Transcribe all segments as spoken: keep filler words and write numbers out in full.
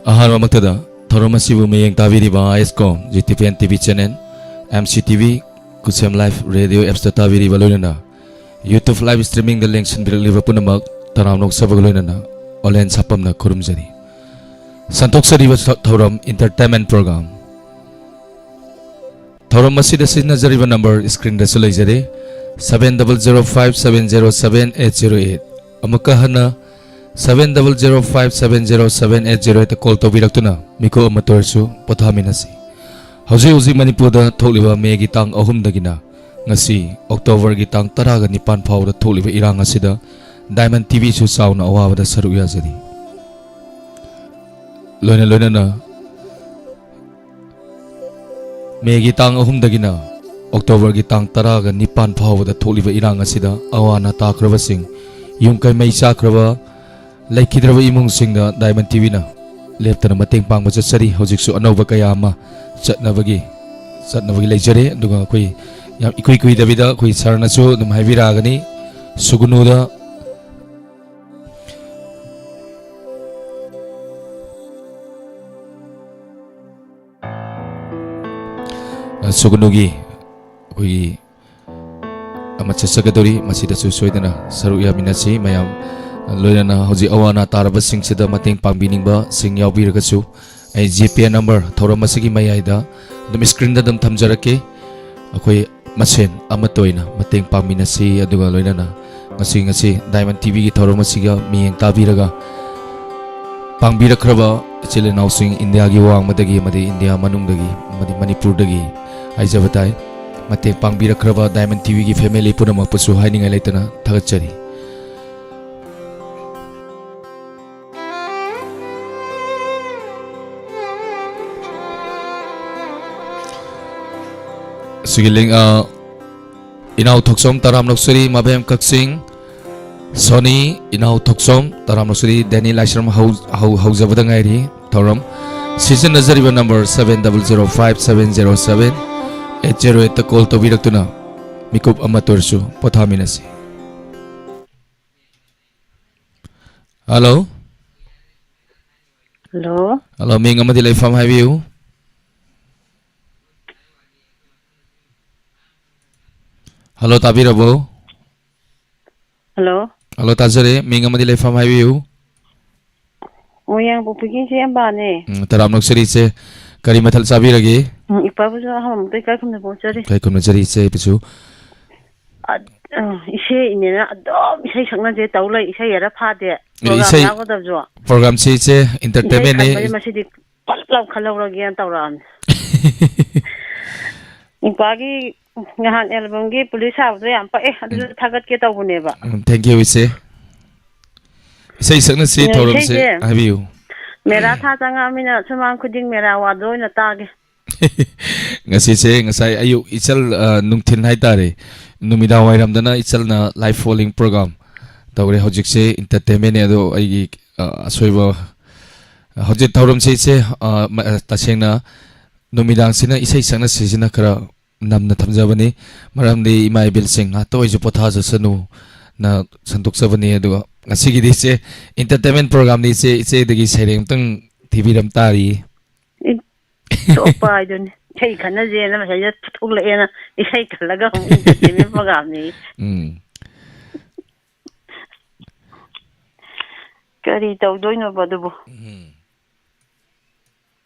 ꯑꯍꯥꯟꯕꯃꯛꯇꯗ ꯊꯧꯔꯝ ꯑꯁꯤꯕꯨ ꯃꯤꯠꯌꯦꯡ ꯇꯥꯕꯤꯔꯤꯕ I S com, G T P N T V channel, M C T V, Kusem life radio ꯑꯦꯞꯁꯇ ꯇꯥꯕꯤꯔꯤꯕ, ꯂꯣꯏꯅꯅ ꯌꯨꯇ꯭ꯌꯨꯕ ꯂꯥꯏꯚ ꯁ꯭ꯇ꯭ꯔꯤꯃꯤꯡꯗ ꯂꯦꯡꯁꯤꯟꯕꯤꯔꯛꯂꯤꯕ ꯄꯨꯝꯅꯃꯛ ꯇꯔꯥꯝꯅ ꯑꯣꯛꯆꯕꯒ ꯂꯣꯏꯅꯅ ꯑꯣꯂꯦꯟ ꯁꯥꯄꯝꯅ ꯈꯨꯔꯨꯝꯖꯔꯤ꯫ ꯁꯟꯗꯣꯛꯆꯔꯤꯕ ꯊꯧꯔꯝ ꯏꯟꯇꯔꯇꯦꯟꯃꯦꯟ ꯄ꯭ꯔꯣꯒ꯭ꯔꯥꯝ꯫ ꯊꯧꯔꯝ ꯑꯁꯤꯗ ꯁꯤꯖꯤꯟꯅꯖꯔꯤꯕ ꯅꯝꯕꯔ ꯁ꯭ꯀ꯭ꯔꯤꯟꯗꯁꯨ ꯂꯩꯖꯔꯦ, seven double zero five seven zero seven eight zero eight꯫ ꯑꯃꯨꯛꯀ ꯍꯟꯅ seven double zero five seven zero seven eight zero eightꯇ ꯀꯣꯜ ꯇꯧꯕꯤꯔꯛꯇꯨꯅ ꯃꯤꯀꯨꯞ ꯑꯃꯠꯇ ꯑꯣꯏꯔꯁꯨ ꯄꯣꯊꯥꯃꯤꯟꯅꯁꯤ꯫ ꯍꯧꯖꯤꯛ ꯍꯧꯖꯤꯛ ꯃꯅꯤꯄꯨꯔꯗ ꯊꯣꯛꯂꯤꯕ ꯃꯦꯒꯤ ꯇꯥꯡ ꯑꯍꯨꯝꯗꯒꯤꯅ ꯉꯁꯤ ꯑꯣꯛꯇꯣꯕꯔꯒꯤ ꯇꯥꯡ ꯇꯔꯥꯒ ꯅꯤꯄꯥꯟ ꯐꯥꯎꯕꯗ ꯊꯣꯛꯂꯤꯕ ꯏꯔꯥꯡ ꯑꯁꯤꯗ ꯗꯥꯏꯃꯟ ꯇꯤ ꯚꯤꯁꯨ ꯆꯥꯎꯅ ꯑꯋꯥꯕꯗ ꯁꯔꯨꯛ ꯌꯥꯖꯔꯤ꯫ ꯂꯣꯏꯅ ꯂꯣꯏꯅꯅ ꯃꯦꯒꯤ ꯇꯥꯡ ꯑꯍꯨꯝꯗꯒꯤꯅ ꯑꯣꯛꯇꯣꯕꯔꯒꯤ ꯇꯥꯡ ꯇꯔꯥꯒ ꯅꯤꯄꯥꯟ ꯐꯥꯎꯕꯗ ꯊꯣꯛꯂꯤꯕ ꯏꯔꯥꯡ ꯑꯁꯤꯗ ꯑꯋꯥ ꯑꯅꯥ ꯇꯥꯈ꯭ꯔꯕꯁꯤꯡ, ꯌꯨꯝ ꯀꯩ ꯃꯩ ꯆꯥꯛꯈ꯭ꯔꯕ, ꯂꯩꯈꯤꯗ꯭ꯔꯕ ꯏꯃꯨꯡꯁꯤꯡꯗ ꯗꯥꯏꯃꯟ ꯇꯤ ꯚꯤꯅ ꯂꯦꯞꯇꯅ ꯃꯇꯦꯡ ꯄꯥꯡꯕ ꯆꯠꯆꯔꯤ꯫ ꯍꯧꯖꯤꯛꯁꯨ ꯑꯅꯧꯕ ꯀꯌꯥ ꯑꯃ ꯆꯠꯅꯕꯒꯤ, ꯆꯠꯅꯕꯒꯤ ꯂꯩꯖꯔꯦ꯫ ꯑꯗꯨꯒ ꯑꯩꯈꯣꯏ ꯌꯥꯝ ꯏꯀꯨꯏ ꯀꯨꯏꯗꯕꯤꯗ ꯑꯩꯈꯣꯏ ꯁꯥꯔꯅꯁꯨ ꯑꯗꯨꯝ ꯍꯥꯏꯕꯤꯔꯛꯑꯒꯅꯤ, ꯁꯨꯒꯅꯨꯗ꯫ ꯑ, ꯁꯨꯒꯅꯨꯒꯤ ꯑꯩꯈꯣꯏꯒꯤ ꯑꯃ ꯆꯠꯆꯒꯗꯧꯔꯤ, ꯃꯁꯤꯗꯁꯨ ꯁꯣꯏꯗꯅ ꯁꯔꯨꯛ ꯌꯥꯃꯤꯟꯅꯁꯤ ꯃꯌꯥꯝ꯫ ꯂꯣꯏꯅꯅ ꯍꯧꯖꯤꯛ ꯑꯋꯥ ꯑꯅꯥ ꯇꯥꯔꯕꯁꯤꯡꯁꯤꯗ ꯃꯇꯦꯡ ꯄꯥꯡꯕꯤꯅꯤꯡꯕꯁꯤꯡ ꯌꯥꯎꯕꯤꯔꯒꯁꯨ, ꯑꯩ ꯖꯤ ꯄꯦ ꯅꯝꯕꯔ ꯊꯧꯔꯝ ꯑꯁꯤꯒꯤ ꯃꯌꯥꯏꯗ ꯑꯗꯨꯝ ꯁ꯭ꯀ꯭ꯔꯤꯟꯗ ꯑꯗꯨꯝ ꯊꯝꯖꯔꯛꯀꯦ꯫ ꯑꯩꯈꯣꯏ ꯃꯁꯦꯟ ꯑꯃꯠꯇ ꯑꯣꯏꯅ ꯃꯇꯦꯡ ꯄꯥꯡꯃꯤꯟꯅꯁꯤ꯫ ꯑꯗꯨꯒ ꯂꯣꯏꯅꯅ ꯉꯁꯤ, ꯉꯁꯤ ꯗꯥꯏꯃꯟ ꯇꯤ ꯚꯤꯒꯤ ꯊꯧꯔꯝ ꯑꯁꯤꯒ ꯃꯤꯠꯌꯦꯡ ꯇꯥꯕꯤꯔꯒ ꯄꯥꯡꯕꯤꯔꯛꯈ꯭ꯔꯕ ꯏꯆꯤꯜ ꯏꯅꯥꯎꯁꯤꯡ, ꯏꯟꯗꯤꯌꯥꯒꯤ ꯋꯥꯡꯃꯗꯒꯤ ꯑꯃꯗꯤ ꯏꯟꯗꯤꯌꯥ ꯃꯅꯨꯡꯗꯒꯤ ꯑꯃꯗꯤ ꯃꯅꯤꯄꯨꯔꯗꯒꯤ ꯍꯥꯏꯖꯕ ꯇꯥꯏ, ꯃꯇꯦꯡ ꯄꯥꯡꯕꯤꯔꯛꯈ꯭ꯔꯕ ꯗꯥꯏꯃꯟ ꯇꯤ ꯚꯤꯒꯤ ꯐꯦꯃꯤꯂꯤ ꯄꯨꯝꯅꯃꯛꯄꯨꯁꯨ ꯍꯥꯏꯅꯤꯡꯉꯥꯏ ꯂꯩꯇꯅ ꯊꯥꯒꯠꯆꯔꯤ꯫ ꯑꯁꯤꯒꯤ ꯂꯤꯡ-, ꯑ, ꯏꯅꯥꯎ ꯊꯣꯛꯆꯣꯝ ꯇꯔꯥꯝ ꯂꯧꯆꯔꯤ, ꯃꯕꯦꯝ ꯀꯛꯆꯤꯡ꯫ ꯁꯣꯅꯤ, ꯏꯅꯥꯎ ꯊꯣꯛꯆꯣꯝ ꯇꯔꯥꯝ ꯂꯧꯆꯔꯤ, ꯗꯦꯅꯤ ꯂꯥꯏꯁ꯭ꯔꯝ ꯍꯧ-, ꯍꯧ-, ꯍꯧꯖꯕꯗ ꯉꯥꯏꯔꯤ ꯊꯧꯔꯝ꯫ ꯁꯤꯖꯤꯟꯅꯖꯔꯤꯕ number seven double zero five seven zero seven eight zero eightꯇ ꯀꯣꯜ ꯇꯧꯕꯤꯔꯛꯇꯨꯅ ꯃꯤꯀꯨꯞ ꯑꯃꯠꯇ ꯑꯣꯏꯔꯁꯨ ꯄꯣꯊꯥꯃꯤꯟꯅꯁꯤ꯫ ꯍꯜꯂꯣ꯫ ꯍꯜꯂꯣ꯫ ꯍꯜꯂꯣ, ꯃꯤꯡ ꯑꯃꯗꯤ ꯂꯩꯐꯝ ꯍꯥꯏꯕꯤꯌꯨ꯫ ꯍꯜꯂꯣ, ꯇꯥꯕꯤꯔꯕꯣ? ꯍꯜꯂꯣ꯫ ꯍꯜꯂꯣ, ꯇꯥꯖꯔꯦ꯫ ꯃꯤꯡ ꯑꯃꯗꯤ ꯂꯩꯐꯝ ꯍꯥꯏꯕꯤꯌꯨ꯫ ꯃꯣꯏꯔꯥꯡꯄꯣꯛꯄꯤꯒꯤ ꯏꯆꯦ ꯑꯝꯕꯥꯅꯦ꯫ ꯎꯝ, ꯇꯔꯥꯝ ꯅꯛꯆꯔꯤ ꯏꯆꯦ꯫ ꯀꯔꯤ ꯃꯊꯦꯜ ꯆꯥꯕꯤꯔꯒꯦ? ꯎꯝ, ꯏꯄꯥꯕꯨꯁꯨ ꯑꯍꯥꯟꯕ ꯏꯀꯥꯏ ꯈꯨꯝꯅꯕ ꯎꯠꯆꯔꯤ꯫ ꯏꯀꯥꯏ ꯈꯨꯝꯅꯖꯔꯤ ꯏꯆꯦ ꯑꯩꯕꯨꯁꯨ꯫ ꯑ-, ꯑ, ꯏꯆꯦ ꯏꯅꯦꯅ ꯑꯗꯨꯝ ꯏꯁꯩ ꯁꯛꯅꯖꯦ ꯇꯧ ꯂꯩ, ꯏꯁꯩ ꯈꯔ ꯐꯥꯗꯦ꯫ ꯑꯦ, ꯄ꯭ꯔꯣꯒ꯭ꯔꯥꯝ ꯏꯁꯩ, ꯌꯥꯎꯒꯗꯕꯁꯨ꯫ ꯄ꯭ꯔꯣꯒ꯭ꯔꯥꯝꯁꯦ ꯏꯆꯦ, ꯏꯁꯩ entertainment ꯅꯦ꯫ ꯈꯟꯕꯁꯦ ꯃꯁꯤꯗꯤ ꯄꯠ ꯂꯥꯎ ꯈꯜꯍꯧꯔꯒꯦꯅ ꯇꯧꯔꯛꯑꯕꯅꯤ꯫ ꯏꯄꯥꯒꯤ ꯉꯍꯥꯟ ꯑꯦꯜꯕꯝꯒꯤ ꯄꯨꯂꯤꯁ ꯁꯥꯕꯗꯣ ꯌꯥꯝ ꯄꯛꯑꯦ, ꯑꯗꯨꯁꯨ ꯎꯝ꯫ ꯊꯥꯒꯠꯀꯦ ꯇꯧꯕꯅꯦꯕ꯫ ꯎꯝ, thank you ꯏꯆꯦ꯫ ꯏꯁꯩ ꯁꯛꯅꯁꯤ ꯎꯝ, ꯊꯧꯔꯝꯁꯦ ꯏꯁꯩꯁꯦ ꯍꯥꯏꯕꯤꯌꯨ꯫ ꯃꯦꯔꯥ ꯊꯥ ꯆꯪꯉꯛꯑꯃꯤꯅ ꯁꯨꯃꯥꯡ ꯈꯨꯗꯤꯡ ꯃꯦꯔꯥ ꯋꯥꯗꯣ ꯑꯣꯏꯅ ꯇꯥꯒꯦ꯫ ꯉꯁꯤꯁꯦ ꯉꯁꯥꯏ ꯑꯌꯨꯛ ꯏꯆꯜ, ꯑ, ꯅꯨꯡꯊꯤꯟ ꯍꯥꯏꯇꯥꯔꯦ, ꯅꯨꯃꯤꯗꯥꯡ ꯋꯥꯏꯔꯝꯗꯅ ꯏꯆꯜꯅ live following program ꯇꯧꯔꯦ꯫ ꯍꯧꯖꯤꯛꯁꯦ entertainment ꯅꯦ, ꯑꯗꯣ ꯑꯩꯒꯤ, ꯑ, ꯑꯁꯣꯏꯕ, ꯍꯧꯖꯤꯛ ꯊꯧꯔꯝꯁꯦ ꯏꯆꯦ, ꯑ, ꯃ-, ꯑ, ꯇꯁꯦꯡꯅ ꯅꯨꯃꯤꯗꯥꯡꯁꯤꯅ ꯏꯁꯩ ꯁꯛꯅꯁꯤꯁꯤꯅ ꯈꯔ ꯅꯝꯅ ꯊꯝꯖꯕꯅꯤ꯫ ꯃꯔꯝꯗꯤ ꯏꯃꯥ ꯏꯕꯦꯜꯁꯤꯡ ꯉꯥꯛꯇ ꯑꯣꯏꯁꯨ ꯄꯣꯊꯥꯖꯁꯅꯨꯅ ꯁꯟꯗꯣꯛꯆꯕꯅꯤ꯫ ꯑꯗꯨꯒ ꯉꯁꯤꯒꯤꯗꯤ ꯏꯆꯦ, entertainment program ꯅꯤ ꯏꯆꯦ, ꯏꯆꯦꯗꯒꯤ ꯁꯩꯔꯦꯡ ꯑꯃꯇꯪ ꯊꯤꯕꯤꯔꯝ ꯇꯥꯔꯤ꯫ ꯏ-, ꯊꯣꯛꯄ ꯍꯥꯏꯗꯨꯅꯤ꯫ ꯏꯁꯩ ꯈꯟꯅꯁꯦꯅ ꯃꯁꯤꯗ ꯊꯣꯛꯂꯛꯑꯦꯅ ꯏꯁꯩ ꯈꯜꯂꯒ ꯑꯃꯨꯛ entertainment program ꯅꯤ꯫ ꯎꯝ꯫ ꯀꯔꯤ ꯇꯧꯗꯣꯏꯅꯣꯕ ꯑꯗꯨꯕꯨ? ꯎꯝ꯫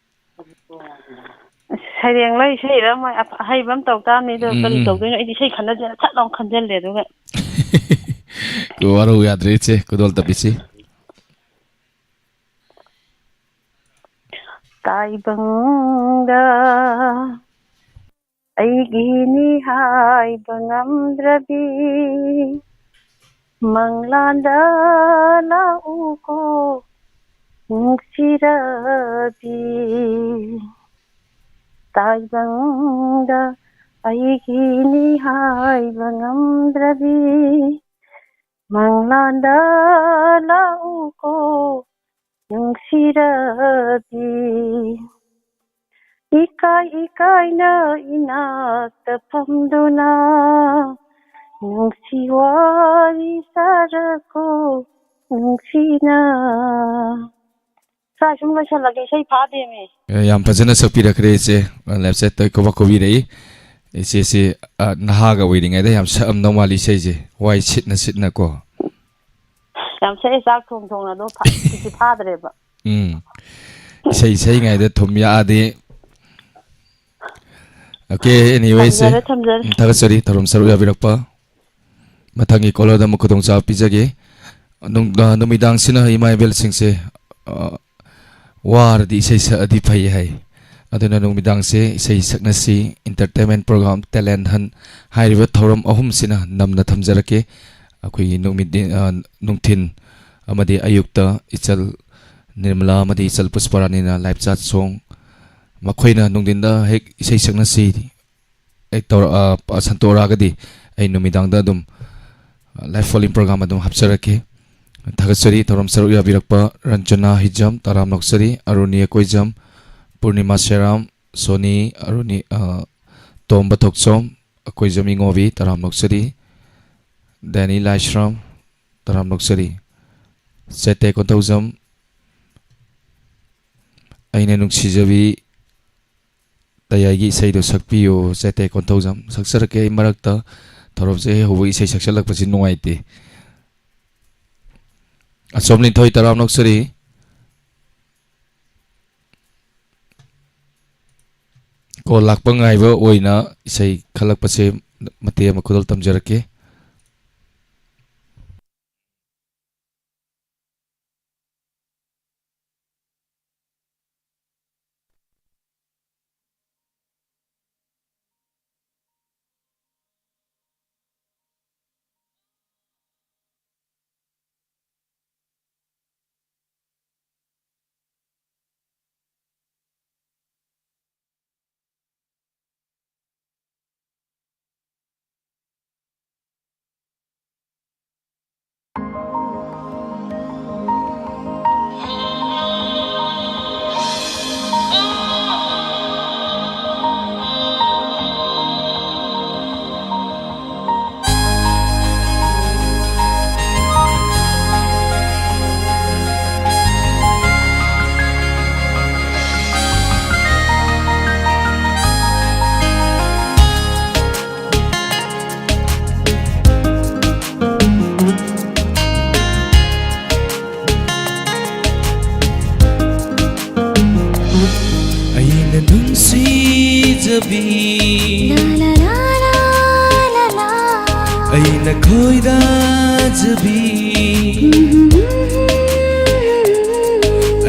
ꯑꯁ, ꯁꯩꯔꯦꯡꯂ ꯏꯁꯩꯔ ꯃꯣꯏ ꯑꯐ-, ꯑꯍꯩꯕ ꯑꯃ ꯇꯧ ꯇꯥꯕꯅꯤ꯫ ꯑꯗꯣ ꯎꯝ, ꯀꯔꯤ ꯎꯝ꯫ ꯇꯧꯗꯣꯏꯅꯣ? ꯑꯩꯗꯤ ꯏꯁꯩ ꯈꯟꯅꯁꯦꯅ ꯁꯠ ꯂꯥꯎ ꯈꯟꯖꯜꯂꯦ ꯑꯗꯨꯒ꯫ ꯋꯥꯔꯧ ꯌꯥꯗ꯭ꯔꯦ ꯏꯆꯦ, ꯈꯨꯗꯣꯜ ꯇꯝꯕꯤꯁꯤ꯫ ꯇꯥꯏꯕꯪꯗ ꯑꯩꯒꯤꯅꯤ ꯍꯥꯏꯕ ꯉꯝꯗ꯭ꯔꯕꯤ, ꯃꯪꯂꯥꯟꯗ ꯂꯥꯛꯎꯀꯣ ꯅꯨꯡꯁꯤꯔꯕꯤ꯫ ꯇꯥꯏꯕꯪꯗ ꯑꯩꯒꯤꯅꯤ ꯍꯥꯏꯕ ꯉꯝꯗ꯭ꯔꯕꯤ, ꯃꯪꯂꯥꯟꯗ ꯂꯥꯛꯎꯀꯣ ꯅꯨꯡꯁꯤꯔꯕꯤ꯫ ꯏꯀꯥꯏ ꯏꯀꯥꯏꯅ ꯏꯅꯥꯛꯇ ꯐꯝꯗꯨꯅ ꯅꯨꯡꯁꯤ ꯋꯥꯔꯤ ꯁꯥꯔꯀꯣ ꯅꯨꯡꯁꯤꯅ꯫ ꯁ꯭ꯋꯥꯏ ꯁꯨꯝ ꯂꯣꯏꯁꯜꯂꯒꯦ, ꯏꯁꯩ ꯐꯥꯗꯦꯃꯤ꯫ ꯑꯦ, ꯌꯥꯝ ꯐꯖꯅ ꯁꯛꯄꯤꯔꯛꯈ꯭ꯔꯦ ꯏꯆꯦ꯫ ꯑ, ꯂꯥꯏꯐ ꯆꯦꯠꯇ ꯀꯣꯕꯥꯛ ꯀꯣꯕꯤꯔꯛꯏ꯫ ꯏꯆꯦꯁꯤ, ꯑ, ꯅꯍꯥꯒ ꯑꯣꯏꯔꯤꯉꯩꯗ ꯌꯥꯝ ꯁꯛꯑꯝꯗꯧ ꯃꯥꯜꯂꯤ ꯏꯁꯩꯁꯦ꯫ ꯋꯥꯏ ꯁꯤꯠꯅ ꯁꯤꯠꯅꯀꯣ꯫ ꯌꯥꯝ ꯁꯛꯑꯦ, ꯆꯥꯛ ꯊꯣꯡ ꯊꯣꯡꯅ ꯑꯗꯣ ꯐꯥ-, ꯇꯤꯛꯇꯤ ꯐꯥꯗ꯭ꯔꯦꯕ꯫ ꯎꯝ꯫ ꯏꯁꯩ ꯁꯛꯏꯉꯩꯗ ꯊꯨꯝ ꯌꯥꯛꯑꯗꯤ꯫ ꯑꯣꯀꯦ, anyway ꯁꯦ꯫ ꯊꯝꯖꯔꯦ, ꯊꯝꯖꯔꯦ꯫ ꯎꯝ, ꯊꯥꯒꯠꯆꯔꯤ ꯊꯧꯔꯝ ꯁꯔꯨꯛ ꯌꯥꯕꯤꯔꯛꯄ꯫ ꯃꯊꯪꯒꯤ caller ꯗ ꯑꯃꯨꯛ ꯈꯨꯗꯣꯡꯆꯥꯕ ꯄꯤꯖꯒꯦ꯫ ꯅꯨꯡ-, ꯑ, ꯅꯨꯃꯤꯗꯥꯡꯁꯤꯅ ꯏꯃꯥ ꯏꯕꯦꯜꯁꯤꯡꯁꯦ, ꯑ, ꯋꯥꯔꯗꯤ ꯏꯁꯩ ꯁꯛꯑꯗꯤ ꯐꯩ ꯍꯥꯏ꯫ ꯑꯗꯨꯅ ꯅꯨꯃꯤꯗꯥꯡꯁꯦ ꯏꯁꯩ ꯁꯛꯅꯁꯤ, entertainment program, talent hunt ꯍꯥꯏꯔꯤꯕ ꯊꯧꯔꯝ ꯑꯍꯨꯝꯁꯤꯅ ꯅꯝꯅ ꯊꯝꯖꯔꯛꯀꯦ꯫ ꯑꯩꯈꯣꯏꯒꯤ ꯅꯨꯃꯤꯠ, ꯑ, ꯅꯨꯡꯊꯤꯟ ꯑꯃꯗꯤ ꯑꯌꯨꯛꯇ ꯏꯆꯜ ꯅꯤꯔꯃꯂꯥ ꯑꯃꯗꯤ ꯏꯆꯜ ꯄꯨꯁꯄꯔꯥꯅꯤꯅ live chat song, ꯃꯈꯣꯏꯅ ꯅꯨꯡꯊꯤꯟꯗ ꯍꯦꯛ ꯏꯁꯩ ꯁꯛꯅꯁꯤ ꯍꯦꯛ ꯇꯧꯔ-, ꯑ, ꯁꯟꯇꯣꯔꯛꯑꯒꯗꯤ ꯑꯩ ꯅꯨꯃꯤꯗꯥꯡꯗ ꯑꯗꯨꯝ, ꯑ, live phone-in program ꯑꯗꯨꯝ ꯍꯥꯞꯆꯔꯛꯀꯦ꯫ ꯊꯥꯒꯠꯆꯔꯤ ꯊꯧꯔꯝ ꯁꯔꯨꯛ ꯌꯥꯕꯤꯔꯛꯄ ꯔꯟꯖꯅꯥ ꯍꯤꯖꯝ, ꯇꯔꯥꯝꯅ ꯑꯣꯛꯆꯔꯤ, ꯑꯔꯨꯅꯤ ꯑꯀꯣꯏꯖꯝ, ꯄꯨꯔꯅꯤꯃꯥ ꯁꯦꯔꯥꯝ, ꯁꯣꯅꯤ ꯑꯔꯨꯅꯤ, ꯑ, ꯇꯣꯝꯕ ꯊꯣꯛꯆꯣꯝ, ꯑꯀꯣꯏꯖꯝ ꯏꯉꯣꯕꯤ, ꯇꯔꯥꯝꯅ ꯑꯣꯛꯆꯔꯤ, ꯗꯦꯅꯤ ꯂꯥꯏꯁ꯭ꯔꯝ, ꯇꯔꯥꯝꯅ ꯑꯣꯛꯆꯔꯤ, ꯆꯦꯇꯦ ꯀꯣꯟꯊꯧꯖꯝ, ꯑꯩꯅ ꯅꯨꯡꯁꯤꯖꯕꯤ, ꯇꯌꯥꯏꯒꯤ ꯏꯁꯩꯗꯣ ꯁꯛꯄꯤꯌꯨ, ꯆꯦꯇꯦ ꯀꯣꯟꯊꯧꯖꯝ꯫ ꯁꯛꯆꯔꯛꯀꯦ ꯑꯩ ꯃꯔꯛꯇ꯫ ꯊꯧꯔꯝꯁꯦ ꯍꯦꯛ ꯍꯧꯕ ꯏꯁꯩ ꯁꯛꯆꯜꯂꯛꯄꯁꯤ ꯅꯨꯡꯉꯥꯏꯇꯦ꯫ ꯑꯆꯣꯝ ꯂꯤꯟꯊꯣꯏ, ꯇꯔꯥꯝꯅ ꯑꯣꯛꯆꯔꯤ꯫ Call ꯂꯥꯛꯄ ꯉꯥꯏꯕ ꯑꯣꯏꯅ ꯏꯁꯩ ꯈꯜꯂꯛꯄꯁꯦ ꯃꯇꯦꯛ ꯑꯃ ꯈꯨꯗꯣꯜ ꯇꯝꯖꯔꯛꯀꯦ꯫ ꯑꯩꯅ ꯈꯣꯏꯗꯥꯖꯕꯤ,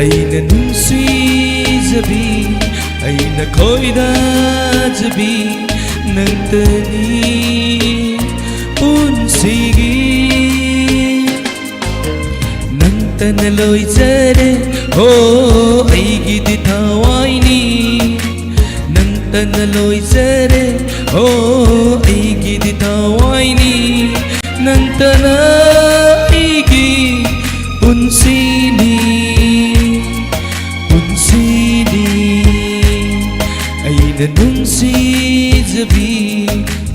ꯑꯩꯅ ꯅꯨꯡꯁꯤꯖꯕꯤ, ꯑꯩꯅ ꯈꯣꯏꯗꯥꯖꯕꯤ ꯅꯪꯇꯅꯤ ꯄꯨꯟꯁꯤꯒꯤ꯫ ꯅꯪꯇꯅ ꯂꯣꯏꯖꯔꯦ, ꯍꯣ, ꯑꯩꯒꯤꯗꯤ ꯊꯋꯥꯏꯅꯤ꯫ ꯅꯪꯇꯅ ꯂꯣꯏꯖꯔꯦ, ꯍꯣ, ꯑꯩꯒꯤꯗꯤ ꯊꯋꯥꯏꯅꯤ꯫ ꯅꯪꯇꯅ ꯑꯩꯒꯤ ꯄꯨꯟꯁꯤꯅꯤ, ꯄꯨꯟꯁꯤꯅꯤ꯫ ꯑꯩꯅ ꯅꯨꯡꯁꯤꯖꯕꯤ,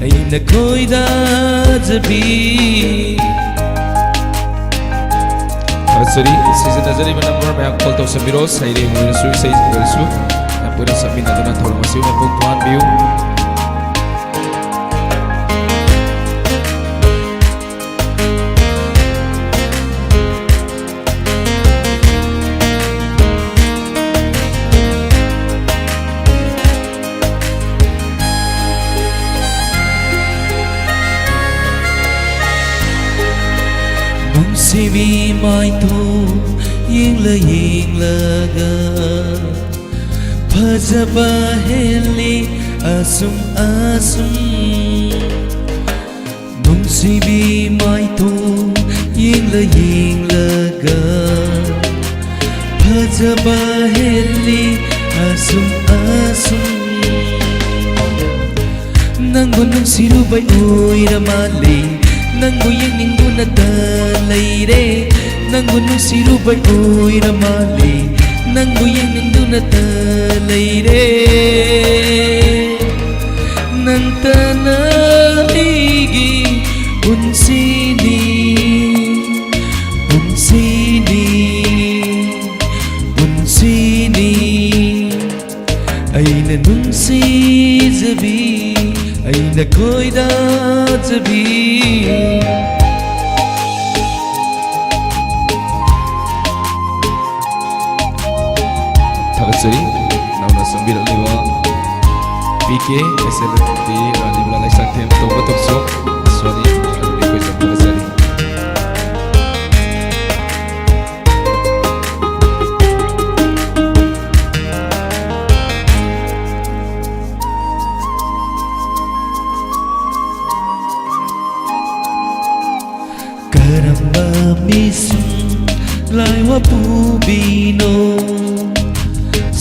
ꯑꯩꯅ ꯈꯣꯏꯗꯥꯖꯕꯤ꯫ ꯊꯥꯒꯠꯆꯔꯤ꯫ ꯁꯤꯖꯤꯟꯅꯖꯔꯤꯕ ꯅꯝꯕꯔ ꯃꯌꯥꯝ ꯀꯣꯜ ꯇꯧꯁꯟꯕꯤꯔꯣ꯫ ꯁꯩꯔꯦꯡ ꯑꯣꯏꯔꯁꯨ, ꯏꯁꯩ ꯑꯣꯏꯔꯁꯨ꯫ ꯃꯌꯥꯝ ꯄꯨꯟꯅ ꯁꯛꯃꯤꯟꯅꯗꯨꯅ ꯊꯧꯔꯝ ꯑꯁꯤꯕꯨ ꯃꯄꯨꯡ ꯐꯥꯍꯟꯕꯤꯌꯨ꯫ ꯅꯨꯡꯁꯤꯕꯤ ꯃꯥꯏꯊꯣꯡ ꯌꯦꯡꯂ ꯌꯦꯡꯂꯒ ꯐꯖꯕ ꯍꯦꯜꯂꯤ ꯑꯁꯨꯝ ꯑꯁꯨꯝ꯫ ꯅꯨꯡꯁꯤꯕꯤ ꯃꯥꯏꯊꯣꯡ ꯌꯦꯡꯂ ꯌꯦꯡꯂꯒ ꯐꯖꯕ ꯍꯦꯜꯂꯤ ꯑꯁꯨꯝ ꯑꯁꯨꯝ꯫ ꯅꯪꯕꯨ ꯅꯨꯡꯁꯤꯔꯨꯕꯩ ꯑꯣꯏꯔ ꯃꯥꯜꯂꯦ, ꯅꯪꯕꯨ ꯌꯦꯡꯅꯤꯡꯗꯨꯅꯇ ꯂꯩꯔꯦ꯫ ꯅꯪꯕꯨ ꯅꯨꯡꯁꯤꯔꯨꯕꯩ ꯑꯣꯏꯔ ꯃꯥꯜꯂꯦ, ꯅꯪꯕꯨ ꯌꯦꯡꯅꯤꯡꯗꯨꯅꯇ ꯂꯩꯔꯦ꯫ ꯅꯪꯇꯅ ꯑꯩꯒꯤ ꯄꯨꯟꯁꯤꯅꯤ, ꯄꯨꯟꯁꯤꯅꯤ, ꯄꯨꯟꯁꯤꯅꯤ꯫ ꯑꯩꯅ ꯅꯨꯡꯁꯤꯖꯕꯤ, ꯑꯩꯅ ꯈꯣꯏꯗꯥꯖꯕꯤ꯫ ꯊꯥꯒꯠꯆꯔꯤ꯫ ꯅꯧꯅ ꯆꯪꯕꯤꯔꯛꯂꯤꯕ ꯄꯤ ꯀꯦ ꯑꯦꯁ ꯑꯦꯜ ꯇꯤ ꯔꯥꯅꯤꯕꯂꯥ ꯂꯩꯁꯥꯡꯊꯦꯝ ꯇꯣꯝꯕ ꯇꯣꯝꯆꯧ, ꯁꯣꯅꯤ꯫ ꯃꯤꯁꯨꯝ ꯂꯥꯏ ꯋꯥꯄꯨꯕꯤꯅꯣ,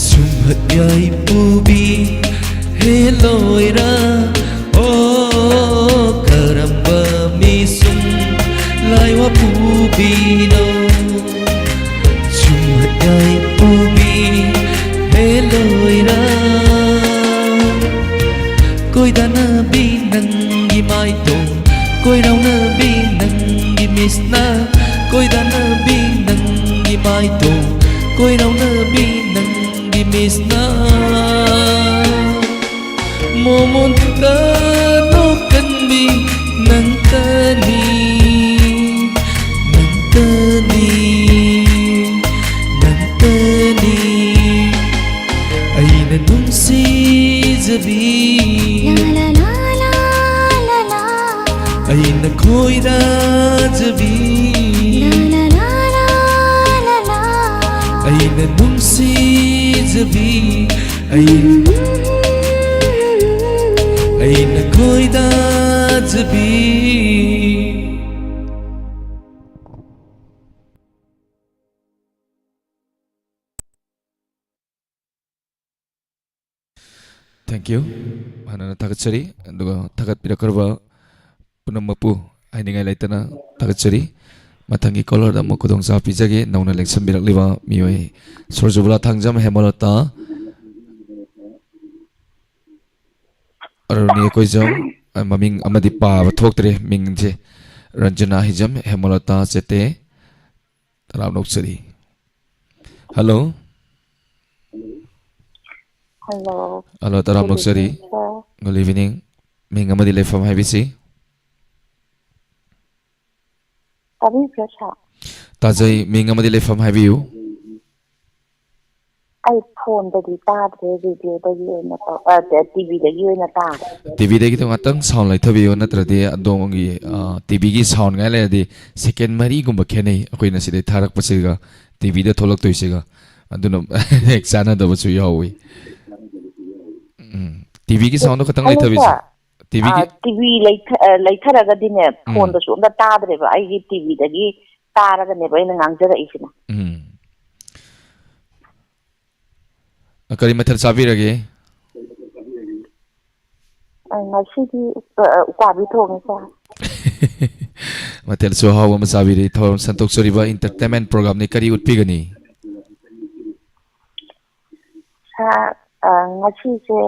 ꯁꯨꯝꯍꯠ ꯌꯥꯏꯄꯨꯕꯤ ꯍꯦ ꯂꯣꯏꯔ꯫ ꯑꯣ ꯀꯔꯝꯕ ꯃꯤꯁꯨꯝ ꯂꯥꯏ ꯋꯥꯄꯨꯕꯤꯅꯣ, ꯁꯨꯝꯍꯠ ꯌꯥꯏꯄꯨꯕꯤ ꯍꯦ ꯂꯣꯏꯔ꯫ ꯀꯣꯏꯗꯥꯅꯕꯤ ꯅꯪꯒꯤ ꯃꯥꯏꯊꯣꯡ, ꯀꯣꯏꯔꯥꯎꯅꯕꯤ ꯅꯪꯒꯤ ꯃꯤꯠꯁꯅ, ꯀꯣꯏꯗꯥꯅꯕꯤ ꯅꯪꯒꯤ ꯃꯥꯏꯊꯣꯡ, ꯀꯣꯏꯔꯥꯎꯅꯕꯤ ꯅꯪꯒꯤ ꯃꯤꯠꯁꯅ꯫ ꯃꯣꯃꯣꯟꯇ ꯅꯣꯛꯀꯟꯕꯤ ꯅꯪꯇꯅꯤ, ꯅꯪꯇꯅꯤ, ꯅꯪꯇꯅꯤ꯫ ꯑꯩꯅ ꯅꯨꯡꯁꯤꯖꯕꯤ, ꯑꯩꯅ ꯈꯣꯏꯗꯥꯖꯕꯤ, ꯑꯩꯅ ꯅꯨꯡꯁꯤꯖꯕꯤ, ꯑꯩ, ꯑꯩꯅ ꯈꯣꯏꯗꯥꯖꯕꯤ꯫ Thank you꯫ ꯍꯥꯟꯅꯅ ꯊꯥꯒꯠꯆꯔꯤ, ꯑꯗꯨꯒ ꯊꯥꯒꯠꯄꯤꯔꯛꯈ꯭ꯔꯕ ꯄꯨꯝꯅꯃꯛꯄꯨ ꯍꯥꯏꯅꯤꯡꯉꯥꯏ ꯂꯩꯇꯅ ꯊꯥꯒꯠꯆꯔꯤ꯫ ꯃꯊꯪꯒꯤ caller ꯗ ꯑꯃꯨꯛ ꯈꯨꯗꯣꯡꯆꯥꯕ ꯄꯤꯖꯒꯦ꯫ ꯅꯧꯅ ꯂꯦꯡꯁꯤꯟꯕꯤꯔꯛꯂꯤꯕ ꯃꯤꯑꯣꯏ ꯁꯨꯔꯖꯨꯕꯂꯥ ꯊꯥꯡꯖꯝ, ꯍꯦꯃꯂꯇꯥ, ꯑꯔꯨꯅꯤ ꯑꯩꯈꯣꯏꯖꯝ, ꯑ, ꯃꯃꯤꯡ ꯑꯃꯗꯤ ꯄꯥꯕ ꯊꯣꯛꯇ꯭ꯔꯦ, ꯃꯤꯡꯁꯦ꯫ ꯔꯟꯖꯅꯥ ꯍꯤꯖꯝ, ꯍꯦꯃꯂꯇꯥ ꯆꯦꯇꯦ, ꯇꯔꯥꯝꯅ ꯑꯣꯛꯆꯔꯤ꯫ Hello꯫ Hello꯫ Hello, ꯇꯔꯥꯝꯅ ꯑꯣꯛꯆꯔꯤ꯫ Good evening, sir꯫ Good evening꯫ ꯃꯤꯡ ꯑꯃꯗꯤ ꯂꯩꯐꯝ ꯍꯥꯏꯕꯤꯁꯤ꯫ ꯇꯥꯕꯤꯕ꯭ꯔꯥ, sir? ꯇꯥꯖꯩ, ꯃꯤꯡ ꯑꯃꯗꯤ ꯂꯩꯐꯝ ꯍꯥꯏꯕꯤꯌꯨ꯫ ꯑꯩ phone ꯗꯗꯤ ꯇꯥꯗ꯭ꯔꯦ, radio ꯗꯒꯤ ꯑꯣꯏꯅ ꯇꯧ-, ꯑ, ꯇꯦ-, TV ꯗꯒꯤ ꯑꯣꯏꯅ ꯇꯥꯔꯦ꯫ TV ꯗꯒꯤꯗꯣ ꯉꯥꯛꯇꯪ sound ꯂꯩꯊꯕꯤꯌꯨ, ꯅꯠꯇ꯭ꯔꯗꯤ ꯑꯗꯣꯝꯒꯤ, ꯑ, TV ꯒꯤ sound ꯉꯥꯏ ꯂꯩꯔꯗꯤ second ꯃꯔꯤꯒꯨꯝꯕ ꯈꯦꯠꯅꯩ ꯑꯩꯈꯣꯏꯅ ꯁꯤꯗꯩ ꯊꯥꯔꯛꯄꯁꯤꯒ TV ꯗ ꯊꯣꯛꯂꯛꯇꯣꯏꯁꯤꯒ꯫ ꯑꯗꯨꯅ ꯍꯦꯛ ꯆꯥꯟꯅꯗꯕꯁꯨ ꯌꯥꯎꯏ꯫ ꯎꯝ, TV ꯒꯤ sound ꯗꯣ ꯈꯤꯇꯪ hello, ꯂꯩꯊꯕꯤꯁꯦ꯫ Sir꯫ TV ꯒꯤ ꯑ, TV ꯂꯩꯊ-, ꯑ, ꯂꯩꯊꯔꯒꯗꯤꯅꯦ, ꯎꯝ꯫ Phone ꯗꯁꯨ ꯑꯝꯇ ꯇꯥꯗ꯭ꯔꯦꯕ꯫ ꯑꯩꯒꯤ TV ꯗꯒꯤ ꯇꯥꯔꯒꯅꯦꯕ ꯑꯩꯅ ꯉꯥꯡꯖꯔꯛꯏꯁꯤꯅ꯫ ꯎꯝ꯫ ꯀꯔꯤ ꯃꯊꯦꯜ ꯆꯥꯕꯤꯔꯒꯦ? ꯑ, ꯉꯁꯤꯗꯤ ꯎ-, ꯑ, ꯎꯀꯥꯕꯤ ꯊꯣꯡꯉꯦ, ꯁꯥꯔ꯫ ꯃꯊꯦꯜꯁꯨ ꯑꯍꯥꯎꯕ ꯑꯃ ꯆꯥꯕꯤꯔꯦ꯫ ꯊꯧꯔꯝ ꯁꯟꯗꯣꯛꯆꯔꯤꯕ entertainment programꯅꯤ, ꯀꯔꯤ ꯎꯠꯄꯤꯒꯅꯤ? ꯁꯥꯔ, ꯑ, ꯉꯁꯤꯁꯦ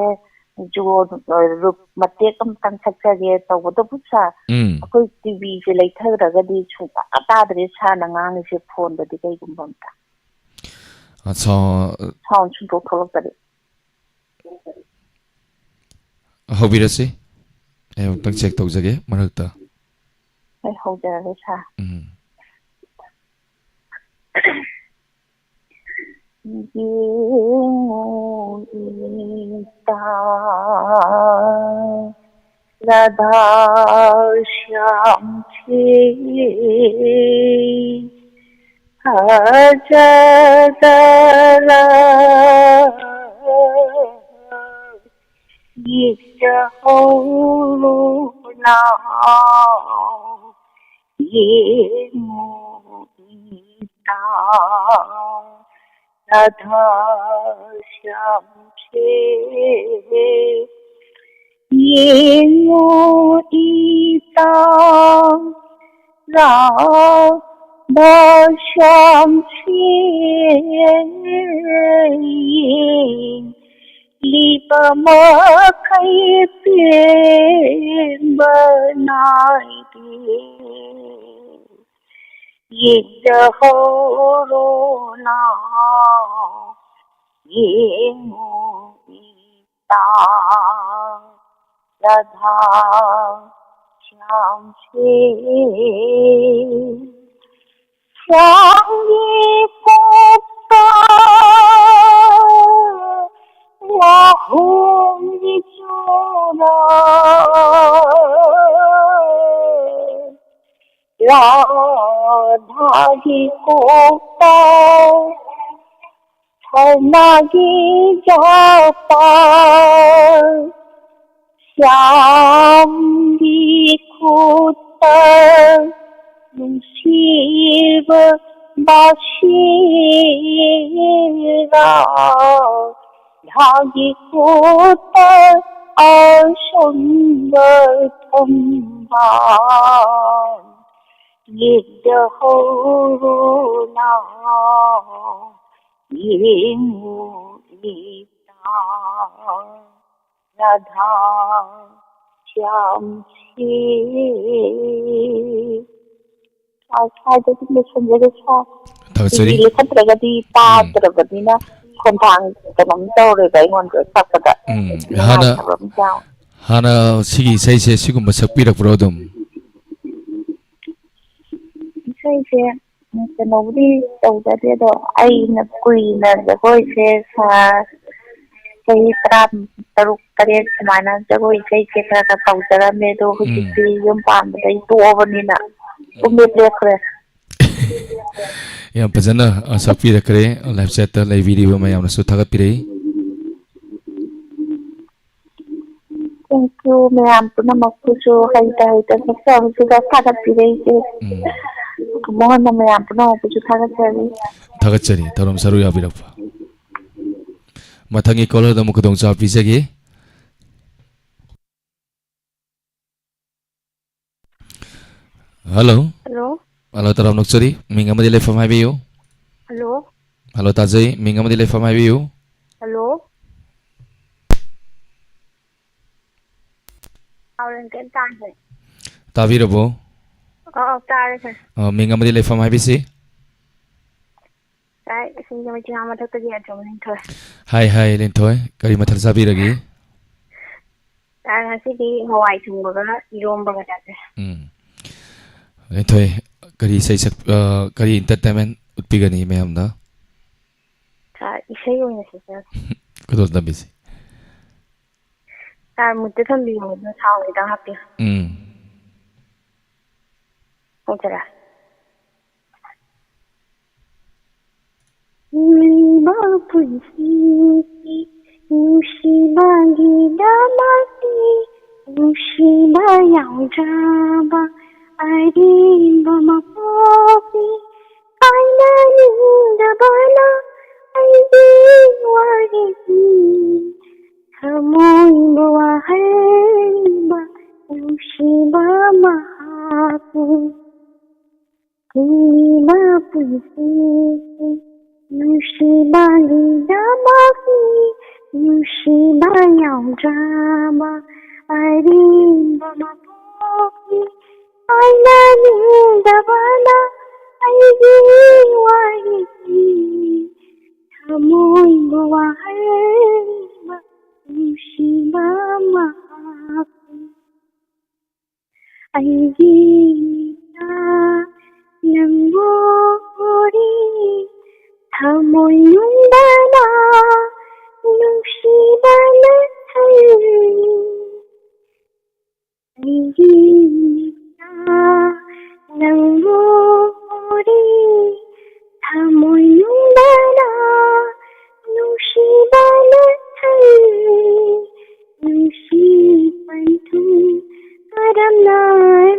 ꯖꯨꯒꯣ, ꯑ, ꯔꯨꯞ ꯃꯇꯦꯛ ꯑꯃꯇꯪ ꯁꯛꯆꯒꯦ ꯇꯧꯕꯗꯕꯨ, ꯁꯥꯔ, ꯎꯝ꯫ ꯑꯩꯈꯣꯏ ꯇꯤꯚꯤꯁꯦ ꯂꯩꯊꯈ꯭ꯔꯒꯗꯤ ꯁꯨꯡꯇꯥ ꯇꯥꯗ꯭ꯔꯦ, ꯁꯥꯔꯅ ꯉꯥꯡꯉꯤꯁꯦ ꯐꯣꯟꯗꯗꯤ ꯀꯩꯒꯨꯝꯕ ꯑꯝꯇ꯫ ꯑꯠꯁꯥ꯫ ꯁꯥꯎꯟ ꯁꯨꯡꯊꯣꯛ ꯊꯣꯛꯂꯛꯇꯔꯦ꯫ ꯍꯧꯕꯤꯔꯁꯤ꯫ ꯑꯩ ꯑꯃꯨꯛꯇꯪ ꯆꯦꯛ ꯇꯧꯖꯒꯦ ꯃꯔꯛꯇ꯫ ꯑꯩ ꯍꯧꯖꯔꯒꯦ, ꯁꯥꯔ꯫ ꯎꯝ꯫ ꯌꯦꯡꯉꯨ ꯏꯇꯥ, ꯔꯥꯙꯥ ꯁ꯭ꯌꯥꯝꯁꯦ ꯐꯖꯗꯔ ꯌꯦꯛꯆꯍꯧꯔꯣ ꯅꯥꯎ, ꯌꯦꯡꯉꯨ ꯏꯇꯥ, ꯔꯥꯙꯥ ꯁ꯭ꯌꯥꯝꯁꯦ ꯌꯦꯡꯉꯨ ꯏꯇꯥ, ꯔꯥꯙꯥ ꯁ꯭ꯌꯥꯝꯁꯦ ꯌꯦꯡꯂꯤꯕ ꯃꯈꯩ ꯄꯦꯟꯕ ꯅꯥꯏꯗꯦ꯫ ꯌꯦꯡꯖꯍꯧꯔꯣ ꯅꯥꯎ, ꯌꯦꯡꯉꯨ ꯏꯇꯥ, ꯔꯥꯙꯥ ꯁ꯭ꯌꯥꯝꯁꯦ ꯁ꯭ꯌꯥꯝꯒꯤ ꯀꯣꯛꯇ ꯋꯥꯍꯣꯡꯒꯤ ꯆꯨꯔꯥ, ꯔꯥꯙꯥꯒꯤ ꯀꯣꯛꯇ ꯁꯅꯥꯒꯤ ꯌꯣꯄꯥꯛ, ꯁ꯭ꯌꯥꯝꯒꯤ ꯈꯨꯠꯇ ꯅꯨꯡꯁꯤ ꯕꯥꯁꯤꯔꯥ ꯙꯥꯒꯤ ꯈꯨꯠꯇ ꯑꯁꯪꯕ ꯊꯝꯕꯥꯜ ꯌꯦꯠꯇ ꯍꯧꯔꯨꯅ ꯌꯦꯡꯉꯨ ꯏꯇꯥ ꯔꯥꯙꯥ ꯁ꯭ꯌꯥꯝꯁꯤ꯫ ꯑ, ꯁ꯭ꯋꯥꯏꯗ ꯑꯗꯨꯝ ꯂꯣꯏꯁꯤꯟꯖꯔꯦ, ꯁꯥꯔ꯫ ꯊꯥꯒꯠꯆꯔꯤ꯫ ꯁꯤꯗꯤ ꯂꯦꯞꯈꯠꯇ꯭ꯔꯒꯗꯤ ꯎꯝ꯫ ꯇꯥꯗ꯭ꯔꯕꯅꯤꯅ ꯈꯣꯟꯊꯥꯡ ꯀꯩꯅꯣꯝ ꯇꯧꯔꯦꯕ ꯑꯩꯉꯣꯟꯗ ꯁꯛꯄꯗ꯫ ꯎꯝ, ꯍꯥꯟꯅ, ꯅꯨꯡꯉꯥꯏꯇꯕ ꯑꯃ ꯌꯥꯎꯋꯦ꯫ ꯍꯥꯟꯅ ꯁꯤꯒꯤ ꯏꯁꯩꯁꯦ ꯁꯤꯒꯨꯝꯕ ꯁꯛꯄꯤꯔꯛꯄ꯭ꯔꯣ ꯑꯗꯨꯝ? ꯏꯁꯩꯁꯦ, ꯎꯝ, ꯀꯩꯅꯣꯕꯨꯗꯤ ꯇꯧꯖꯗꯦ, ꯑꯗꯣ ꯑꯩꯅ ꯀꯨꯏꯅ ꯖꯒꯣꯏꯁꯦ ꯁꯥ-, ꯆꯍꯤ ꯇꯔꯥ ꯇꯔꯨꯛ, ꯇꯔꯦꯠ ꯁꯨꯃꯥꯏꯅ ꯖꯒꯣꯏ ꯏꯁꯩꯁꯦ ꯈꯔ ꯈꯔ ꯇꯧꯖꯔꯝꯃꯦ, ꯑꯗꯣ ꯎꯝ꯫ ꯍꯧꯖꯤꯛꯇꯤ ꯌꯨꯝ ꯄꯥꯟꯕꯗꯩ ꯇꯣꯛꯑꯕꯅꯤꯅ ꯄꯨꯡꯂꯦꯞ ꯂꯦꯞꯈ꯭ꯔꯦ꯫ ꯌꯥꯝ ꯐꯖꯅ, ꯑ, ꯁꯛꯄꯤꯔꯛꯈ꯭ꯔꯦ꯫ Live chat ꯇ ꯂꯩꯕꯤꯔꯤꯕ ꯃꯌꯥꯝꯅꯁꯨ ꯊꯥꯒꯠꯄꯤꯔꯛꯏ꯫ Thank you, ꯃꯌꯥꯝ ꯄꯨꯝꯅꯃꯛꯄꯨꯁꯨ ꯍꯩꯇ ꯍꯩꯇ ꯁꯛꯆꯕꯁꯤꯗ ꯊꯥꯒꯠꯄꯤꯔꯛꯏꯁꯦ꯫ ꯎꯝ꯫ ꯃꯉꯣꯟꯗ ꯃꯌꯥꯝ ꯄꯨꯝꯅꯃꯛꯄꯨꯁꯨ ꯊꯥꯒꯠꯆꯔꯤ꯫ ꯊꯥꯒꯠꯆꯔꯤ, ꯊꯧꯔꯝ ꯁꯔꯨꯛ ꯌꯥꯕꯤꯔꯛꯄ꯫ ꯃꯊꯪꯒꯤ caller ꯗ ꯑꯃꯨꯛ ꯈꯨꯗꯣꯡꯆꯥꯕ ꯄꯤꯖꯒꯦ꯫ Hello꯫ Hello꯫ Hello, ꯇꯔꯥꯝꯅ ꯑꯣꯛꯆꯔꯤ꯫ ꯃꯤꯡ ꯑꯃꯗꯤ ꯂꯩꯐꯝ ꯍꯥꯏꯕꯤꯌꯨ꯫ Hello꯫ Hello, ꯇꯥꯖꯩ꯫ ꯃꯤꯡ ꯑꯃꯗꯤ ꯂꯩꯐꯝ ꯍꯥꯏꯕꯤꯌꯨ꯫ Hello꯫ ꯇꯥꯕ꯭ꯔꯣ? ꯀꯩꯝ ꯇꯥꯗ꯭ꯔꯦ꯫ ꯇꯥꯕꯤꯔꯕꯣ? ꯑ, ꯑ, ꯇꯥꯔꯦ, sir꯫ ꯑ, ꯃꯤꯡ ꯑꯃꯗꯤ ꯂꯩꯐꯝ ꯍꯥꯏꯕꯤꯁꯤ? Sir, ꯁꯤꯡꯖꯃꯩ ꯆꯤꯡꯉꯥ ꯃꯊꯛꯇꯒꯤ ꯑꯆꯧꯕ ꯅꯤꯡꯊꯧ꯫ ꯍꯥꯏ, ꯍꯥꯏ, ꯂꯤꯟꯊꯣꯏ꯫ ꯀꯔꯤ ꯃꯊꯦꯜ ꯆꯥꯕꯤꯔꯒꯦ? Sir, ꯉꯁꯤꯗꯤ ꯍꯋꯥꯏ ꯊꯣꯡꯕꯒ ꯏꯔꯣꯝꯕꯒ ꯆꯥꯖꯩ꯫ ꯎꯝ꯫ ꯂꯤꯟꯊꯣꯏ, ꯀꯔꯤ ꯏꯁꯩ ꯁꯛ-, ꯑ, ꯀꯔꯤ entertainment ꯎꯠꯄꯤꯒꯅꯤ ꯃꯌꯥꯝꯗ? Sir, ꯏꯁꯩ ꯑꯣꯏꯅ ꯁꯛꯆꯔꯒꯦ꯫ ꯈꯨꯗꯣꯜ ꯇꯝꯕꯤꯁꯤ꯫ Sir, ꯃꯨꯠꯇ ꯊꯝꯕꯤꯌꯣ, ꯑꯗꯣ sound ꯈꯤꯇꯪ ꯍꯥꯞꯄꯤꯌꯨ꯫ ꯎꯝ꯫ ꯍꯧꯖꯔꯦ꯫ ꯃꯤꯑꯣꯏꯕ ꯄꯨꯟꯁꯤꯁꯤ ꯅꯨꯡꯁꯤꯕꯒꯤꯗꯃꯛꯇꯤ, ꯅꯨꯡꯁꯤꯕ ꯌꯥꯎꯗ꯭ꯔꯕ ꯑꯔꯦꯝꯕ ꯃꯄꯣꯛꯅꯤ꯫ ꯃꯍꯥꯛꯄꯨ꯫ ꯍꯤꯡꯂꯤꯕ ꯄꯨꯟꯁꯤꯁꯤ ꯅꯨꯡꯁꯤꯕꯒꯤꯗꯃꯛꯅꯤ, ꯅꯨꯡꯁꯤꯕ ꯌꯥꯎꯗ꯭ꯔꯕ ꯑꯔꯦꯝꯕ ꯃꯄꯣꯛꯅꯤ꯫ ꯍꯥꯏꯅꯅꯤꯡꯗꯕꯅ ꯑꯩꯒꯤ ꯋꯥꯔꯤꯅꯤ, ꯊꯃꯣꯏꯕꯨ ꯋꯥꯍꯜꯂꯤꯕ ꯅꯨꯡꯁꯤꯕ ꯃꯍꯥꯛꯄꯨ꯫ ꯑꯩꯒꯤ ꯃꯤꯠꯇ ꯅꯪꯕꯨ ꯎꯔꯤ, ꯊꯃꯣꯏ ꯅꯨꯡꯗꯅ ꯅꯨꯡꯁꯤꯕꯅ ꯊꯜꯂꯤ꯫ ꯑꯩꯒꯤ ꯃꯤꯠꯇ ꯅꯪꯕꯨ ꯎꯔꯤ, ꯊꯃꯣꯏ ꯅꯨꯡꯗꯅ ꯅꯨꯡꯁꯤꯕꯅ ꯊꯜꯂꯤ꯫ ꯅꯨꯡꯁꯤ ꯄꯟꯊꯨꯡ ꯀꯔꯝꯅ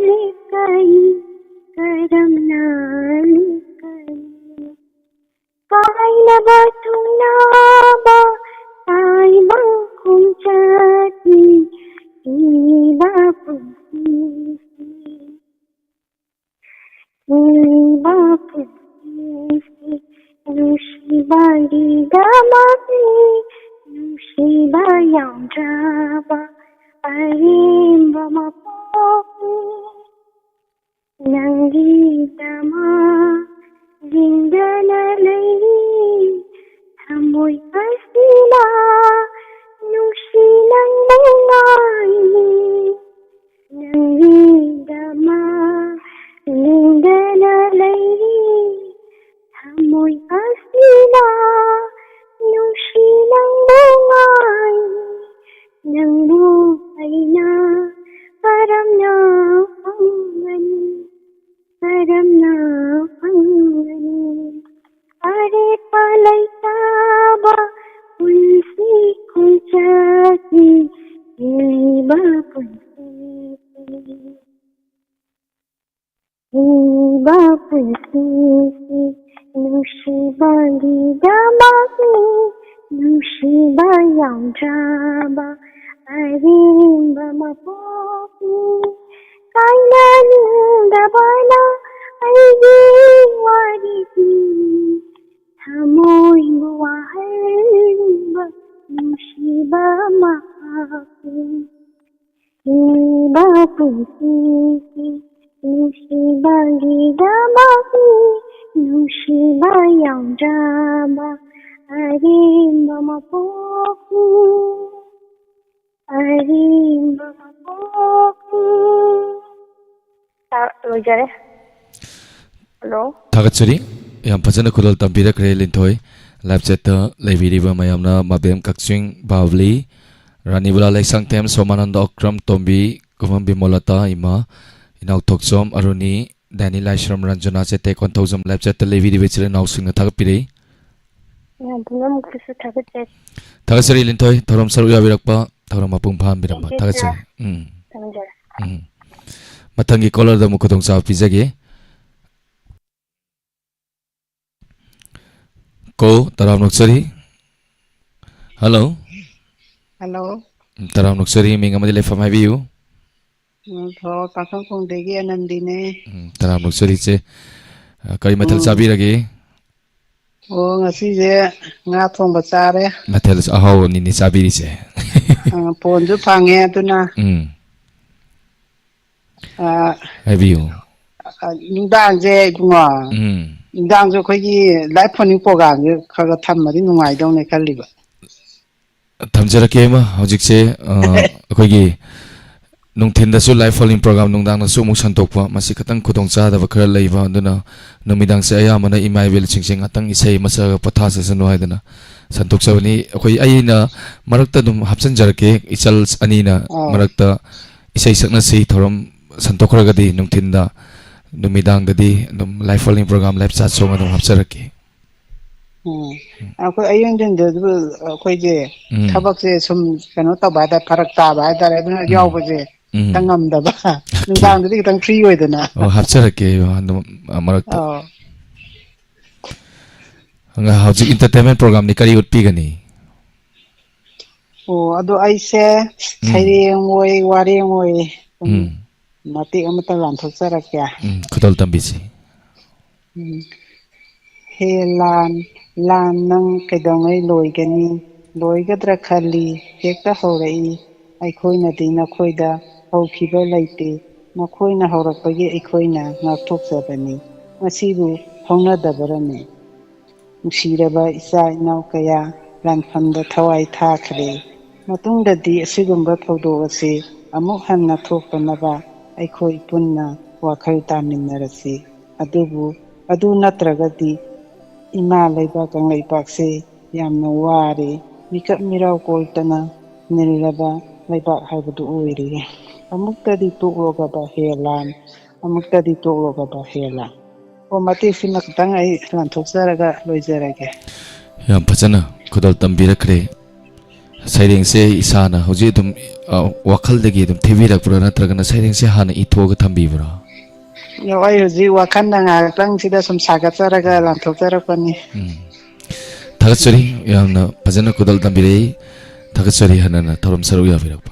ꯂꯦꯞꯀꯅꯤ, ꯀꯔꯝꯅ ꯂꯦꯞꯀꯅꯤ? ꯀꯥꯏꯅꯕ ꯊꯨꯡꯅꯕ ꯇꯥꯏꯕꯪ ꯈꯣꯡꯆꯠꯅꯤ ꯍꯤꯡꯂꯤꯕ ꯄꯨꯟꯁꯤꯁꯤ꯫ ꯍꯤꯡꯂꯤꯕ ꯄꯨꯟꯁꯤꯁꯤ ꯅꯨꯡꯁꯤꯕꯒꯤꯗꯃꯛꯅꯤ, ꯅꯨꯡꯁꯤꯕ ꯌꯥꯎꯗ꯭ꯔꯕ ꯑꯔꯦꯝꯕ ꯃꯄꯣꯛꯅꯤ꯫ ꯅꯪꯒꯤꯗꯃꯛ ꯂꯦꯡꯗꯅ ꯂꯩꯔꯤ ꯊꯃꯣꯏ ꯑꯁꯤꯅ, ꯅꯨꯡꯁꯤ ꯅꯪꯕꯨ ꯉꯥꯏꯔꯤ꯫ ꯅꯪꯒꯤꯗꯃꯛ ꯂꯦꯡꯗꯅ ꯂꯩꯔꯤ ꯊꯃꯣꯏ ꯑꯁꯤꯅ, ꯅꯨꯡꯁꯤ ꯅꯪꯕꯨ ꯉꯥꯏꯔꯤ꯫ ꯅꯪꯕꯨ ꯑꯩꯅ ꯀꯔꯝꯅ ꯐꯪꯒꯅꯤ, ꯀꯔꯝꯅ ꯐꯪꯒꯅꯤ? ꯑꯔꯦꯞꯄ ꯂꯩꯇꯕ ꯄꯨꯟꯁꯤ ꯈꯣꯡꯆꯠꯅꯤ ꯍꯤꯡꯂꯤꯕ ꯄꯨꯟꯁꯤꯁꯤ꯫ ꯍꯤꯡꯂꯤꯕ ꯄꯨꯟꯁꯤꯁꯤ ꯅꯨꯡꯁꯤꯕꯒꯤꯗꯃꯛꯅꯤ, ꯅꯨꯡꯁꯤꯕ ꯌꯥꯎꯗ꯭ꯔꯕ ꯑꯔꯦꯝꯕ ꯃꯄꯣꯛꯅꯤ꯫ ꯍꯥꯏꯅꯅꯤꯡꯗꯕꯅ ꯑꯩꯒꯤ ꯋꯥꯔꯤꯁꯤ ꯊꯃꯣꯏꯕꯨ ꯋꯥꯍꯟꯕ ꯅꯨꯡꯁꯤꯕ ꯃꯍꯥꯛꯄꯨ꯫ ꯍꯤꯡꯕ ꯄꯨꯟꯁꯤꯁꯤ ꯅꯨꯡꯁꯤꯕꯒꯤꯗꯃꯛꯅꯤ, ꯅꯨꯡꯁꯤꯕ ꯌꯥꯎꯗ꯭ꯔꯕ ꯑꯔꯦꯝꯕ ꯃꯄꯣꯛꯅꯤ, ꯑꯔꯦꯝꯕ ꯃꯄꯣꯛꯅꯤ꯫ ꯇꯥ-, ꯂꯣꯏꯖꯔꯦ꯫ ꯍꯜꯂꯣ꯫ ꯊꯥꯒꯠꯆꯔꯤ꯫ ꯌꯥꯝ ꯐꯖꯅ ꯈꯨꯗꯣꯜ ꯇꯝꯕꯤꯔꯛꯈ꯭ꯔꯦ ꯂꯤꯟꯊꯣꯏ꯫ ꯂꯥꯏꯚ ꯆꯦꯠꯇ ꯂꯩꯕꯤꯔꯤꯕ ꯃꯌꯥꯝꯅ ꯃꯕꯦꯝ ꯀꯛꯆꯤꯡ, ꯕꯥꯕꯂꯤ, ꯔꯥꯅꯤꯕꯨꯂꯥ ꯂꯩꯁꯥꯡꯊꯦꯝ, ꯁꯣꯃꯥꯅꯟꯗ ꯑꯣꯀ꯭ꯔꯝ, ꯇꯣꯝꯕꯤ, ꯀꯨꯃꯝ ꯕꯤꯃꯣꯂꯇꯥ, ꯏꯃꯥ, ꯏꯅꯥꯎ ꯊꯣꯛꯆꯣꯝ, ꯑꯔꯨꯅꯤ, ꯗꯥꯅꯤ ꯂꯥꯏꯁ꯭ꯔꯝ, ꯔꯟꯖꯅꯥ ꯆꯦꯇꯦ, ꯀꯣꯟꯊꯧꯖꯝ ꯂꯥꯏꯐ ꯆꯦꯠꯇ ꯂꯩꯕꯤꯔꯤꯕ ꯏꯆꯤꯜ ꯏꯅꯥꯎꯁꯤꯡꯅ ꯊꯥꯒꯠꯄꯤꯔꯤ꯫ ꯃꯌꯥꯝ ꯄꯨꯝꯅꯃꯛꯇꯁꯨ ꯊꯥꯒꯠꯆꯔꯤ꯫ ꯊꯥꯒꯠꯆꯔꯤ ꯂꯤꯟꯊꯣꯏ, ꯊꯧꯔꯝ ꯁꯔꯨꯛ ꯌꯥꯕꯤꯔꯛꯄ, ꯊꯧꯔꯝ ꯃꯄꯨꯡ ꯐꯥꯍꯟꯕꯤꯔꯝꯕ꯫ Thank you, ꯊꯥꯒꯠꯆꯔꯤ꯫ Sir꯫ ꯎꯝ꯫ ꯊꯝꯖꯔꯦ꯫ ꯎꯝ꯫ ꯃꯊꯪꯒꯤ ꯀꯣꯂꯔꯗ ꯑꯃꯨꯛ ꯈꯨꯗꯣꯡꯆꯥꯕ ꯄꯤꯖꯒꯦ꯫ ꯀꯣ, ꯇꯔꯥꯝꯅ ꯑꯣꯛꯆꯔꯤ꯫ ꯍꯜꯂꯣ꯫ ꯍꯜꯂꯣ꯫ ꯎꯝ, ꯇꯔꯥꯝꯅ ꯑꯣꯛꯆꯔꯤ, ꯃꯤꯡ ꯑꯃꯗꯤ ꯂꯩꯐꯝ ꯍꯥꯏꯕꯤꯌꯨ꯫ ꯎꯝ, ꯊꯣ-, ꯄꯥꯈꯪꯈꯣꯡꯗꯒꯤ ꯑꯅꯟꯗꯤꯅꯦ꯫ ꯎꯝ, ꯇꯔꯥꯝꯅ ꯑꯣꯛꯆꯔꯤ, ꯏꯆꯦ꯫ ꯑ, ꯀꯔꯤ ꯃꯊꯦꯜ ꯎꯝ꯫ ꯆꯥꯕꯤꯔꯒꯦ? ꯑꯣ, ꯉꯁꯤꯁꯦ ꯉꯥ ꯊꯣꯡꯕ ꯆꯥꯔꯦ꯫ ꯃꯊꯦꯜ ꯑꯍꯥꯎꯕꯅꯤꯅꯦ ꯆꯥꯕꯤꯔꯤꯁꯦ꯫ ꯑ, ꯐꯣꯟꯁꯨ ꯐꯪꯉꯦ ꯑꯗꯨꯅ꯫ ꯎꯝ꯫ ꯑ, ꯍꯥꯏꯕꯤꯌꯨ꯫ ꯑ, ꯅꯨꯡꯗꯥꯡꯁꯦ ꯏꯕꯨꯡꯉꯣ, ꯎꯝ꯫ ꯅꯨꯡꯗꯥꯡꯁꯨ ꯑꯩꯈꯣꯏꯒꯤ live phone-in program-ꯁꯦ ꯈꯔ ꯈꯔ ꯊꯝꯃꯗꯤ ꯅꯨꯡꯉꯥꯏꯗꯧꯅꯦ ꯈꯜꯂꯤꯕ꯫ ꯊꯝꯖꯔꯛꯀꯦ, ꯏꯃꯥ꯫ ꯍꯧꯖꯤꯛꯁꯦ, ꯑ, ꯑꯩꯈꯣꯏꯒꯤ ꯅꯨꯡꯊꯤꯟꯗꯁꯨ live phone-in program, ꯅꯨꯡꯗꯥꯡꯗꯁꯨ ꯑꯃꯨꯛ ꯁꯟꯗꯣꯛꯄ, ꯃꯁꯤ ꯈꯤꯇꯪ ꯈꯨꯗꯣꯡꯆꯥꯗꯕ ꯈꯔ ꯂꯩꯕ, ꯑꯗꯨꯅ ꯅꯨꯃꯤꯗꯥꯡꯁꯦ ꯑꯌꯥꯝꯕꯅ ꯏꯃꯥ ꯏꯕꯦꯜꯁꯤꯡꯁꯦ ꯉꯥꯛꯇꯪ ꯏꯁꯩ ꯑꯃ ꯁꯛꯑꯒ ꯄꯣꯊꯥꯖꯁꯅꯨ ꯍꯥꯏꯗꯅ ꯁꯟꯗꯣꯛꯆꯕꯅꯤ꯫ ꯑꯩꯈꯣꯏ, ꯑꯩꯅ ꯃꯔꯛꯇ ꯑꯗꯨꯝ ꯍꯥꯞꯆꯤꯟꯖꯔꯛꯀꯦ, ꯏꯆꯜ ꯑꯅꯤꯅ ꯑꯣ꯫ ꯃꯔꯛꯇ ꯏꯁꯩ ꯁꯛꯅꯁꯤ, ꯊꯧꯔꯝ ꯁꯟꯗꯣꯛꯈ꯭ꯔꯒꯗꯤ ꯅꯨꯡꯊꯤꯟꯗ, ꯅꯨꯃꯤꯗꯥꯡꯗꯗꯤ ꯑꯗꯨꯝ live phone-in program, live chat song ꯑꯗꯨꯝ ꯍꯥꯞꯆꯔꯛꯀꯦ꯫ ꯎꯝ꯫ ꯑꯩꯈꯣꯏ ꯑꯌꯨꯛ ꯅꯨꯡꯊꯤꯟꯗꯁꯨ ꯑꯩꯈꯣꯏꯁꯦ ꯎꯝ꯫ ꯊꯕꯛꯁꯦ ꯁꯨꯝ ꯀꯩꯅꯣ ꯇꯧꯕ ꯍꯥꯏꯇꯥꯔꯦ, ꯐꯔꯛ ꯇꯥꯕ ꯍꯥꯏꯇꯥꯔꯦ, ꯑꯗꯨꯅ ꯎꯝ꯫ ꯌꯥꯎꯕꯁꯦ ꯎꯝ꯫ ꯈꯤꯇꯪ ꯉꯝꯗꯕ꯫ ꯑꯣꯀꯦ꯫ ꯅꯨꯡꯗꯥꯡꯗꯗꯤ ꯈꯤꯇꯪ free ꯑꯣꯏꯗꯅ꯫ ꯑꯣ, ꯍꯥꯞꯆꯔꯛꯀꯦ, ꯑꯗꯨꯝ ꯃꯔꯛꯇ꯫ ꯑꯧ꯫ ꯍꯧꯖꯤꯛ entertainment program-ꯗꯤ ꯀꯔꯤ ꯎꯠꯄꯤꯒꯅꯤ? ꯑꯣ, ꯑꯗꯣ ꯑꯩꯁꯦ ꯎꯝ꯫ ꯁꯩꯔꯦꯡ ꯑꯣꯏ, ꯋꯥꯔꯦꯡ ꯑꯣꯏ꯫ ꯎꯝ꯫ ꯃꯇꯦꯛ ꯑꯃꯇ ꯂꯥꯟꯊꯣꯛꯆꯔꯛꯀꯦ꯫ ꯎꯝ, ꯈꯨꯗꯣꯜ ꯇꯝꯕꯤꯁꯤ꯫ ꯎꯝ꯫ ꯍꯦ ꯂꯥꯟ, ꯂꯥꯟ ꯅꯪ ꯀꯩꯗꯧꯉꯩ ꯂꯣꯏꯒꯅꯤ? ꯂꯣꯏꯒꯗ꯭ꯔꯥ ꯈꯜꯂꯤ, ꯍꯦꯛꯇ ꯍꯧꯔꯛꯏ꯫ ꯑꯩꯈꯣꯏꯅꯗꯤ ꯅꯈꯣꯏꯗ ꯍꯧꯈꯤꯕ ꯂꯩꯇꯦ, ꯅꯈꯣꯏꯅ ꯍꯧꯔꯛꯄꯒꯤ ꯑꯩꯈꯣꯏꯅ ꯉꯥꯛꯊꯣꯛꯆꯕꯅꯤ꯫ ꯃꯁꯤꯕꯨ ꯍꯧꯅꯗꯕꯔꯅꯦ? ꯅꯨꯡꯁꯤꯔꯕ ꯏꯆꯥ ꯏꯅꯥꯎ ꯀꯌꯥ ꯂꯥꯟꯐꯝꯗ ꯊꯋꯥꯏ ꯊꯥꯈ꯭ꯔꯦ꯫ ꯃꯇꯨꯡꯗꯗꯤ ꯑꯁꯤꯒꯨꯝꯕ ꯊꯧꯗꯣꯛ ꯑꯁꯤ ꯑꯃꯨꯛ ꯍꯟꯅ ꯊꯣꯛꯇꯅꯕ ꯑꯩꯈꯣꯏ ꯄꯨꯟꯅ ꯋꯥꯈꯜ ꯇꯥꯃꯤꯟꯅꯔꯁꯤ꯫ ꯑꯗꯨꯕꯨ ꯑꯗꯨ ꯅꯠꯇ꯭ꯔꯒꯗꯤ ꯏꯃꯥ ꯂꯩꯕꯥꯛ ꯀꯪꯂꯩꯄꯥꯛꯁꯦ ꯌꯥꯝꯅ ꯋꯥꯔꯦ꯫ ꯃꯤꯀꯞ ꯃꯤꯔꯥꯎ ꯀꯣꯏꯇꯅ ꯅꯤꯜꯂꯕ ꯂꯩꯕꯥꯛ ꯍꯥꯏꯕꯗꯨ ꯑꯣꯏꯔꯦ꯫ ꯑꯃꯨꯛꯇꯗꯤ ꯇꯣꯛꯂꯣꯒꯕ ꯍꯦ ꯂꯥꯟ, ꯑꯃꯨꯛꯇꯗꯤ ꯇꯣꯛꯂꯣꯒꯕ ꯍꯦ ꯂꯥꯟ꯫ ꯑꯣ, ꯃꯇꯦꯛꯁꯤꯃ ꯈꯤꯇꯪ ꯑꯩ ꯂꯥꯟꯊꯣꯛꯆꯔꯒ ꯂꯣꯏꯖꯔꯒꯦ꯫ ꯌꯥꯝ ꯐꯖꯅ ꯈꯨꯗꯣꯜ ꯇꯝꯕꯤꯔꯛꯈ꯭ꯔꯦ꯫ ꯁꯩꯔꯦꯡꯁꯦ ꯏꯁꯥꯅ ꯍꯧꯖꯤꯛ ꯑꯗꯨꯝ, ꯑ, ꯋꯥꯈꯜꯗꯒꯤ ꯑꯗꯨꯝ ꯊꯤꯕꯤꯔꯛꯄ꯭ꯔꯥ, ꯅꯠꯇ꯭ꯔꯒꯅ ꯁꯩꯔꯦꯡꯁꯦ ꯍꯥꯟꯅ ꯏꯊꯣꯛꯑꯒ ꯊꯝꯕꯤꯕ꯭ꯔꯥ? ꯑꯣ, ꯑꯩ ꯍꯧꯖꯤꯛ ꯋꯥꯈꯜꯅ ꯉꯥꯏꯍꯥꯛꯇꯪꯁꯤꯗ ꯁꯨꯝ ꯁꯥꯒꯠꯆꯔꯒ ꯂꯥꯟꯊꯣꯛꯆꯔꯛꯄꯅꯤ꯫ ꯎꯝ꯫ ꯊꯥꯒꯠꯆꯔꯤ, ꯌꯥꯝꯅ ꯐꯖꯅ ꯈꯨꯗꯣꯜ ꯇꯝꯕꯤꯔꯛꯏ꯫ ꯊꯥꯒꯠꯆꯔꯤ ꯍꯟꯅ ꯍꯟꯅ ꯊꯧꯔꯝ ꯁꯔꯨꯛ ꯌꯥꯕꯤꯔꯛꯄ꯫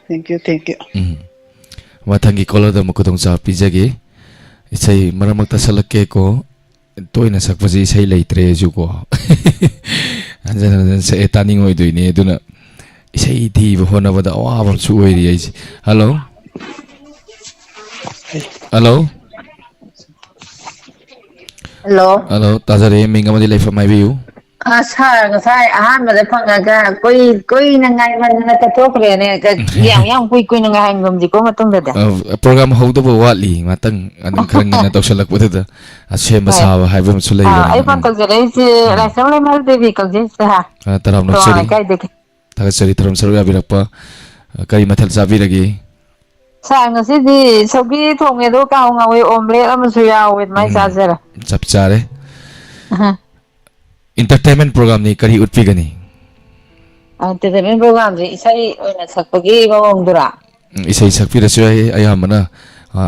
Thank you, thank you. ꯎꯝ꯫ ꯃꯊꯪꯒꯤ ꯀꯣꯂꯔꯗ ꯑꯃꯨꯛ ꯈꯨꯗꯣꯡꯆꯥꯕ ꯄꯤꯖꯒꯦ꯫ ꯏꯁꯩ ꯃꯔꯛ ꯃꯔꯛꯇ ꯁꯛꯂꯛꯀꯦꯀꯣ꯫ ꯇꯣꯏꯅ ꯁꯛꯄꯁꯦ ꯏꯁꯩ ꯂꯩꯇ꯭ꯔꯦ ꯑꯩꯁꯨꯀꯣ꯫ ꯍꯟꯖꯟ ꯍꯟꯖꯟ ꯁꯛꯑꯦ, ꯇꯥꯅꯤꯡꯉꯣꯏꯗꯣꯏꯅꯦ꯫ ꯑꯗꯨꯅ ꯏꯁꯩ ꯊꯤꯕ ꯍꯣꯠꯅꯕꯗ ꯑꯋꯥꯕ ꯑꯃꯁꯨ ꯑꯣꯏꯔꯤ ꯑꯩꯁꯦ꯫ ꯍꯜꯂꯣ꯫ ꯍꯜꯂꯣ꯫ ꯍꯜꯂꯣ꯫ ꯍꯜꯂꯣ, ꯇꯥꯖꯔꯦ꯫ ꯃꯤꯡ ꯑꯃꯗꯤ ꯂꯩꯐꯝ ꯍꯥꯏꯕꯤꯌꯨ꯫ ꯑ, ꯁꯥꯔ, ꯉꯁꯥꯏ ꯑꯍꯥꯟꯕꯗ ꯐꯪꯉꯒ ꯀꯨꯏ-, ꯀꯨꯏꯅ ꯉꯥꯏꯃꯟꯗꯅ ꯆꯠꯊꯣꯛꯈ꯭ꯔꯦꯅꯦ꯫ ꯀ-, ꯌꯥꯝ, ꯌꯥꯝ ꯀꯨꯏ ꯀꯨꯏꯅ ꯉꯥꯏꯍꯟꯒꯨꯝꯁꯤꯀꯣ ꯃꯇꯨꯡꯗꯗꯤ꯫ ꯑ, ꯄ꯭ꯔꯣꯒ꯭ꯔꯥꯝ ꯍꯧꯗꯕ ꯋꯥꯠꯂꯤ ꯉꯥꯛꯇꯪ, ꯑꯗꯨꯝ ꯈꯔ ꯉꯟꯅ ꯇꯧꯁꯜꯂꯛꯄꯗꯨꯗ, ꯑ, ꯁꯦꯝꯕ ꯍꯣꯏ꯫ ꯁꯥꯕ ꯍꯥꯏꯕ ꯑꯃꯁꯨ ꯑꯥ, ꯂꯩꯕꯅꯤꯅ꯫ ꯑꯩ ꯐꯣꯟ ꯎꯝ꯫ ꯇꯧꯖꯔꯛꯏꯁꯦ ꯎꯝ꯫ ꯂꯥꯏꯁ꯭ꯔꯝ ꯂꯩꯃꯥ ꯗꯦꯕꯤ ꯀꯧꯖꯩ, ꯁꯥꯔ꯫ ꯑ, ꯇꯔꯥꯝꯅ ꯇꯣꯉꯥꯟ ꯑꯣꯛꯆꯔꯤ꯫ ꯂꯩꯀꯥꯏꯗꯒꯤ꯫ ꯊꯥꯒꯠꯆꯔꯤ ꯊꯧꯔꯝ ꯁꯔꯨꯛ ꯌꯥꯕꯤꯔꯛꯄ꯫ ꯑ, ꯀꯔꯤ ꯃꯊꯦꯜ ꯆꯥꯕꯤꯔꯒꯦ? ꯁꯥꯔ, ꯉꯁꯤꯗꯤ ꯁꯧꯒ꯭ꯔꯤ ꯊꯣꯡꯉꯦ, ꯑꯗꯨꯒ ꯀꯥꯡꯍꯧ ꯉꯧꯋꯦ, ꯑꯣꯝꯂꯦꯠ ꯑꯃꯁꯨ ꯌꯥꯎꯋꯦ, ꯑꯗꯨꯃꯥꯏꯅ ꯎꯝ, ꯆꯥꯖꯔꯦ꯫ ꯆꯞ ꯆꯥꯔꯦ꯫ ꯑꯍ꯫ Entertainment programꯅꯤ ꯀꯔꯤ ꯎꯠꯄꯤꯒꯅꯤ? Entertainment programꯁꯦ ꯏꯁꯩ ꯑꯣꯏꯅ ꯁꯛꯄꯒꯤ ꯃꯑꯣꯡꯗꯨꯔꯥ? ꯎꯝ, ꯏꯁꯩ ꯁꯛꯄꯤꯔꯁꯨ ꯌꯥꯏ꯫ ꯑꯌꯥꯝꯕꯅ, ꯑ,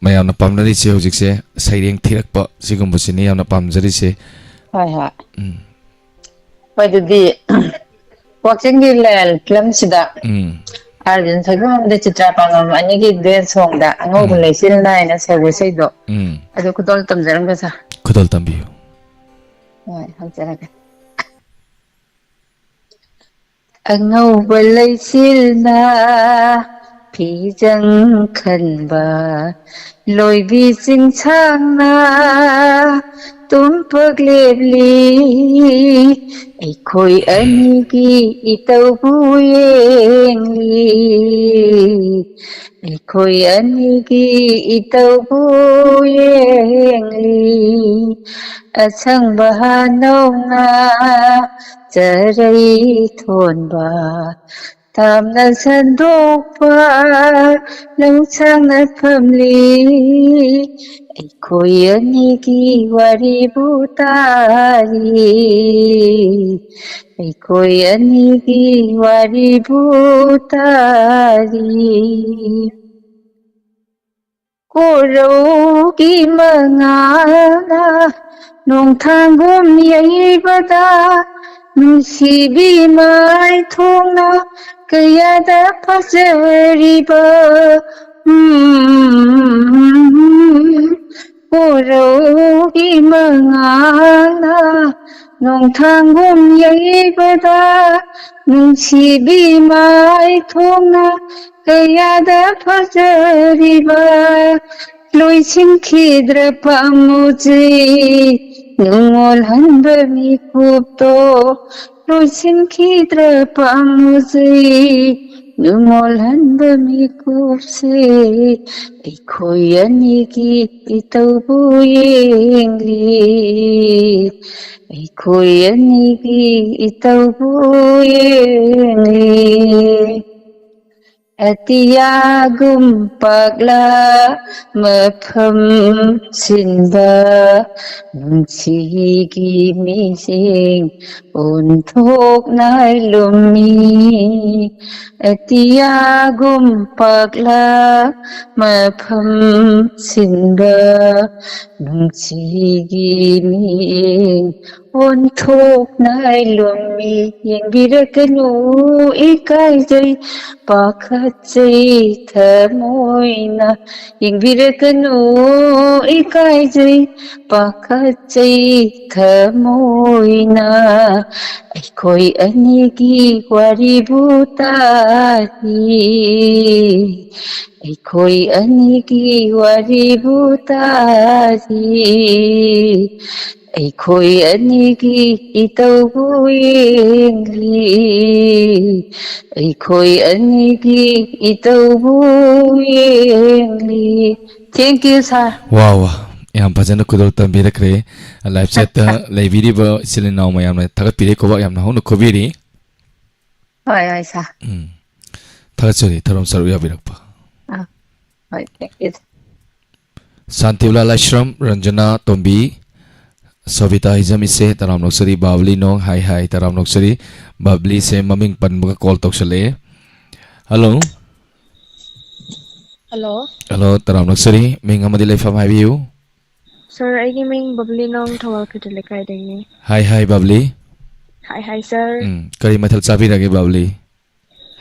ꯃꯌꯥꯝꯅ ꯄꯥꯝꯅꯔꯤꯁꯦ ꯍꯧꯖꯤꯛꯁꯦ ꯁꯩꯔꯦꯡ ꯊꯤꯔꯛꯄ ꯁꯤꯒꯨꯝꯕꯁꯤꯅꯤ ꯌꯥꯝꯅ ꯄꯥꯝꯖꯔꯤꯁꯦ꯫ ꯍꯣꯏ, ꯍꯣꯏ꯫ ꯎꯝ꯫ ꯍꯣꯏ, ꯑꯗꯨꯗꯤ ꯋꯥꯛꯆꯤꯡꯒꯤ ꯂꯥꯏꯔꯦꯜ ꯐꯤꯂꯝꯁꯤꯗ ꯎꯝ꯫ ꯑꯥꯔꯖꯨꯟ ꯁꯛꯐꯝꯗ ꯆꯤꯇ꯭ꯔꯥ ꯄꯥꯡꯉꯝ ꯑꯅꯤꯒꯤ ꯗꯨꯋꯦꯠ ꯁꯣꯡꯗ ꯑꯉꯧꯕ ꯎꯝ꯫ ꯂꯩꯆꯤꯜꯅ ꯍꯥꯏꯅ ꯁꯧꯕ ꯏꯁꯩꯗꯣ꯫ ꯎꯝ꯫ ꯑꯗꯨ ꯈꯨꯗꯣꯜ ꯇꯝꯖꯔꯝꯒꯦ ꯁꯥꯔ꯫ ꯈꯨꯗꯣꯜ ꯇꯝꯕꯤꯌꯨ꯫ ꯍꯣꯏ, ꯍꯧꯖꯔꯒꯦ꯫ ꯑꯉꯧꯕ ꯂꯩꯆꯤꯜꯅ ꯐꯤꯖꯪ ꯈꯟꯕ, ꯂꯣꯏꯕꯤ ꯆꯤꯡꯁꯥꯡꯅ ꯇꯨꯝꯄꯛ ꯂꯦꯞꯂꯤ꯫ ꯑꯩꯈꯣꯏ ꯑꯅꯤꯒꯤ ꯏꯇꯧꯕꯨ ꯌꯦꯡꯂꯤ꯫ ꯑꯩꯈꯣꯏ ꯑꯅꯤꯒꯤ ꯏꯇꯧꯕꯨ ꯌꯦꯡꯂꯤ꯫ ꯑꯁꯪꯕ ꯍꯥꯅꯧꯅ ꯆꯔꯩ ꯊꯣꯟꯕ, ꯇꯥꯝꯅ ꯁꯟꯗꯣꯛꯄ ꯂꯧꯁꯥꯡꯅ ꯐꯝꯂꯤ꯫ ꯑꯩꯈꯣꯏ ꯑꯅꯤꯒꯤ ꯋꯥꯔꯤꯕꯨ ꯇꯥꯔꯤ꯫ ꯑꯩꯈꯣꯏ ꯑꯅꯤꯒꯤ ꯋꯥꯔꯤꯕꯨ ꯇꯥꯔꯤ꯫ ꯀꯣꯔꯧꯒꯤ ꯃꯉꯥꯜꯅ ꯅꯣꯡꯊꯥꯡꯒꯨꯝ ꯌꯩꯕꯗ, ꯅꯨꯡꯁꯤꯕꯤ ꯃꯥꯏꯊꯣꯡꯅ ꯀꯌꯥꯗ ꯐꯖꯔꯤꯕ꯫ ꯎꯝ, ꯀꯣꯔꯧꯒꯤ ꯃꯉꯥꯜꯅ ꯅꯣꯡꯊꯥꯡꯒꯨꯝ ꯌꯩꯕꯗ, ꯅꯨꯡꯁꯤꯕꯤ ꯃꯥꯏꯊꯣꯡꯅ ꯀꯌꯥꯗ ꯐꯖꯔꯤꯕ꯫ ꯂꯣꯏꯁꯤꯟꯈꯤꯗ꯭ꯔ ꯄꯥꯝꯃꯨꯖꯤ ꯅꯨꯡꯉꯣꯜꯍꯟꯕ ꯃꯤꯀꯨꯞꯇꯣ, ꯂꯣꯏꯁꯤꯟꯈꯤꯗ꯭ꯔ ꯄꯥꯝꯃꯨꯖꯤ ꯅꯨꯡꯉꯣꯜꯍꯟꯕ ꯃꯤꯀꯨꯞꯁꯤ꯫ ꯑꯩꯈꯣꯏ ꯑꯅꯤꯒꯤ ꯏꯇꯧꯕꯨ ꯌꯦꯡꯂꯤ꯫ ꯑꯩꯈꯣꯏ ꯑꯅꯤꯒꯤ ꯏꯇꯧꯕꯨ ꯌꯦꯡꯂꯤ꯫ ꯑꯇꯤꯌꯥꯒꯨꯝ ꯄꯥꯛꯂ ꯃꯐꯝ ꯁꯤꯟꯕ ꯅꯨꯡꯁꯤꯒꯤ ꯃꯤꯁꯤꯡ ꯑꯣꯟꯊꯣꯛꯅ ꯂꯨꯝꯃꯤ꯫ ꯑꯇꯤꯌꯥꯒꯨꯝ ꯄꯥꯛꯂ ꯃꯐꯝ ꯁꯤꯟꯕ ꯅꯨꯡꯁꯤꯒꯤ ꯃꯤꯠꯌꯦꯡ ꯑꯣꯟꯊꯣꯛꯅ ꯂꯣꯝꯃꯤ ꯌꯦꯡꯕꯤꯔꯛꯀꯅꯨ ꯏꯀꯥꯏꯖꯩ ꯄꯥꯈꯠꯆꯩ ꯊꯃꯣꯏꯅ ꯌꯦꯡꯕꯤꯔꯛꯀꯅꯨ ꯏꯀꯥꯏꯖꯩ ꯄꯥꯈꯠꯆꯩ ꯊꯃꯣꯏꯅ ꯑꯩꯈꯣꯏ ꯑꯅꯤꯒꯤ ꯋꯥꯔꯤꯕꯨ ꯇꯥꯔꯤ ꯑꯩꯈꯣꯏ ꯑꯅꯤꯒꯤ ꯋꯥꯔꯤꯕꯨ ꯇꯥꯔꯤ ꯑꯩꯈꯣꯏ ꯑꯅꯤꯒꯤ ꯏꯇꯧꯕꯨ ꯌꯦꯡꯂꯤ ꯑꯩꯈꯣꯏ ꯑꯅꯤꯒꯤ ꯏꯇꯧꯕꯨ ꯌꯦꯡꯂꯤ Thank you, sir. ꯋꯥ ꯋꯥ ꯌꯥꯝ ꯐꯖꯅ ꯈꯨꯗꯣꯜ ꯇꯝꯕꯤꯔꯛꯈ꯭ꯔꯦ꯫ ꯂꯥꯏꯚ ꯆꯦꯠꯇ ꯂꯩꯕꯤꯔꯤꯕ ꯏꯆꯤꯜ ꯏꯅꯥꯎ ꯃꯌꯥꯝꯅ ꯊꯥꯒꯠꯄꯤꯔꯦ, ꯈꯨꯕꯥꯛ ꯌꯥꯝꯅ ꯍꯧꯅ ꯈꯨꯕꯤꯔꯤ꯫ ꯍꯣꯏ ꯍꯣꯏ ꯁꯥ ꯎꯝ꯫ ꯊꯥꯒꯠꯆꯔꯤ ꯊꯧꯔꯝ ꯁꯔꯨꯛ ꯌꯥꯕꯤꯔꯛꯄ꯫ ꯍꯣꯏ thank you. ꯁꯥꯟꯇꯤꯕꯂꯥ ꯂꯥꯏꯁ꯭ꯔꯝ, ꯔꯟꯖꯅꯥ ꯇꯣꯝꯕꯤ, ꯁꯣꯕꯤꯇꯥ ꯍꯤꯖꯝ ꯏꯆꯦ, ꯇꯔꯥꯝ ꯅꯣꯛꯆꯔꯤ꯫ ꯕꯥꯕꯂꯤ ꯅꯣꯡ, ꯍꯥꯏ ꯍꯥꯏ, ꯇꯔꯥꯝ ꯅꯣꯛꯆꯔꯤ꯫ ꯕꯥꯕꯂꯤꯁꯦ ꯃꯃꯤꯡ ꯄꯟꯕꯒ ꯀꯣꯜ ꯇꯧꯁꯜꯂꯛꯑꯦ꯫ ꯍꯜꯂꯣ꯫ ꯍꯜꯂꯣ꯫ ꯍꯜꯂꯣ, ꯇꯔꯥꯝ ꯅꯣꯛꯆꯔꯤ꯫ ꯃꯤꯡ ꯑꯃꯗꯤ ꯂꯩꯐꯝ ꯍꯥꯏꯕꯤꯌꯨ꯫ ꯁꯥꯔ, ꯑꯩꯒꯤ ꯃꯤꯡ ꯕꯕ꯭ꯂꯤ ꯅꯣꯡ, ꯊꯧꯕꯥꯜ ꯈꯨꯇ ꯂꯩꯀꯥꯏꯗꯒꯤꯅꯤ꯫ ꯍꯥꯏ ꯍꯥꯏ ꯕꯕ꯭ꯂꯤ꯫ ꯍꯥꯏ ꯍꯥꯏ ꯁꯥꯔ꯫ ꯎꯝ, ꯀꯔꯤ ꯃꯊꯦꯜ ꯆꯥꯕꯤꯔꯒꯦ ꯕꯕ꯭ꯂꯤ?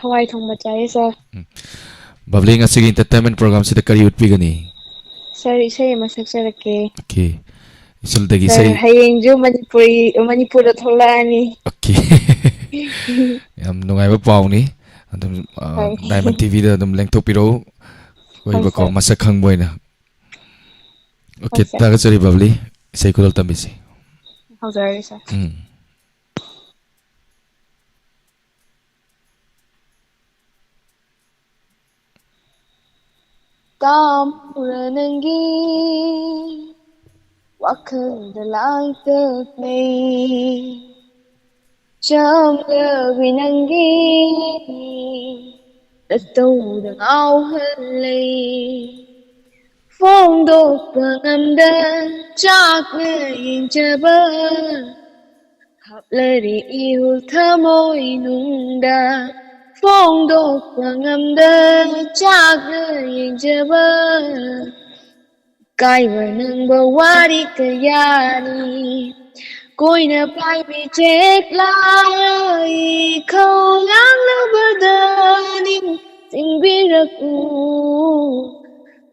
ꯍꯋꯥꯏ ꯊꯣꯡꯕ ꯆꯥꯏꯌꯦ ꯁꯥꯔ꯫ ꯕꯕ꯭ꯂꯤ, ꯉꯁꯤꯒꯤ entertainment programꯁꯤꯗ ꯀꯔꯤ ꯎꯠꯄꯤꯒꯅꯤ? ꯁꯥꯔ, ꯏꯁꯩ ꯑꯃ ꯁꯛꯆꯔꯛꯀꯦ꯫ ꯑꯣꯀꯦ꯫ ꯏꯆꯜꯗꯒꯤ ꯁꯥꯔ, ꯏꯁꯩ꯫ ꯍꯌꯦꯡꯁꯨ ꯃꯅꯤꯄꯨꯔꯤ, ꯃꯅꯤꯄꯨꯔꯗ ꯊꯣꯛꯂꯛꯑꯅꯤ꯫ ꯑꯣꯀꯦ꯫ ꯌꯥꯝ ꯅꯨꯡꯉꯥꯏꯕ ꯄꯥꯎꯅꯤ꯫ ꯑꯗꯨꯝ, ꯑ, ꯍꯣꯏ꯫ Diamond TVꯗ ꯑꯗꯨꯝ ꯂꯦꯡꯊꯣꯛꯄꯤꯔꯛꯎ꯫ ꯑꯣꯏꯕꯀꯣ, ꯁꯥꯔ꯫ ꯃꯁꯛ ꯈꯪꯕ ꯑꯣꯏꯅ꯫ ꯑꯣꯀꯦ, ꯁꯥꯔ꯫ ꯊꯥꯒꯠꯆꯔꯤ ꯕꯕ꯭ꯂꯤ꯫ ꯏꯁꯩ ꯈꯨꯗꯣꯜ ꯇꯝꯕꯤꯁꯤ꯫ ꯍꯧꯖꯔꯒꯦ ꯁꯥꯔ꯫ ꯎꯝ꯫ ꯇꯥꯝꯄꯨꯔ ꯅꯪꯒꯤ ꯋꯥꯈꯜꯗ ꯂꯥꯡꯇꯛ ꯂꯩ꯫ ꯆꯝꯂꯕꯤ ꯅꯪꯒꯤ ꯅꯇꯧꯗ ꯉꯥꯎꯍꯜꯂꯦ꯫ ꯐꯣꯡꯗꯣꯛꯄ ꯉꯝꯗ ꯆꯥꯛꯅ ꯌꯦꯡꯖꯕ ꯍꯥꯞꯂꯔꯤ ꯏꯍꯨꯜ ꯊꯃꯣꯏꯅꯨꯡꯗ꯫ ꯐꯣꯡꯗꯣꯛꯄ ꯉꯝꯗ ꯆꯥꯛꯅ ꯌꯦꯡꯖꯕ ꯀꯥꯏꯕ ꯅꯪꯕ ꯋꯥꯔꯤ ꯀꯌꯥꯅꯤ꯫ ꯀꯣꯏꯅ ꯄꯥꯏꯕꯤ ꯆꯦꯛꯂꯥꯏ ꯈꯧꯂꯥꯡꯂꯕꯗ ꯅꯤꯡꯁꯤꯡꯕꯤꯔꯛꯎ꯫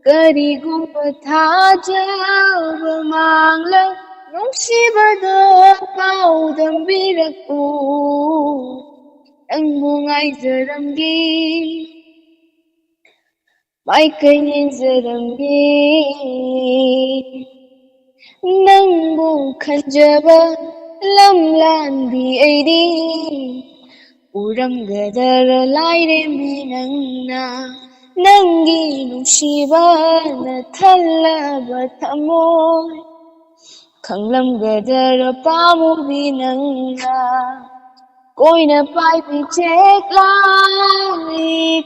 ꯀꯔꯤꯒꯨꯝꯕ ꯊꯥꯖꯕ ꯃꯥꯡꯂ ꯅꯨꯡꯁꯤꯕꯗ ꯄꯥꯎꯗꯝꯕꯤꯔꯛꯎ꯫ ꯅꯪꯕꯨ ꯉꯥꯏꯖꯔꯝꯒꯦ꯫ ꯃꯥꯏꯀꯩ ꯌꯦꯡꯖꯔꯝꯒꯦ꯫ ꯅꯪꯕꯨ ꯈꯟꯖꯕ ꯂꯝꯂꯥꯟꯕꯤ ꯑꯩꯗꯤ ꯎꯔꯝꯒꯗꯔ ꯂꯥꯏꯔꯦꯝꯕꯤ ꯅꯪꯅ ꯅꯪꯒꯤ ꯅꯨꯡꯁꯤꯕꯅ ꯊꯜꯂꯕ ꯊꯃꯣꯏ ꯈꯪꯂꯝꯒꯗꯔ ꯄꯥꯝꯃꯨꯕꯤ ꯅꯪꯅ ꯀꯣꯏꯅ ꯄꯥꯏꯕꯤ ꯆꯦꯛꯂꯥꯏ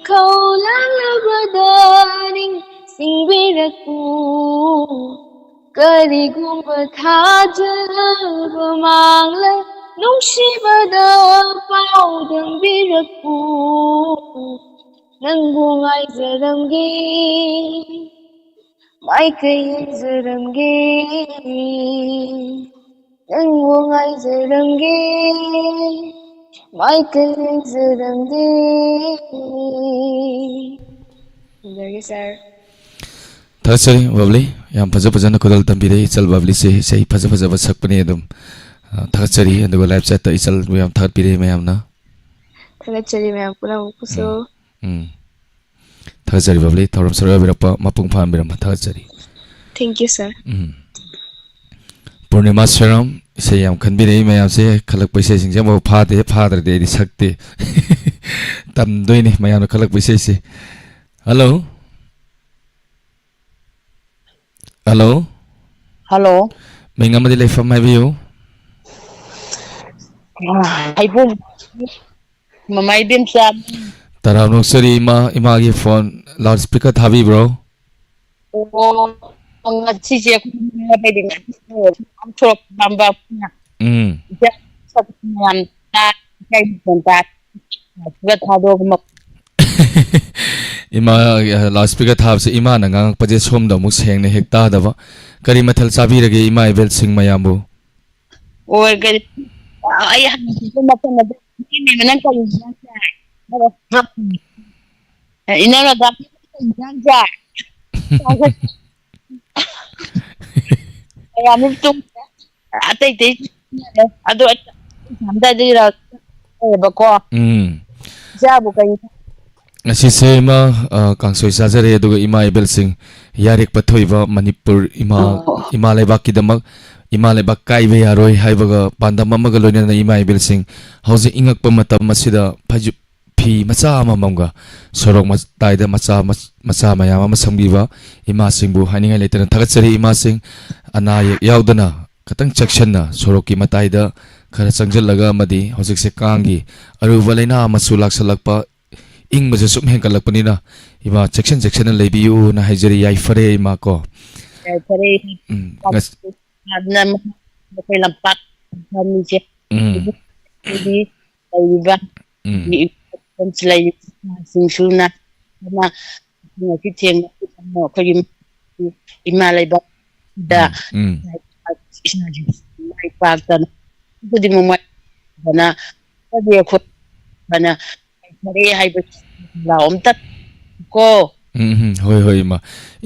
ꯈꯧꯂꯥꯡꯂꯕꯗ ꯅꯤꯡꯁꯤꯡꯕꯤꯔꯛꯎ꯫ ꯀꯔꯤꯒꯨꯝꯕ ꯊꯥꯖꯕ ꯃꯥꯡꯂ ꯅꯨꯡꯁꯤꯕꯗ ꯄꯥꯎꯗꯝꯕꯤꯔꯛꯎ꯫ ꯅꯪꯕꯨ ꯉꯥꯏꯖꯔꯝꯒꯦ꯫ ꯃꯥꯏꯀꯩ ꯌꯦꯡꯖꯔꯝꯒꯦ꯫ ꯅꯪꯕꯨ ꯉꯥꯏꯖꯔꯝꯒꯦ꯫ ꯃꯥꯏꯀꯩ ꯌꯦꯡꯖꯔꯝꯒꯦ꯫ ꯂꯣꯏꯔꯦ, ꯁꯥꯔ꯫ ꯊꯥꯒꯠꯆꯔꯤ ꯕꯕ꯭ꯂꯤ, ꯌꯥꯝ ꯐꯖ ꯐꯖꯅ ꯈꯨꯗꯣꯜ ꯇꯝꯕꯤꯔꯛꯏ ꯏꯆꯜ ꯕꯕ꯭ꯂꯤꯁꯦ꯫ ꯏꯁꯩ ꯐꯖ ꯐꯖꯕ ꯁꯛꯄꯅꯤ ꯑꯗꯨꯝ꯫ ꯑ, ꯊꯥꯒꯠꯆꯔꯤ꯫ ꯑꯗꯨꯒ ꯂꯥꯏꯚ ꯆꯦꯠꯇ ꯏꯆꯜꯕꯨ ꯌꯥꯝ ꯊꯥꯒꯠꯄꯤꯔꯛꯏ ꯃꯌꯥꯝꯅ꯫ ꯊꯥꯒꯠꯆꯔꯤ ꯃꯌꯥꯝ ꯄꯨꯝꯅꯃꯛꯄꯨꯁꯨ꯫ ꯎꯝ꯫ ꯎꯝ꯫ ꯊꯥꯒꯠꯆꯔꯤ ꯕꯕ꯭ꯂꯤ, ꯊꯧꯔꯝ ꯁꯔꯨꯛ ꯌꯥꯕꯤꯔꯛꯄ ꯃꯄꯨꯡ ꯐꯥꯍꯟꯕꯤꯔꯝꯕ ꯊꯥꯒꯠꯆꯔꯤ꯫ Thank you, sir. ꯎꯝ꯫ ꯄꯨꯔꯅꯤꯃꯥ ꯁꯦꯔꯝ, ꯏꯁꯩ ꯌꯥꯝ ꯈꯟꯕꯤꯔꯛꯏ ꯃꯌꯥꯝꯁꯦ꯫ ꯈꯜꯂꯛꯄ ꯏꯁꯩꯁꯤꯡꯁꯦ ꯑꯃꯐꯥꯎ ꯐꯥꯗꯦ, ꯐꯥꯗ꯭ꯔꯗꯤ ꯑꯩꯗꯤ ꯁꯛꯇꯦ꯫ ꯇꯝꯗꯣꯏꯅꯤ ꯃꯌꯥꯝꯅ ꯈꯜꯂꯛꯄ ꯏꯁꯩꯁꯦ꯫ ꯍꯜꯂꯣ꯫ ꯍꯜꯂꯣ꯫ ꯍꯜꯂꯣ꯫ ꯃꯤꯡ ꯑꯃꯗꯤ ꯂꯩꯐꯝ ꯍꯥꯏꯕꯤꯌꯨ꯫ ꯍꯩꯕꯨꯡ ꯃꯃꯥ ꯏꯕꯦꯝꯆꯥ꯫ ꯇꯔꯥꯝꯅ ꯑꯣꯛꯆꯔꯤ ꯏꯃꯥ, ꯏꯃꯥꯒꯤ ꯐꯣꯟ ꯂꯥꯎꯠ ꯁ꯭ꯄꯤꯀꯔ ꯊꯥꯕꯤꯕ꯭ꯔꯣ? ꯑꯣ, ꯉꯁꯤꯁꯦ ꯑꯩꯈꯣꯏ ꯊꯣꯔꯛꯄ ꯎꯝ꯫ ꯏꯆꯥ ꯃꯌꯥꯝ ꯇꯥ-, ꯏꯆꯥꯒꯤ ꯐꯣꯟ ꯇꯥ-, ꯊꯥꯗꯣꯛꯑꯒ ꯃ- ꯏꯃꯥ, ꯂꯥꯎꯠ ꯁ꯭ꯄꯤꯀꯔ ꯊꯥꯕꯁꯦ ꯏꯃꯥꯅ ꯉꯥꯡꯉꯛꯄꯁꯦ ꯁꯣꯝꯗ ꯑꯃꯨꯛ ꯁꯦꯡꯅ ꯍꯦꯛ ꯇꯥꯗꯕ꯫ ꯀꯔꯤ ꯃꯊꯦꯜ ꯆꯥꯕꯤꯔꯒꯦ ꯏꯃꯥ ꯏꯕꯦꯜꯁꯤꯡ ꯃꯌꯥꯝꯕꯨ? ꯑꯣꯏ ꯀꯔꯤ ꯑꯩ ꯍꯪꯉꯛꯀꯦ ꯃꯇꯝ ꯑꯗꯨ ꯅꯪ ꯀꯔꯤ ꯏꯟꯖꯥꯡ ꯆꯥꯏ? ꯏꯅꯝ ꯔꯥꯙꯥ ꯀꯔꯤ ꯏꯟꯖꯥꯡ ꯆꯥꯏ? ꯃꯌꯥꯝ ꯑꯗꯨꯝ ꯇꯨꯝꯈ꯭ꯔꯦ꯫ ꯑꯇꯩ ꯑꯇꯩ ꯑꯗꯣ ꯑꯩ ꯑꯝꯗꯥꯏꯗꯒꯤ ꯂꯩꯌꯦꯕꯀꯣ꯫ ꯎꯝ꯫ ꯏꯆꯥꯕꯨ ꯀꯔꯤ ꯉꯁꯤꯁꯦ ꯏꯃꯥ, ꯑ, ꯀꯥꯡꯁꯣꯏ ꯆꯥꯖꯔꯦ, ꯑꯗꯨꯒ ꯏꯃꯥ ꯏꯕꯦꯜꯁꯤꯡ ꯌꯥꯔꯦꯛꯄ ꯊꯣꯏꯕ ꯃꯅꯤꯄꯨꯔ ꯏꯃꯥ, ꯑꯣ꯫ ꯏꯃꯥ ꯂꯩꯕꯥꯛꯀꯤꯗꯃꯛ, ꯏꯃꯥ ꯂꯩꯕꯥꯛ ꯀꯥꯏꯕ ꯌꯥꯔꯣꯏ ꯍꯥꯏꯕꯒ ꯄꯥꯟꯗꯝ ꯑꯃꯒ ꯂꯣꯏꯅꯅ ꯏꯃꯥ ꯏꯕꯦꯜꯁꯤꯡ ꯍꯧꯖꯤꯛ ꯏꯪꯉꯛꯄ ꯃꯇꯝ ꯑꯁꯤꯗ ꯐꯩꯖꯨꯞ, ꯐꯤ ꯃꯆꯥ ꯑꯃꯃꯝꯒ ꯁꯣꯔꯣꯛ ꯃꯇꯥꯏꯗ ꯃꯆꯥ, ꯃꯆꯥ ꯃꯌꯥꯝ ꯑꯃ ꯁꯪꯕꯤꯕ ꯏꯃꯥꯁꯤꯡꯕꯨ ꯍꯥꯏꯅꯤꯡꯉꯥꯏ ꯂꯩꯇꯅ ꯊꯥꯒꯠꯆꯔꯤ꯫ ꯏꯃꯥꯁꯤꯡ ꯑꯅꯥ ꯑꯌꯦꯛ ꯌꯥꯎꯗꯅ ꯈꯇꯪ ꯆꯦꯛꯁꯤꯟꯅ ꯁꯣꯔꯣꯛꯀꯤ ꯃꯇꯥꯏꯗ ꯈꯔ ꯆꯪꯁꯤꯜꯂꯒ ꯑꯃꯗꯤ ꯍꯧꯖꯤꯛꯁꯦ ꯀꯥꯡꯒꯤ ꯑꯔꯨꯕ ꯂꯥꯏꯅꯥ ꯑꯃꯁꯨ ꯂꯥꯛꯁꯜꯂꯛꯄ, ꯏꯪꯕꯁꯨ ꯁꯨꯝ ꯍꯦꯟꯒꯠꯂꯛꯄꯅꯤꯅ ꯏꯃꯥ ꯆꯦꯛꯁꯤꯟ ꯆꯦꯛꯁꯤꯟꯅ ꯂꯩꯕꯤꯌꯨꯅ ꯍꯥꯏꯖꯔꯤ꯫ ꯌꯥꯏꯐꯔꯦ ꯏꯃꯥ ꯀꯣ꯫ ꯌꯥꯏꯐꯔꯦ꯫ ꯎꯝ, ꯉꯁ- ꯑꯗꯨꯅ ꯑꯩꯈꯣꯏ ꯂꯝꯄꯥꯛ ꯐꯝꯃꯤꯁꯦ ꯎꯝ꯫ ꯑꯗꯨꯗꯤ ꯂꯩꯔꯤꯕ ꯎꯝ꯫ ꯂꯩꯔꯤꯕꯁꯤꯡꯁꯨꯅ ꯑꯃ ꯉꯁꯤ ꯊꯦꯡꯅ ꯑꯩꯈꯣꯏꯒꯤ ꯏꯃꯥ ꯂꯩꯕꯥꯛꯇ ꯎꯝ, ꯎꯝ꯫ ꯃꯥꯏ ꯄꯥꯛꯇꯅ ꯈꯨꯗꯤꯡꯃꯛ ꯃꯥꯏ ꯄꯥꯛꯇꯅ ꯑꯩꯈꯣꯏ ꯐꯅ ꯐꯔꯦ ꯍꯥꯏꯕ ꯂꯥꯎ ꯑꯝꯇ ꯀꯣ꯫ ꯎꯝ, ꯎꯝ, ꯍꯣꯏ, ꯍꯣꯏ, ꯏꯃꯥ꯫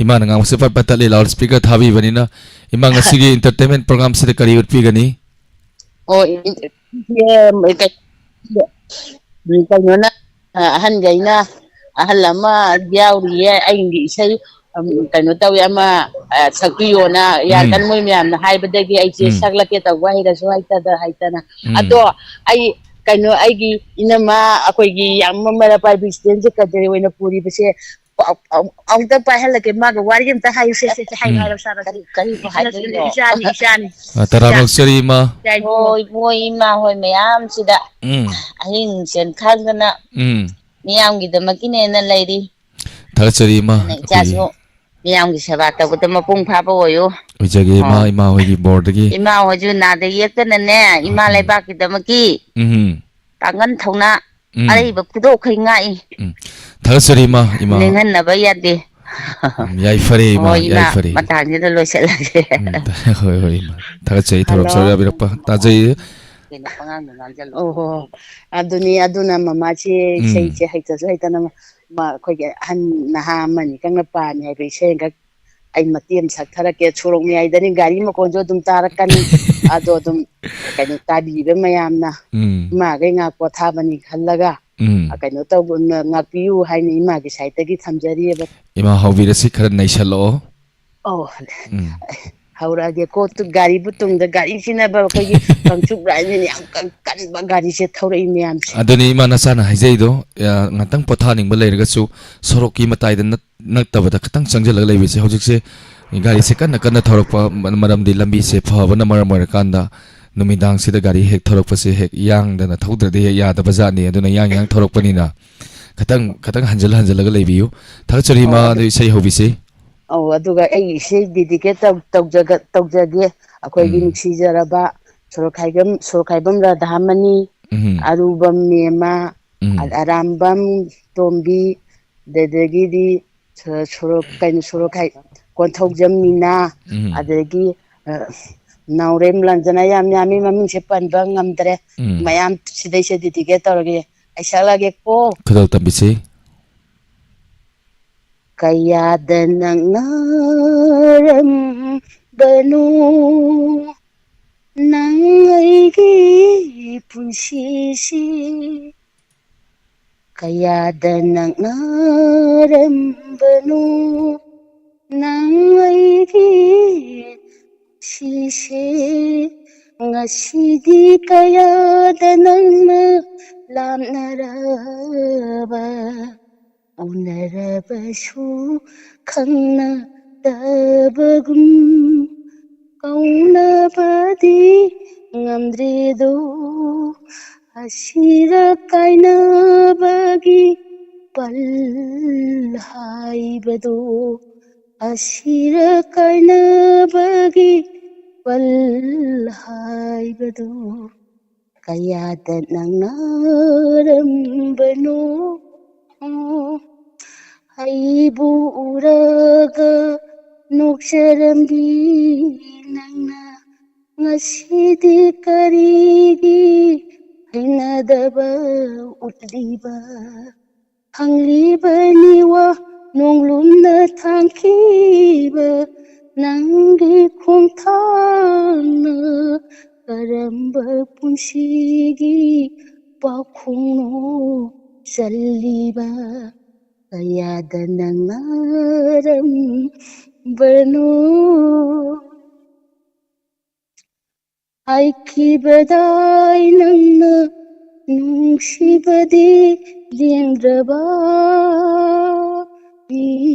ꯏꯃꯥꯅ ꯉꯥꯡꯕꯁꯦ ꯄꯠ ꯄꯠ ꯇꯠꯂꯤ, loudspeaker ꯊꯥꯕꯤꯕꯅꯤꯅ꯫ ꯏꯃꯥ, ꯉꯁꯤꯒꯤ entertainment programꯁꯤꯗ ꯀꯔꯤ ꯎꯠꯄꯤꯒꯅꯤ? ꯑꯣ, ꯏ-, ꯏ-, ꯀꯩꯅꯣꯅ, ꯑ, ꯑꯍꯟꯈꯩꯅ, ꯑꯍꯜ ꯑꯃ ꯌꯥꯎꯔꯤꯌꯦ, ꯑꯩꯒꯤ ꯏꯁꯩ, ꯎꯝ, ꯀꯩꯅꯣ ꯇꯧꯋꯦ, ꯑꯃ, ꯑ, ꯁꯛꯄꯤꯌꯣꯅ ꯎꯝ꯫ ꯌꯥꯔꯀꯥꯟ ꯃꯣꯏ ꯃꯌꯥꯝꯅ ꯍꯥꯏꯕꯗꯒꯤ ꯑꯩꯁꯦ ꯎꯝ꯫ ꯁꯛꯂꯛꯀꯦ ꯇꯧꯕ ꯍꯩꯔꯁꯨ ꯍꯩꯇꯗ ꯍꯩꯇꯅ꯫ ꯎꯝ꯫ ꯑꯗꯣ ꯑꯩ ꯀꯩꯅꯣ, ꯑꯩꯒꯤ ꯏꯅꯝꯃ ꯑꯩꯈꯣꯏꯒꯤ ꯌꯥꯝ ꯃꯃꯔ ꯄꯥꯏꯕꯤ ꯏꯁꯇꯦꯟꯁꯦ ꯀꯗꯔ ꯑꯣꯏꯅ ꯄꯨꯔꯤꯕꯁꯦ ꯑ-, ꯑ-, ꯑꯃꯨꯛꯇ ꯄꯥꯏꯍꯜꯂꯛꯀꯦ, ꯃꯥꯒ ꯋꯥꯔꯤ ꯑꯝꯇ ꯍꯥꯏꯌꯨꯁꯦ, ꯁꯦ, ꯁꯦ, ꯍꯥꯏꯔꯣ, ꯎꯝ꯫ ꯍꯥꯏꯔꯣ, ꯁꯥꯔꯣ, ꯁꯦ꯫ ꯀꯔꯤ, ꯀꯔꯤꯕꯨ ꯍꯥꯏꯗꯣꯏꯅꯣ? ꯏꯆꯥꯅꯤ, ꯏꯆꯥꯅꯤ꯫ ꯑ, ꯇꯔꯥꯝꯅ ꯏꯆꯥ꯫ ꯑꯣꯛꯆꯔꯤ, ꯏꯃꯥ꯫ ꯏꯆꯥ ꯏꯕꯨꯡꯉꯣ꯫ ꯍꯣꯏ, ꯃꯣꯏ ꯏꯃꯥ ꯍꯣꯏ ꯃꯌꯥꯝꯁꯤꯗ ꯎꯝ꯫ ꯑꯍꯤꯡ ꯁꯦꯟ ꯈꯪꯗꯅ ꯎꯝ꯫ ꯃꯤꯌꯥꯝꯒꯤꯗꯃꯛꯀꯤꯅꯦꯅ ꯂꯩꯔꯤ꯫ ꯊꯥꯒꯠꯆꯔꯤ, ꯏꯃꯥ, ꯑꯗꯨꯅ ꯑꯩꯈꯣꯏꯒꯤ ꯏꯆꯥꯁꯨ ꯃꯤꯌꯥꯝꯒꯤ ꯁꯦꯕꯥ ꯇꯧꯕꯗ ꯃꯄꯨꯡ ꯐꯥꯕ ꯑꯣꯏꯌꯨ꯫ ꯑꯣꯏꯖꯒꯦ, ꯏꯃꯥ, ꯑꯣ꯫ ꯏꯃꯥ ꯍꯣꯏꯒꯤ ꯕꯣꯔꯗꯒꯤ꯫ ꯏꯃꯥ ꯍꯣꯏꯁꯨ ꯅꯥꯗ ꯌꯦꯛꯇꯅꯅꯦ, ꯏꯃꯥ ꯎꯝ꯫ ꯂꯩꯕꯥꯛꯀꯤꯗꯃꯛꯀꯤ ꯎꯝ꯫ ꯄꯥꯡꯒꯜ ꯊꯧꯅꯥ ꯎꯝ꯫ ꯑꯔꯩꯕ ꯈꯨꯗꯣꯞꯈꯩ ꯉꯥꯛꯏ꯫ ꯎꯝ꯫ ꯊꯥꯒꯠꯆꯔꯤ, ꯏꯃꯥ, ꯏꯃꯥ꯫ ꯅꯤꯡꯍꯟꯅꯕ ꯌꯥꯗꯦ꯫ ꯎꯝ, ꯌꯥꯏꯐꯔꯦ ꯏꯃꯥ, ꯍꯣꯏ, ꯏꯃꯥ, ꯌꯥꯏꯐꯔꯦ꯫ ꯃꯇꯥꯡꯁꯤꯗ ꯂꯣꯏꯁꯤꯜꯂꯒꯦ꯫ ꯎꯝ, ꯍꯣꯏ, ꯍꯣꯏ, ꯏꯃꯥ꯫ ꯊꯥꯒꯠꯆꯩ, ꯊꯧꯔꯝ ꯍꯜꯂꯣ꯫ ꯁꯔꯨꯛ ꯌꯥꯕꯤꯔꯛꯄ꯫ ꯇꯥꯖꯩ꯫ ꯀꯩꯅꯣ, ꯑꯉꯥꯡꯗꯣ ꯉꯥꯡꯖꯜꯂꯣ꯫ ꯑꯣ, ꯍꯣ, ꯍꯣ꯫ ꯑꯗꯨꯅꯤ, ꯑꯗꯨꯅ ꯃꯃꯥꯁꯤ ꯎꯝ꯫ ꯏꯁꯩꯁꯦ ꯍꯩꯇꯁꯨ ꯍꯩꯇꯅ ꯃ-, ꯑꯩꯈꯣꯏꯒꯤ ꯑꯍꯟ ꯅꯍꯥ ꯑꯃꯅꯤ ꯈꯪꯅ ꯄꯥꯝꯃꯤ ꯍꯥꯏꯕ ꯏꯁꯩ ꯑꯃꯈꯛ ꯑꯩ ꯃꯇꯦꯛ ꯑꯃ ꯁꯛꯊꯔꯛꯀꯦ꯫ ꯁꯣꯔꯣꯛ ꯃꯌꯥꯏꯗꯅꯤ, ꯒꯥꯔꯤ ꯃꯈꯣꯟꯁꯨ ꯑꯗꯨꯝ ꯇꯥꯔꯛꯀꯅꯤ꯫ ꯑꯗꯣ ꯑꯗꯨꯝ ꯀꯩꯅꯣ ꯇꯥꯕꯤꯕ ꯃꯌꯥꯝꯅ ꯎꯝ꯫ ꯏꯃꯥꯈꯩ ꯉꯥꯛ ꯄꯣꯊꯥꯕꯅꯤ ꯈꯜꯂꯒ, ꯎꯝ꯫ ꯑ, ꯀꯩꯅꯣ ꯇꯧꯕ, ꯉ-, ꯉꯥꯛꯄꯤꯌꯨ ꯍꯥꯏꯅ ꯏꯃꯥꯒꯤ ꯁꯥꯏꯠꯇꯒꯤ ꯊꯝꯖꯔꯤꯑꯕ꯫ ꯏꯃꯥ ꯍꯧꯕꯤꯔꯁꯤ, ꯈꯔ ꯅꯩꯁꯜꯂꯛꯑꯣ꯫ ꯑꯧ, ꯎꯝ꯫ ꯍꯧꯔꯛꯑꯒꯦꯀꯣ꯫ ꯇꯨ-, ꯒꯥꯔꯤꯕꯨ ꯇꯨꯡꯗ, ꯒꯥꯔꯤꯁꯤꯅꯕ ꯑꯩꯈꯣꯏꯒꯤ ꯀꯪꯆꯨꯞ ꯔꯥꯏꯁꯤꯅ ꯌꯥꯝ ꯀꯟ-, ꯀꯟꯕ ꯒꯥꯔꯤꯁꯦ ꯊꯧꯔꯛꯏ ꯃꯌꯥꯝꯁꯦ꯫ ꯑꯗꯨꯅꯤ ꯏꯃꯥ ꯅꯆꯥꯅ ꯍꯥꯏꯖꯩꯗꯣ, ꯑ, ꯉꯥꯛꯇꯪ ꯄꯣꯊꯥꯅꯤꯡꯕ ꯂꯩꯔꯒꯁꯨ ꯁꯣꯔꯣꯛꯀꯤ ꯃꯇꯥꯏꯗ ꯅꯠ-, ꯅꯛꯇꯕꯗ ꯈꯤꯇꯪ ꯆꯪꯁꯤꯜꯂꯒ ꯂꯩꯕꯁꯦ꯫ ꯍꯧꯖꯤꯛꯁꯦ ꯒꯥꯔꯤꯁꯦ ꯀꯟꯅ ꯀꯟꯅ ꯊꯧꯔꯛꯄ ꯃ-, ꯃꯔꯝꯗꯤ ꯂꯝꯕꯤꯁꯦ ꯐꯕꯅ ꯃꯔꯝ ꯑꯣꯏꯔꯀꯥꯟꯗ ꯅꯨꯃꯤꯗꯥꯡꯁꯤꯗ ꯒꯥꯔꯤ ꯍꯦꯛ ꯊꯧꯔꯛꯄꯁꯦ ꯍꯦꯛ ꯌꯥꯡꯗꯅ ꯊꯧꯗ꯭ꯔꯗꯤ ꯍꯦꯛ ꯌꯥꯗꯕ ꯖꯥꯠꯅꯤ꯫ ꯑꯗꯨꯅ ꯌꯥꯡ ꯌꯥꯡ ꯊꯧꯔꯛꯄꯅꯤꯅ ꯈꯤꯇꯪ, ꯈꯤꯇꯪ ꯍꯟꯖꯤꯜ ꯍꯟꯖꯤꯜꯂꯒ ꯂꯩꯕꯤꯌꯨ꯫ ꯊꯥꯒꯠꯆꯔꯤ ꯏꯃꯥ, ꯑꯣ, ꯑꯗꯨ ꯑꯗꯨ ꯏꯁꯩ ꯍꯧꯕꯤꯁꯤ꯫ ꯑꯧ, ꯑꯗꯨꯒ ꯑꯩ ꯏꯁꯩ dedicate ꯇꯧ-, ꯇꯧꯖꯒ-, ꯇꯧꯖꯒꯦ꯫ ꯑꯩꯈꯣꯏꯒꯤ ꯎꯝ꯫ ꯅꯨꯡꯁꯤꯖꯔꯕ ꯁꯣꯔꯣꯛꯈꯥꯏꯕꯝ, ꯁꯣꯔꯣꯛꯈꯥꯏꯕꯝ ꯔꯥꯙꯥꯃꯅꯤ, ꯎꯝ꯫ ꯑꯔꯨꯕꯝ ꯃꯦꯃ, ꯎꯝ꯫ ꯑ-, ꯑꯔꯥꯝꯕꯝ ꯇꯣꯝꯕꯤ, ꯑꯗꯨꯗꯒꯤꯗꯤ ꯁꯣ-, ꯁꯣꯔꯣꯛ, ꯀꯩꯅꯣ, ꯁꯣꯔꯣꯛꯈꯥꯏ-, ꯀꯣꯟꯊꯧꯖꯝ ꯃꯤꯅꯥ, ꯎꯝ꯫ ꯑꯗꯒꯤ, ꯑ, ꯅꯥꯎꯔꯦꯝ ꯂꯟꯖꯅꯥ, ꯌꯥꯝ ꯌꯥꯝꯃꯤ, ꯃꯃꯤꯡꯁꯦ ꯄꯟꯕ ꯉꯝꯗ꯭ꯔꯦ꯫ ꯎꯝ꯫ ꯃꯌꯥꯝ ꯁꯤꯗꯩꯁꯦ dedicate ꯇꯧꯔꯒꯦ꯫ ꯑꯩ ꯁꯛꯂꯛꯑꯒꯦꯀꯣ꯫ ꯈꯨꯗꯣꯜ ꯇꯝꯕꯤꯁꯤ꯫ ꯀꯌꯥꯗ ꯅꯛꯅꯔꯝꯕꯅꯣ ꯅꯪ ꯑꯩꯒꯤ ꯄꯨꯟꯁꯤꯁꯤ, ꯀꯌꯥꯗ ꯅꯛꯅꯔꯝꯕꯅꯣ ꯅꯪ ꯑꯩꯒꯤ ꯄꯨꯟꯁꯤꯁꯦ, ꯉꯁꯤꯗꯤ ꯀꯌꯥꯗ ꯅꯪꯅ ꯂꯥꯞꯅꯔꯕ, ꯎꯅꯔꯕꯁꯨ ꯈꯪꯅꯗꯕꯒꯨꯝ, ꯀꯧꯅꯕꯗꯤ ꯉꯝꯗ꯭ꯔꯦꯗꯣ, ꯑꯁꯤꯔꯛ ꯀꯥꯏꯅꯕꯒꯤ ꯄꯜ ꯍꯥꯏꯕꯗꯣ, ꯑꯁꯤꯔꯛ ꯀꯥꯏꯅꯕꯒꯤ ꯄꯜ ꯍꯥꯏꯕꯗꯣ, ꯀꯌꯥꯗ ꯅꯪꯅꯔꯝꯕꯅꯣ? ꯑꯩꯕꯨ ꯎꯔꯒ ꯅꯣꯛꯆꯔꯝꯕꯤ ꯅꯪꯅ ꯉꯁꯤꯗꯤ ꯀꯔꯤꯒꯤ ꯍꯩꯅꯗꯕ ꯎꯠꯂꯤꯕ? ꯍꯪꯂꯤꯕꯅꯤ ꯋꯥ ꯅꯣꯡꯂꯨꯝꯅ ꯊꯥꯡꯈꯤꯕ ꯅꯪꯒꯤ ꯈꯣꯡꯊꯥꯡꯅ ꯀꯔꯝꯕ ꯄꯨꯟꯁꯤꯒꯤ ꯄꯥꯎꯈꯣꯡꯅꯣ ꯆꯜꯂꯤꯕ? ꯀꯌꯥꯗ ꯅꯪꯅꯔꯝꯕꯅꯣ? ꯍꯥꯏꯈꯤꯕꯗꯥꯏ ꯅꯪꯅ ꯅꯨꯡꯁꯤꯕꯗꯤ ꯂꯦꯡꯗ꯭ꯔꯕ꯫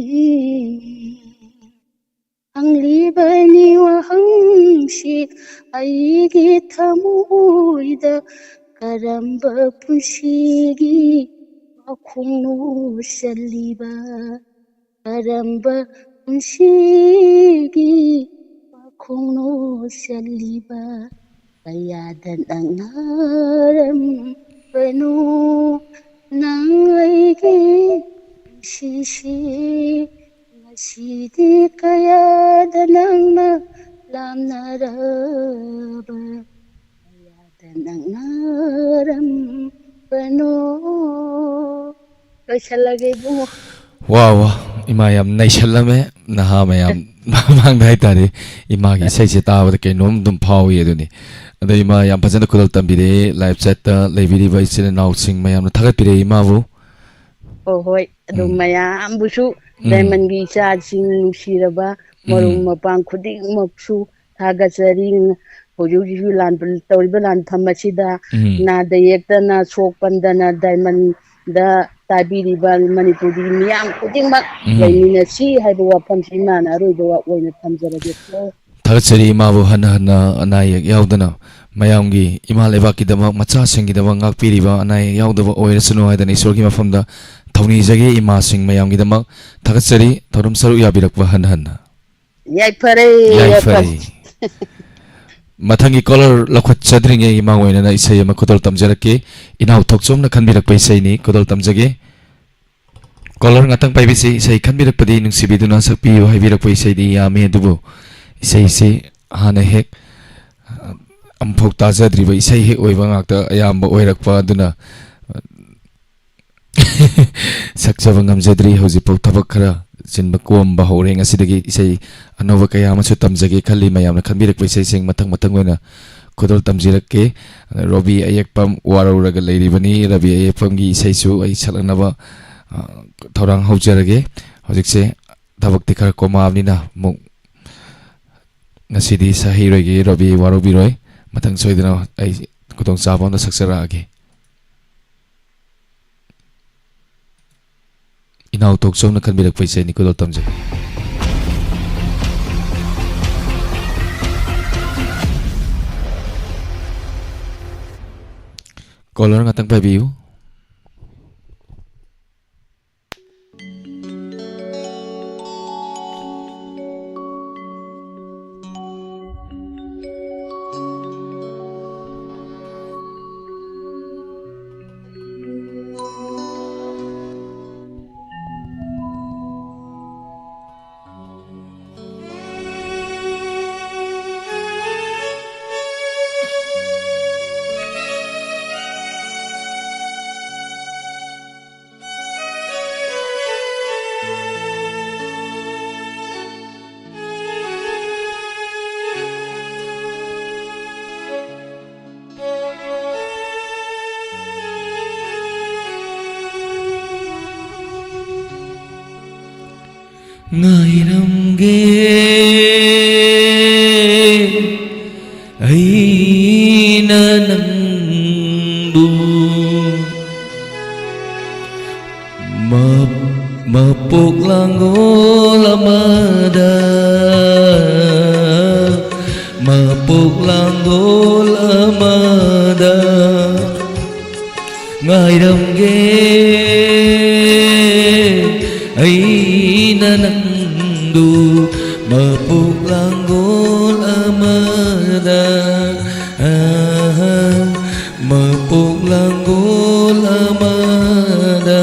ꯍꯪꯂꯤꯕꯅꯤ ꯋꯥꯍꯪꯁꯤ ꯑꯩꯒꯤ ꯊꯃꯣꯏꯗ ꯀꯔꯝꯕ ꯄꯨꯟꯁꯤꯒꯤ ꯄꯥꯎꯈꯣꯡꯅꯣ ꯆꯜꯂꯤꯕ? ꯀꯔꯝꯕ ꯄꯨꯟꯁꯤꯒꯤ ꯄꯥꯎꯈꯣꯡꯅꯣ ꯆꯜꯂꯤꯕ? ꯀꯌꯥꯗ ꯅꯪꯅꯔꯝꯕꯅꯣ ꯅꯪ ꯑꯩꯒꯤ ꯄꯨꯟꯁꯤꯁꯤ? ꯉꯁꯤꯗꯤ ꯀꯌꯥꯗ ꯅꯪꯅ ꯂꯥꯝꯅꯔꯕ? ꯀꯌꯥꯗ ꯅꯪꯅꯔꯝꯕꯅꯣ? ꯂꯣꯏꯁꯜꯂꯒꯦ ꯏꯕꯨꯡꯉꯣ꯫ ꯋꯥ ꯋꯥ, ꯏꯃꯥ ꯌꯥꯝ ꯅꯩꯁꯜꯂꯝꯃꯦ꯫ ꯅꯍꯥ ꯃꯌꯥꯝ ꯃꯃꯥꯡꯗ ꯍꯥꯏꯇꯥꯔꯦ, ꯏꯃꯥꯒꯤ ꯏꯁꯩꯁꯦ ꯇꯥꯕꯗ ꯀꯩꯅꯣꯝ ꯑꯗꯨꯝ ꯐꯥꯎꯏ ꯑꯗꯨꯅꯤ꯫ ꯑꯗꯣ ꯏꯃꯥ ꯌꯥꯝ ꯐꯖꯅ ꯈꯨꯗꯣꯜ ꯇꯝꯕꯤꯔꯛꯑꯦ꯫ ꯂꯥꯏꯞ ꯆꯦꯠꯇ ꯂꯩꯕꯤꯔꯤꯕ ꯏꯆꯤꯜ ꯏꯅꯥꯎꯁꯤꯡ ꯃꯌꯥꯝꯅ ꯊꯥꯒꯠꯄꯤꯔꯛꯑꯦ ꯏꯃꯥꯕꯨ꯫ ꯍꯣꯏ ꯍꯣꯏ, ꯑꯗꯨ ꯎꯝ꯫ ꯃꯌꯥꯝꯕꯨꯁꯨ ꯎꯝ꯫ ꯗꯥꯏꯃꯟꯒꯤ ꯏꯆꯥꯁꯤꯡ ꯅꯨꯡꯁꯤꯔꯕ ꯃꯔꯨꯞ ꯎꯝ꯫ ꯃꯄꯥꯡ ꯈꯨꯗꯤꯡꯃꯛꯁꯨ ꯊꯥꯒꯠꯆꯔꯤ꯫ ꯍꯧꯖꯤꯛ ꯍꯧꯖꯤꯛꯁꯨ ꯂꯥꯟ-, ꯇꯧꯔꯤꯕ ꯂꯥꯟꯐꯝ ꯑꯁꯤꯗ ꯎꯝ꯫ ꯅꯥꯗ ꯌꯦꯛꯇꯅ ꯁꯣꯛ ꯄꯟꯗꯅ ꯗꯥꯏꯃꯟꯗ ꯇꯥꯕꯤꯔꯤꯕ ꯃꯅꯤꯄꯨꯔꯒꯤ ꯃꯤꯌꯥꯝ ꯈꯨꯗꯤꯡꯃꯛ ꯎꯝ꯫ ꯂꯩꯃꯤꯟꯅꯁꯤ ꯍꯥꯏꯕ ꯋꯥꯐꯝꯁꯤ ꯏꯃꯥꯅ ꯑꯔꯣꯏꯕ ꯑꯣꯏꯅ ꯊꯝꯖꯔꯒꯦꯀꯣ꯫ ꯊꯥꯒꯠꯆꯔꯤ ꯏꯃꯥꯕꯨ ꯍꯟꯅ ꯍꯟꯅ ꯑꯅꯥ ꯑꯌꯦꯛ ꯌꯥꯎꯗꯅ ꯃꯌꯥꯝꯒꯤ ꯏꯃꯥ ꯂꯩꯕꯥꯛꯀꯤꯗꯃꯛ, ꯃꯆꯥꯁꯤꯡꯒꯤꯗꯃꯛ ꯉꯥꯛꯄꯤꯔꯤꯕ, ꯑꯅꯥ ꯑꯌꯦꯛ ꯌꯥꯎꯗꯕ ꯑꯣꯏꯔꯁꯅꯨ ꯍꯥꯏꯗꯅ ꯏꯁꯣꯔꯒꯤ ꯃꯐꯝꯗ ꯊꯧꯅꯤꯖꯒꯦ ꯏꯃꯥꯁꯤꯡ ꯃꯌꯥꯝꯒꯤꯗꯃꯛ꯫ ꯊꯥꯒꯠꯆꯔꯤ ꯊꯧꯔꯝ ꯁꯔꯨꯛ ꯌꯥꯕꯤꯔꯛꯄ ꯍꯟꯅ ꯍꯟꯅ꯫ ꯌꯥꯏꯐꯔꯦ, ꯌꯥꯏꯐꯔꯦ꯫ ꯌꯥꯏꯐꯔꯦ꯫ ꯃꯊꯪꯒꯤ ꯀꯣꯂꯔ ꯂꯧꯈꯠꯆꯗ꯭ꯔꯤꯉꯩ ꯏꯃꯥ ꯑꯣꯏꯅꯅ ꯏꯁꯩ ꯑꯃ ꯈꯨꯗꯣꯜ ꯇꯝꯖꯔꯛꯀꯦ꯫ ꯏꯅꯥꯎ ꯊꯣꯛꯆꯣꯝꯅ ꯈꯟꯕꯤꯔꯛꯄ ꯏꯁꯩꯅꯤ, ꯈꯨꯗꯣꯜ ꯇꯝꯖꯒꯦ꯫ ꯀꯣꯂꯔ ꯉꯥꯛꯇꯪ ꯄꯥꯏꯕꯤꯁꯤ꯫ ꯏꯁꯩ ꯈꯟꯕꯤꯔꯛꯄꯗꯤ ꯅꯨꯡꯁꯤꯕꯤꯗꯨꯅ ꯁꯛꯄꯤꯌꯨ ꯍꯥꯏꯕꯤꯔꯛꯄ ꯏꯁꯩꯗꯤ ꯌꯥꯝꯃꯤ, ꯑꯗꯨꯕꯨ ꯏꯁꯩꯁꯤ ꯍꯥꯟꯅ ꯍꯦꯛ, ꯑ, ꯑꯃꯨꯛꯐꯥꯎ ꯇꯥꯖꯗ꯭ꯔꯤꯕ ꯏꯁꯩ ꯍꯦꯛ ꯑꯣꯏꯕ ꯉꯥꯛꯇ ꯑꯌꯥꯝꯕ ꯑꯣꯏꯔꯛꯄ ꯑꯗꯨꯅ, ꯑ, ꯁꯛꯆꯕ ꯉꯝꯖꯗ꯭ꯔꯤ꯫ ꯍꯧꯖꯤꯛꯐꯥꯎ ꯊꯕꯛ ꯈꯔ ꯆꯤꯟꯕ ꯀꯣꯝꯕ ꯍꯧꯔꯦ꯫ ꯉꯁꯤꯗꯒꯤ ꯏꯁꯩ ꯑꯅꯧꯕ ꯀꯌꯥ ꯑꯃꯁꯨ ꯇꯝꯖꯒꯦ ꯈꯜꯂꯤ꯫ ꯃꯌꯥꯝꯅ ꯈꯟꯕꯤꯔꯛꯄ ꯏꯁꯩꯁꯤꯡ ꯃꯊꯪ ꯃꯊꯪ ꯑꯣꯏꯅ ꯈꯨꯗꯣꯜ ꯇꯝꯖꯔꯛꯀꯦ꯫ ꯔꯣꯕꯤ ꯑꯌꯦꯛꯄꯝ ꯋꯥꯔꯧꯔꯒ ꯂꯩꯔꯤꯕꯅꯤ꯫ ꯔꯣꯕꯤ ꯑꯌꯦꯛꯄꯝꯒꯤ ꯏꯁꯩꯁꯨ ꯑꯩ ꯁꯛꯂꯛꯅꯕ, ꯑ, ꯊꯧꯔꯥꯡ ꯍꯧꯖꯔꯒꯦ꯫ ꯍꯧꯖꯤꯛꯁꯦ ꯊꯕꯛꯇꯤ ꯈꯔ ꯀꯣꯝꯃꯛꯑꯕꯅꯤꯅ ꯑꯃꯨꯛ ꯉꯁꯤꯗꯤ ꯁꯛꯍꯩꯔꯣꯏꯒꯦ, ꯔꯣꯕꯤ ꯋꯥꯔꯧꯕꯤꯔꯣꯏ꯫ ꯃꯊꯪ ꯁꯣꯏꯗꯅ ꯑꯩ ꯈꯨꯗꯣꯡꯆꯥꯕ ꯑꯃꯗ ꯁꯛꯆꯔꯛꯑꯒꯦ꯫ ꯏꯅꯥꯎ ꯇꯣꯛꯆꯧꯅ ꯈꯟꯕꯤꯔꯛꯄ ꯏꯁꯩꯅꯤ, ꯈꯨꯗꯣꯜ ꯇꯝꯖꯒꯦ꯫ ꯀꯣꯂꯔ ꯉꯥꯛꯇꯪ ꯄꯥꯏꯕꯤꯌꯨ꯫ ꯉꯥꯏꯔꯝꯒꯦ ꯑꯩꯅ ꯅꯪꯕꯨ꯫ ꯃ-, ꯃꯄꯣꯛ ꯂꯥꯡꯒꯣꯜ ꯑꯃꯗ, ꯃꯄꯣꯛ ꯂꯥꯡꯒꯣꯜ ꯑꯃꯗ ꯉꯥꯏꯔꯝꯒꯦ ꯑꯩꯅ ꯅꯪꯕꯨ꯫ ꯃꯄꯣꯛ ꯂꯥꯡꯒꯣꯜ ꯑꯃꯗ, ꯑꯍ, ꯃꯄꯣꯛ ꯂꯥꯡꯒꯣꯜ ꯑꯃꯗ꯫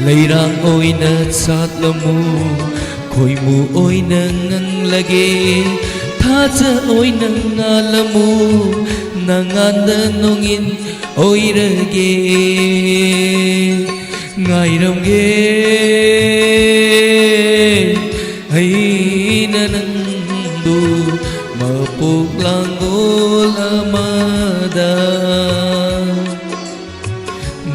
ꯂꯩꯔꯥꯡ ꯑꯣꯏꯅ ꯁꯥꯠꯂꯝꯃꯨ, ꯈꯣꯏꯃꯨ ꯑꯣꯏꯅ ꯉꯪꯂꯒꯦ, ꯊꯥꯖ ꯑꯣꯏꯅ ꯉꯥꯜꯂꯝꯃꯨ, ꯅꯉꯥꯟꯗ ꯅꯣꯡꯏꯟ ꯑꯣꯏꯔꯒꯦ꯫ ꯉꯥꯏꯔꯝꯒꯦ ꯑꯩꯅ ꯅꯪꯕꯨ ꯃꯄꯣꯛ ꯂꯥꯡꯒꯣꯜ ꯑꯃꯗ,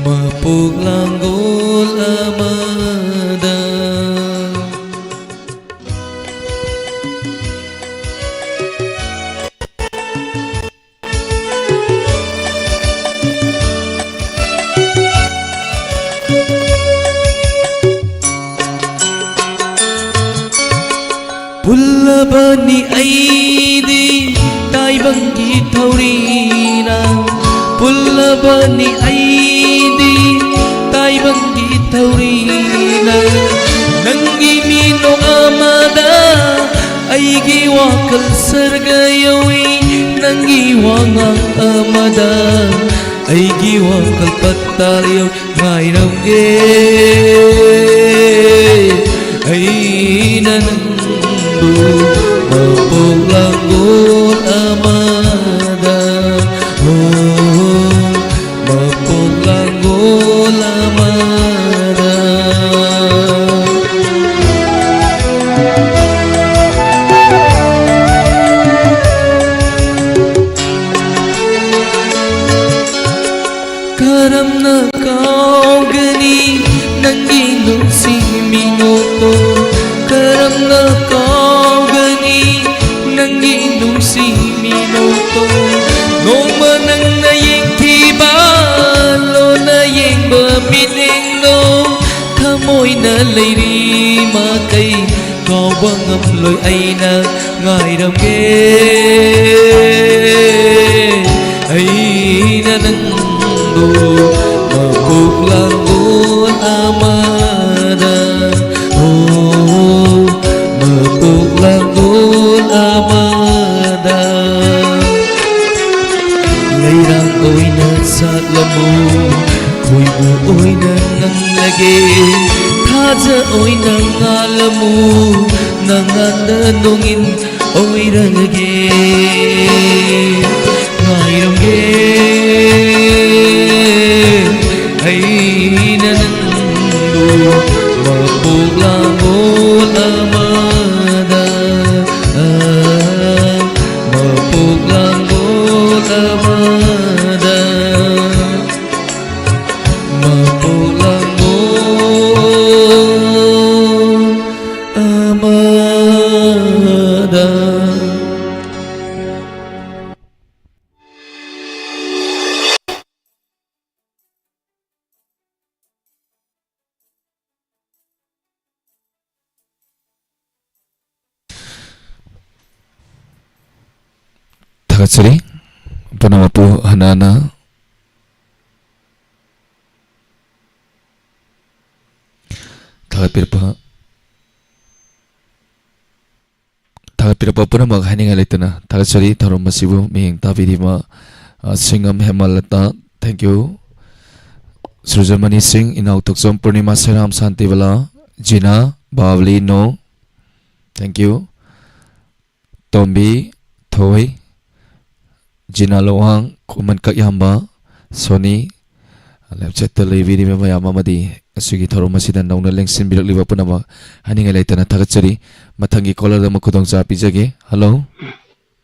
ꯃꯄꯣꯛ ꯂꯥꯡꯒꯣꯜ ꯑꯃꯗ꯫ ꯄꯨꯜꯂꯕꯅꯤ ꯑꯩꯗꯤ ꯇꯥꯏꯕꯪꯒꯤ ꯊꯧꯔꯤꯅ, ꯄꯨꯜꯂꯕꯅꯤ ꯑꯩꯗꯤ ꯇꯥꯏꯕꯪꯒꯤ ꯊꯧꯔꯤꯅ꯫ ꯅꯪꯒꯤ ꯃꯤꯅꯣꯛ ꯑꯃꯗ ꯑꯩꯒꯤ ꯋꯥꯈꯜ ꯁꯔꯒ ꯌꯧꯏ, ꯅꯪꯒꯤ ꯋꯥꯉꯥꯡ ꯑꯃꯗ ꯑꯩꯒꯤ ꯋꯥꯈꯜ ꯄꯇꯥ ꯌꯧꯏ꯫ ꯉꯥꯏꯔꯝꯒꯦ ꯑꯩꯅ ꯅꯪꯕꯨ ꯃꯄꯣꯛ ꯂꯥꯡꯒꯣꯜ ꯑꯃꯗ, ꯑꯣ, ꯃꯄꯣꯛ ꯂꯥꯡꯒꯣꯜ ꯑꯃꯗ꯫ ꯀꯔꯝꯅ ꯀꯥꯎꯒꯅꯤ ꯅꯪꯒꯤ ꯅꯨꯡꯁꯤ ꯃꯤꯅꯣꯛꯇꯣ? ꯀꯔꯝꯅ ꯀꯥꯎꯒꯅꯤ ꯅꯪꯒꯤ ꯅꯨꯡꯁꯤ ꯃꯤꯅꯣꯛꯇꯣ? ꯅꯣꯡꯃ ꯅꯪꯅ ꯌꯦꯡꯈꯤꯕ ꯂꯣꯟꯅ ꯌꯦꯡꯕ ꯃꯤꯠꯌꯦꯡꯗꯣ ꯊꯃꯣꯏꯅ ꯂꯩꯔꯤ ꯃꯈꯩ ꯀꯥꯎꯕ ꯉꯝꯂꯣꯏ꯫ ꯑꯩꯅ ꯉꯥꯏꯔꯝꯒꯦ ꯑꯩꯅ ꯅꯪꯕꯨ ꯃꯄꯣꯛ ꯂꯥꯡꯒꯣꯜ ꯑꯃꯗ, ꯑꯣ, ꯃꯄꯣꯛ ꯂꯥꯡꯒꯣꯜ ꯑꯃꯗ꯫ ꯂꯩꯔꯥꯡ ꯑꯣꯏꯅ ꯁꯥꯠꯂꯝꯃꯨ, ꯈꯣꯏꯃꯨ ꯑꯣꯏꯅ ꯉꯪꯂꯒꯦ, ꯑꯣꯏꯅ ꯉꯥꯜꯂꯝꯃꯨ, ꯅꯉꯥꯟꯗ ꯅꯣꯡꯏꯟ ꯑꯣꯏꯔꯒꯦ꯫ ꯉꯥꯏꯔꯝꯒꯦ ꯑꯩꯅ ꯅꯪꯕꯨ ꯃꯄꯣꯛ ꯂꯥꯡꯒꯣꯜ ꯑꯃꯗ, ꯃꯄꯣꯛ ꯂꯥꯡꯒꯣꯜ ꯑꯃꯗ꯫ ꯃꯄꯣꯛ ꯂꯥꯡꯒꯣꯜ ꯑꯃꯗ꯫ ꯊꯥꯒꯠꯆꯔꯤ꯫ ꯄꯨꯝꯅꯃꯛꯄꯨ ꯍꯟꯅ ꯍꯟꯅ ꯊꯥꯒꯠꯄꯤꯔꯛꯄ, ꯊꯥꯒꯠꯄꯤꯔꯛꯄ ꯄꯨꯝꯅꯃꯛ ꯍꯥꯏꯅꯤꯡꯉꯥꯏ ꯂꯩꯇꯅ ꯊꯥꯒꯠꯆꯔꯤ꯫ ꯊꯧꯔꯝ ꯑꯁꯤꯕꯨ ꯃꯤꯠꯌꯦꯡ ꯇꯥꯕꯤꯔꯤꯕ, ꯑ, ꯁꯤꯡꯉꯝ ꯍꯦꯃꯂꯇꯥ, thank you꯫ ꯁꯨꯔꯖꯃꯅꯤ ꯁꯤꯡ, ꯏꯅꯥꯎ ꯊꯣꯛꯆꯣꯝ ꯄꯨꯔꯅꯤꯃꯥ, ꯁꯦꯔꯥꯝ ꯁꯥꯟꯇꯤꯕꯂꯥ, ꯖꯤꯅꯥ, ꯕꯥꯕꯂꯤ, no, thank you꯫ ꯇꯣꯝꯕꯤ, ꯊꯣꯏ, ꯖꯤꯅꯥ ꯂꯣꯋꯥꯡ, ꯈꯨꯃꯟ ꯀꯛꯌꯥꯝꯕ, ꯁꯣꯅꯤ, ꯂꯦꯞꯆꯠꯇ ꯂꯩꯕꯤꯔꯤꯕ ꯃꯌꯥꯝ ꯑꯃꯗꯤ ꯑꯁꯤꯒꯤ ꯊꯧꯔꯝ ꯑꯁꯤꯗ ꯅꯧꯅ ꯂꯦꯡꯁꯤꯟꯕꯤꯔꯛꯂꯤꯕ ꯄꯨꯝꯅꯃꯛ ꯍꯥꯏꯅꯤꯡꯉꯥꯏ ꯂꯩꯇꯅ ꯊꯥꯒꯠꯆꯔꯤ꯫ ꯃꯊꯪꯒꯤ caller ꯑꯃ ꯈꯨꯗꯣꯡꯆꯥꯕ ꯄꯤꯖꯒꯦ꯫ Hello꯫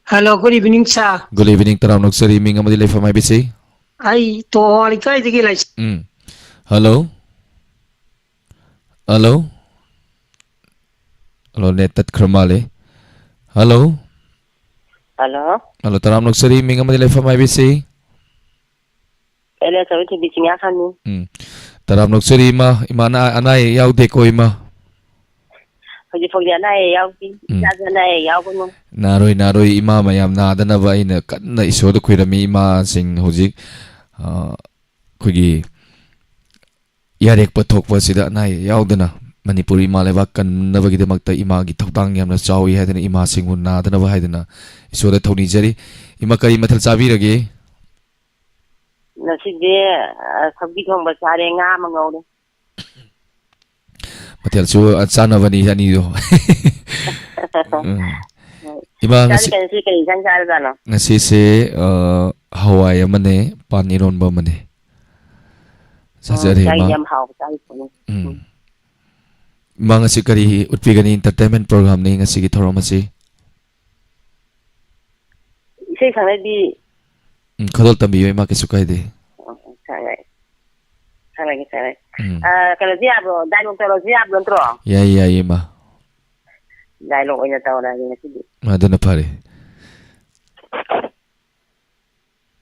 Hello, good evening, sir. Good evening, ꯇꯔꯥꯝꯅ ꯑꯣꯛꯆꯔꯤ꯫ ꯃꯤꯡ ꯑꯃꯗꯤ ꯂꯩꯐꯝ ꯍꯥꯏꯕꯤꯁꯤ? ꯑꯩ ꯇꯣꯍꯥ ꯂꯩꯀꯥꯏꯗꯒꯤ ꯂꯩ꯫ ꯎꯝ꯫ Hello꯫ Hello꯫ Hello, net ꯇꯠꯈ꯭ꯔ ꯃꯥꯜꯂꯦ꯫ Hello꯫ Hello꯫ Hello, ꯇꯔꯥꯝꯅ ꯑꯣꯛꯆꯔꯤ꯫ ꯃꯤꯡ ꯑꯃꯗꯤ ꯂꯩꯐꯝ ꯍꯥꯏꯕꯤꯁꯤ? ꯑꯦꯂꯦꯁ ꯑꯣꯏ ꯊꯣꯏꯕꯤ ꯆꯤꯡꯌꯥ ꯈꯥꯅꯤ꯫ ꯎꯝ꯫ ꯇꯔꯥꯝꯅ ꯑꯣꯛꯆꯔꯤ ꯏꯃꯥ꯫ ꯏꯃꯥ, ꯑꯅꯥ, ꯑꯅꯥ ꯑꯌꯦꯛ ꯌꯥꯎꯗꯦꯀꯣ ꯏꯃꯥ? ꯍꯧꯖꯤꯛ ꯐꯥꯎꯗꯤ ꯑꯅꯥ ꯑꯌꯦꯛ ꯌꯥꯎꯗꯦ꯫ ꯎꯝ꯫ ꯏꯆꯥꯁꯨ ꯑꯅꯥ ꯑꯌꯦꯛ ꯌꯥꯎꯒꯅꯨ꯫ ꯅꯥꯔꯣꯏ, ꯅꯥꯔꯣꯏ ꯏꯃꯥ, ꯃꯌꯥꯝ ꯅꯥꯗꯅꯕ ꯑꯩꯅ ꯀꯟꯅ ꯏꯁꯣꯔꯗ ꯈꯣꯏꯔꯝꯃꯤ꯫ ꯏꯃꯥꯁꯤꯡ ꯍꯧꯖꯤꯛ, ꯑ, ꯑꯩꯈꯣꯏꯒꯤ ꯌꯥꯔꯦꯛꯄ ꯊꯣꯛꯄ ꯑꯁꯤꯗ ꯑꯅꯥ ꯑꯌꯦꯛ ꯌꯥꯎꯗꯅ ꯃꯅꯤꯄꯨꯔ ꯏꯃꯥ ꯂꯩꯕꯥꯛ ꯀꯟꯅꯕꯒꯤꯗꯃꯛꯇ ꯏꯃꯥꯒꯤ ꯊꯧꯗꯥꯡ ꯌꯥꯝꯅ ꯆꯥꯎꯏ ꯍꯥꯏꯗꯅ, ꯏꯃꯥꯁꯤꯡꯕꯨ ꯅꯥꯗꯅꯕ ꯍꯥꯏꯗꯅ ꯏꯁꯣꯔꯗ ꯊꯧꯅꯤꯖꯔꯤ꯫ ꯏꯃꯥ, ꯀꯔꯤ ꯃꯊꯦꯜ ꯆꯥꯕꯤꯔꯒꯦ? ꯉꯁꯤꯗꯤ, ꯑ, ꯁꯧꯒ꯭ꯔꯤ ꯊꯣꯡꯕ ꯆꯥꯔꯦ, ꯉꯥ ꯑꯃ ꯉꯧꯔꯦ꯫ ꯃꯊꯦꯜꯁꯨ ꯆꯥꯟꯅꯕꯅꯤ ꯑꯅꯤꯗꯣ꯫ ꯎꯝ꯫ ꯏꯃꯥ, ꯆꯥꯗꯤ ꯉꯁꯤ, ꯀꯩ, ꯉꯁꯤ ꯀꯩ ꯏꯟꯁꯥꯡ ꯆꯥꯔꯖꯥꯠꯅꯣ? ꯉꯁꯤꯁꯦ, ꯑ, ꯍꯋꯥꯏ ꯑꯃꯅꯦ, ꯄꯥꯟ ꯏꯔꯣꯟꯕ ꯑꯃꯅꯦ꯫ ꯎꯝ, ꯆꯥꯖꯔꯦ, ꯆꯥꯛ ꯏꯃꯥ꯫ ꯌꯥꯝ ꯍꯥꯎꯕ ꯆꯥꯔꯤꯁꯤꯅꯦ꯫ ꯎꯝ꯫ ꯎꯝ꯫ ꯏꯃꯥ, ꯉꯁꯤ ꯀꯔꯤ ꯎꯠꯄꯤꯒꯅꯤ? Entertainment programꯅꯤ ꯉꯁꯤꯒꯤ ꯊꯧꯔꯝ ꯑꯁꯤ꯫ ꯏꯁꯩ ꯈꯪꯅꯗꯤ꯫ ꯎꯝ, ꯈꯨꯗꯣꯜ ꯇꯝꯕꯤꯌꯨ, ꯏꯃꯥ, ꯀꯩꯁꯨ ꯀꯥꯏꯗꯦ꯫ ꯑꯣ, ꯈꯪꯉꯦ꯫ ꯈꯪꯉꯒꯦ, ꯈꯪꯉꯒꯦ꯫ ꯎꯝ꯫ ꯑ, ꯀꯩꯅꯣꯁꯤ ꯌꯥꯕ꯭ꯔꯣ? Dialogue ꯇꯧꯔꯁꯨ ꯌꯥꯕ ꯅꯠꯇ꯭ꯔꯣ? ꯌꯥꯏꯌꯦ, ꯌꯥꯏꯌꯦ, ꯏꯃꯥ꯫ Dialogue ꯑꯣꯏꯅ ꯇꯧꯔꯛꯑꯒꯦ ꯉꯁꯤꯗꯤ꯫ ꯑꯗꯨꯅ ꯐꯔꯦ꯫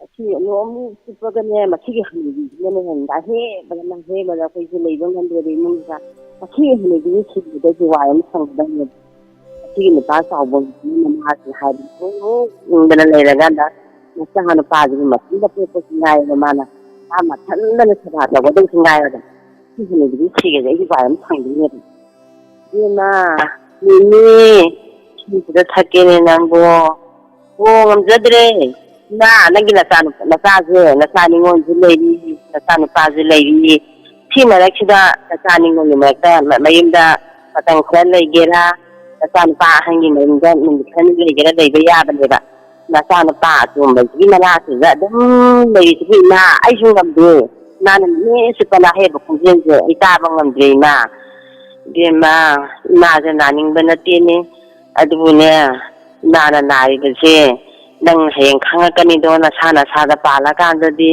ꯑꯁꯤ ꯅꯣꯡꯃꯨꯛ ꯆꯨꯞꯄꯒꯅꯦ, ꯃꯁꯤꯒꯤ ꯍꯅꯨꯕꯤꯁꯤꯅꯅꯦ ꯍꯦꯟꯅ ꯑꯍꯦꯟꯕꯗ, ꯑꯍꯦꯟꯕꯗ ꯑꯩꯈꯣꯏꯁꯦ ꯂꯩꯕ ꯉꯝꯗ꯭ꯔꯦ ꯏꯃꯨꯡꯗ꯫ ꯃꯁꯤꯒꯤ ꯍꯅꯨꯕꯤꯁꯤ ꯁꯤꯕꯗꯒꯤ ꯋꯥꯏ ꯑꯃ ꯁꯪꯒꯗꯕꯅꯦ꯫ ꯃꯁꯤꯒꯤ ꯅꯨꯄꯥ ꯆꯥꯎꯕꯒꯤ ꯃꯃꯥꯁꯤ ꯍꯥꯏꯕ ꯏꯪꯗꯅ ꯂꯩꯔꯀꯥꯟꯗ ꯃꯆꯥ ꯅꯨꯄꯥꯁꯤꯕꯨ ꯃꯊꯟꯇ ꯄꯣꯛꯄꯁꯨ ꯉꯥꯏꯔꯕ ꯃꯥꯅ ꯃꯥ ꯃꯊꯟꯇꯅ ꯁꯦꯕꯥ ꯇꯧꯒꯗꯕꯁꯨ ꯉꯥꯏꯔꯕ꯫ ꯁꯤ ꯍꯅꯨꯕꯤꯁꯤ ꯁꯤꯒꯗꯤ ꯑꯩꯒꯤ ꯋꯥꯏ ꯑꯃ ꯁꯪꯗꯣꯏꯅꯦꯕ꯫ ꯏꯕꯦꯝꯃ, ꯅꯦꯅꯦ, ꯏꯁꯤꯡꯁꯤꯗ ꯊꯛꯀꯦꯅꯦ ꯅꯪꯕꯣ꯫ ꯑꯣ, ꯉꯝꯖꯗ꯭ꯔꯦ꯫ ꯏꯃꯥ, ꯅꯪꯒꯤ ꯅꯆꯥ ꯅꯨꯄꯥ, ꯅꯆꯥꯁꯦ, ꯅꯆꯥ ꯅꯤꯉꯣꯜꯁꯨ ꯂꯩꯔꯤ, ꯅꯆꯥ ꯅꯨꯄꯥꯁꯨ ꯂꯩꯔꯤ꯫ ꯁꯤ ꯃꯔꯛꯁꯤꯗ ꯅꯆꯥ ꯅꯤꯉꯣꯜꯒꯤ ꯃꯔꯛꯇ ꯃ-, ꯃꯌꯨꯝꯗ ꯃꯇꯝ ꯈꯔ ꯂꯩꯒꯦꯔꯥ, ꯅꯆꯥ ꯅꯨꯄꯥ ꯑꯍꯟꯒꯤ ꯃꯌꯨꯝꯗ ꯅꯨꯃꯤꯠ ꯈꯔꯅꯤ ꯂꯩꯒꯦꯔꯥ ꯂꯩꯕ ꯌꯥꯕꯅꯦꯕ꯫ ꯅꯆꯥ ꯅꯨꯄꯥ ꯑꯇꯣꯝꯕꯁꯤꯒꯤ ꯃꯅꯥꯛꯁꯤꯗ ꯑꯗꯨꯝ ꯂꯩꯔꯤꯁꯤꯕꯨ ꯏꯃꯥ, ꯑꯩꯁꯨ ꯉꯝꯗꯦ꯫ ꯏꯃꯥꯅ ꯅꯨꯃꯤꯠ ꯆꯨꯞꯄ ꯅꯥꯍꯦꯕ ꯈꯣꯟꯖꯦꯜꯁꯦ ꯑꯩ ꯇꯥꯕ ꯉꯝꯗ꯭ꯔꯦ ꯏꯃꯥ꯫ ꯏꯕꯦꯝꯃ, ꯏꯃꯥꯁꯦ ꯅꯥꯅꯤꯡꯕ ꯅꯠꯇꯦꯅꯦ꯫ ꯑꯗꯨꯕꯨꯅꯦ, ꯏꯃꯥꯅ ꯅꯥꯔꯤꯕꯁꯦ ꯅꯪ ꯍꯌꯦꯡ ꯈꯪꯉꯛꯀꯅꯤꯗꯣ, ꯅꯁꯥ ꯅꯁꯥꯗ ꯄꯥꯜꯂꯀꯥꯟꯗꯗꯤ꯫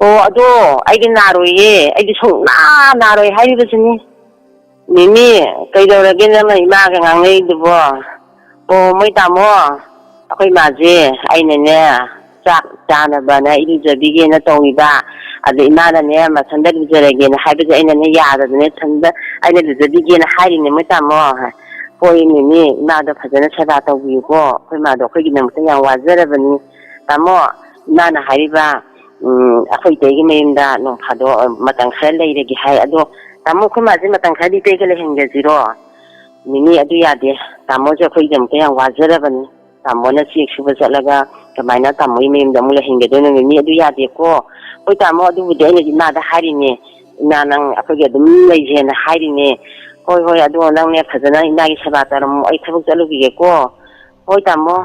ꯑꯣ, ꯑꯗꯣ ꯑꯩꯗꯤ ꯅꯥꯔꯣꯏꯌꯦ, ꯑꯩꯗꯤ ꯁꯨꯡꯅꯥ ꯅꯥꯔꯣꯏ ꯍꯥꯏꯔꯤꯕꯁꯤꯅꯤ꯫ ꯃꯤꯃꯤ, ꯀꯩꯗꯧꯔꯒꯦ ꯅꯪꯅ ꯏꯃꯥꯒ ꯉꯥꯡꯅꯩꯗꯨꯕꯣ? ꯑꯣ, ꯃꯣꯏ ꯇꯥꯃꯣ, ꯑꯩꯈꯣꯏ ꯃꯥꯁꯦ ꯑꯩꯅꯅꯦ, ꯆꯥꯛ ꯆꯥꯅꯕꯅ ꯏꯔꯨꯖꯕꯤꯒꯦꯅ ꯇꯧꯔꯤꯕ꯫ ꯑꯗ ꯏꯃꯥꯅꯅꯦ, ꯃꯊꯟꯇ ꯂꯨꯖꯔꯒꯦꯅ ꯍꯥꯏꯕꯁꯦ ꯑꯩꯅꯅꯦ ꯌꯥꯗꯗꯅꯦ, ꯏꯊꯟꯇ ꯑꯩꯅ ꯂꯨꯖꯕꯤꯒꯦꯅ ꯍꯥꯏꯔꯤꯅꯦ, ꯃꯣꯏ ꯇꯥꯃꯣ꯫ ꯍꯣꯏ ꯃꯤꯃꯤ, ꯏꯃꯥꯗꯣ ꯐꯖꯅ ꯁꯦꯕꯥ ꯇꯧꯕꯤꯌꯨꯀꯣ꯫ ꯑꯩꯈꯣꯏ ꯃꯥꯗꯣ ꯑꯩꯈꯣꯏꯒꯤꯗꯃꯛꯇ ꯌꯥꯝ ꯋꯥꯖꯔꯕꯅꯤ꯫ ꯇꯥꯃꯣ, ꯏꯃꯥꯅ ꯍꯥꯏꯔꯤꯕ, ꯎꯝ, ꯑꯩꯈꯣꯏ ꯏꯇꯩꯒꯤ ꯃꯌꯨꯝꯗ ꯅꯣꯡ ꯐꯥꯗꯣꯛ, ꯑ, ꯃꯇꯝ ꯈꯔ ꯂꯩꯔꯒꯦ ꯍꯥꯏ꯫ ꯑꯗꯣ ꯇꯥꯃꯣ, ꯑꯩꯈꯣꯏ ꯃꯥꯁꯦ ꯃꯇꯝ ꯈꯔꯗꯤ ꯏꯇꯩꯒ ꯂꯩꯍꯟꯒꯁꯤꯔꯣ? ꯃꯤꯃꯤ, ꯑꯗꯨ ꯌꯥꯗꯦ꯫ ꯇꯥꯃꯣꯁꯦ ꯑꯩꯈꯣꯏꯒꯤꯗꯃꯛꯇ ꯌꯥꯝ ꯋꯥꯖꯔꯕꯅꯤ꯫ ꯇꯥꯃꯣꯅ ꯆꯦꯛ ꯁꯨꯕ ꯆꯠꯂꯒ ꯀꯃꯥꯏꯅ ꯇꯥꯃꯣꯒꯤ ꯃꯌꯨꯝꯗ ꯑꯃꯨꯛ ꯂꯩꯍꯟꯒꯗꯣꯏꯅꯣ? ꯃꯤꯃꯤ, ꯑꯗꯨ ꯌꯥꯗꯦꯀꯣ꯫ ꯍꯣꯏ ꯇꯥꯃꯣ, ꯑꯗꯨꯕꯨꯗꯤ ꯑꯩꯅꯗꯤ ꯏꯃꯥꯗ ꯍꯥꯏꯔꯤꯅꯦ꯫ ꯏꯃꯥ, ꯅꯪ ꯑꯩꯈꯣꯏꯒꯤ ꯑꯗꯨꯝ ꯂꯩꯁꯦꯅ ꯍꯥꯏꯔꯤꯅꯦ꯫ ꯍꯣꯏ, ꯍꯣꯏ, ꯑꯗꯣ ꯅꯪꯅꯦ ꯐꯖꯅ ꯏꯃꯥꯒꯤ ꯁꯦꯕꯥ ꯇꯧꯔꯝꯃꯣ, ꯑꯩ ꯊꯕꯛ ꯆꯠꯂꯨꯈꯤꯒꯦꯀꯣ꯫ ꯍꯣꯏ, ꯇꯥꯃꯣ꯫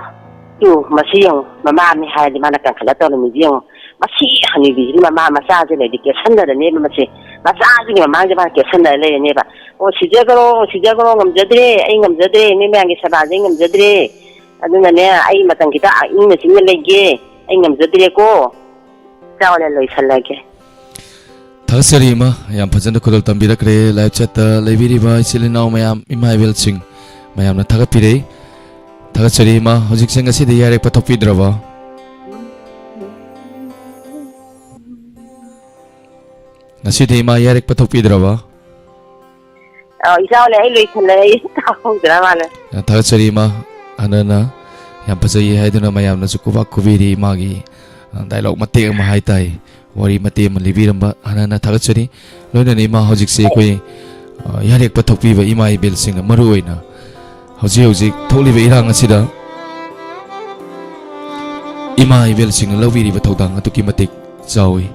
ꯇꯨ, ꯃꯁꯤ ꯌꯦꯡꯉꯨ, ꯃꯃꯥꯅꯤ ꯍꯥꯏꯔꯗꯤ ꯃꯥꯅ ꯀꯟꯈꯠꯂ ꯇꯧꯔꯝꯃꯤꯁꯤ ꯌꯦꯡꯉꯨ꯫ ꯃꯁꯤ ꯍꯅꯨꯕꯤꯁꯤꯅ ꯃꯃꯥ ꯃꯆꯥꯁꯦ ꯂꯩꯗꯤ ꯀꯦꯠꯁꯟꯅꯔꯅꯦꯕ ꯃꯁꯦ꯫ ꯃꯆꯥꯁꯤꯒꯤ ꯃꯃꯥꯡꯁꯦ ꯃꯥꯅ ꯀꯦꯠꯁꯟꯅꯔ ꯂꯩꯔꯅꯦꯕ꯫ "ꯑꯣ, ꯁꯤꯖꯈ꯭ꯔꯣ, ꯁꯤꯖꯈ꯭ꯔꯣ, ꯉꯝꯖꯗ꯭ꯔꯦ, ꯑꯩ ꯉꯝꯖꯗ꯭ꯔꯦ, ꯅꯣꯏ ꯃꯌꯥꯝꯒꯤ ꯁꯦꯕꯥꯁꯦ ꯑꯩ ꯉꯝꯖꯗ꯭ꯔꯦ꯫ ꯑꯗꯨꯅꯅꯦ, ꯑꯩ ꯃꯇꯝ ꯈꯤꯇ ꯏꯪꯅ ꯆꯤꯛꯅ ꯂꯩꯒꯦ, ꯑꯩ ꯉꯝꯖꯗ꯭ꯔꯦꯀꯣ"꯫ ꯆꯥꯎꯅ ꯂꯣꯏꯁꯜꯂꯒꯦ꯫ ꯊꯥꯒꯠꯆꯔꯤ ꯏꯃꯥ, ꯌꯥꯝ ꯐꯖꯅ ꯈꯨꯗꯣꯜ ꯇꯝꯕꯤꯔꯛꯈ꯭ꯔꯦ꯫ Live chat ꯇ ꯂꯩꯕꯤꯔꯤꯕ ꯏꯆꯤꯜ ꯏꯅꯥꯎ ꯃꯌꯥꯝ, ꯏꯃꯥ ꯏꯕꯦꯜꯁꯤꯡ ꯃꯌꯥꯝꯅ ꯊꯥꯒꯠꯄꯤꯔꯛꯏ꯫ ꯊꯥꯒꯠꯆꯔꯤ ꯏꯃꯥ, ꯍꯧꯖꯤꯛꯁꯦ ꯉꯁꯤꯗꯤ ꯌꯥꯔꯦꯛꯄ ꯊꯣꯛꯄꯤꯗ꯭ꯔꯕ? ꯉꯁꯤꯗꯤ ꯏꯃꯥ ꯌꯥꯔꯦꯛꯄ ꯊꯣꯛꯄꯤꯗ꯭ꯔꯕ? ꯑ, ꯏꯆꯥꯎꯅꯦ, ꯑꯩ ꯂꯣꯏꯁꯜꯂꯦ, ꯑꯩ ꯇꯥꯍꯧꯗ꯭ꯔ ꯃꯥꯜꯂꯦ꯫ ꯌꯥꯝ ꯊꯥꯒꯠꯆꯔꯤ ꯏꯃꯥ, ꯍꯟꯅ ꯍꯟꯅ ꯌꯥꯝ ꯐꯖꯩ ꯍꯥꯏꯗꯨꯅ ꯃꯌꯥꯝꯅꯁꯨ ꯈꯨꯕꯥꯛ ꯈꯨꯕꯤꯔꯤ꯫ ꯏꯃꯥꯒꯤ, ꯑ, dialogue ꯃꯇꯦꯛ ꯑꯃ ꯍꯥꯏꯇꯥꯏ, ꯋꯥꯔꯤ ꯃꯇꯦꯛ ꯑꯃ ꯂꯤꯕꯤꯔꯝꯕ ꯍꯟꯅ ꯍꯟꯅ ꯊꯥꯒꯠꯆꯔꯤ꯫ ꯂꯣꯏꯅꯅ ꯏꯃꯥ ꯍꯧꯖꯤꯛꯁꯦ ꯑꯩꯈꯣꯏ, ꯑ, ꯌꯥꯔꯦꯛꯄ ꯊꯣꯛꯄꯤꯕ ꯏꯃꯥ ꯏꯕꯦꯜꯁꯤꯡꯅ ꯃꯔꯨ ꯑꯣꯏꯅ ꯍꯧꯖꯤꯛ ꯍꯧꯖꯤꯛ ꯊꯣꯛꯂꯤꯕ ꯏꯔꯥꯡ ꯑꯁꯤꯗ ꯏꯃꯥ ꯏꯕꯦꯜꯁꯤꯡꯅ ꯂꯧꯕꯤꯔꯤꯕ ꯊꯧꯗꯥꯡ ꯑꯗꯨꯛꯀꯤ ꯃꯇꯤꯛ ꯆꯥꯎꯏ꯫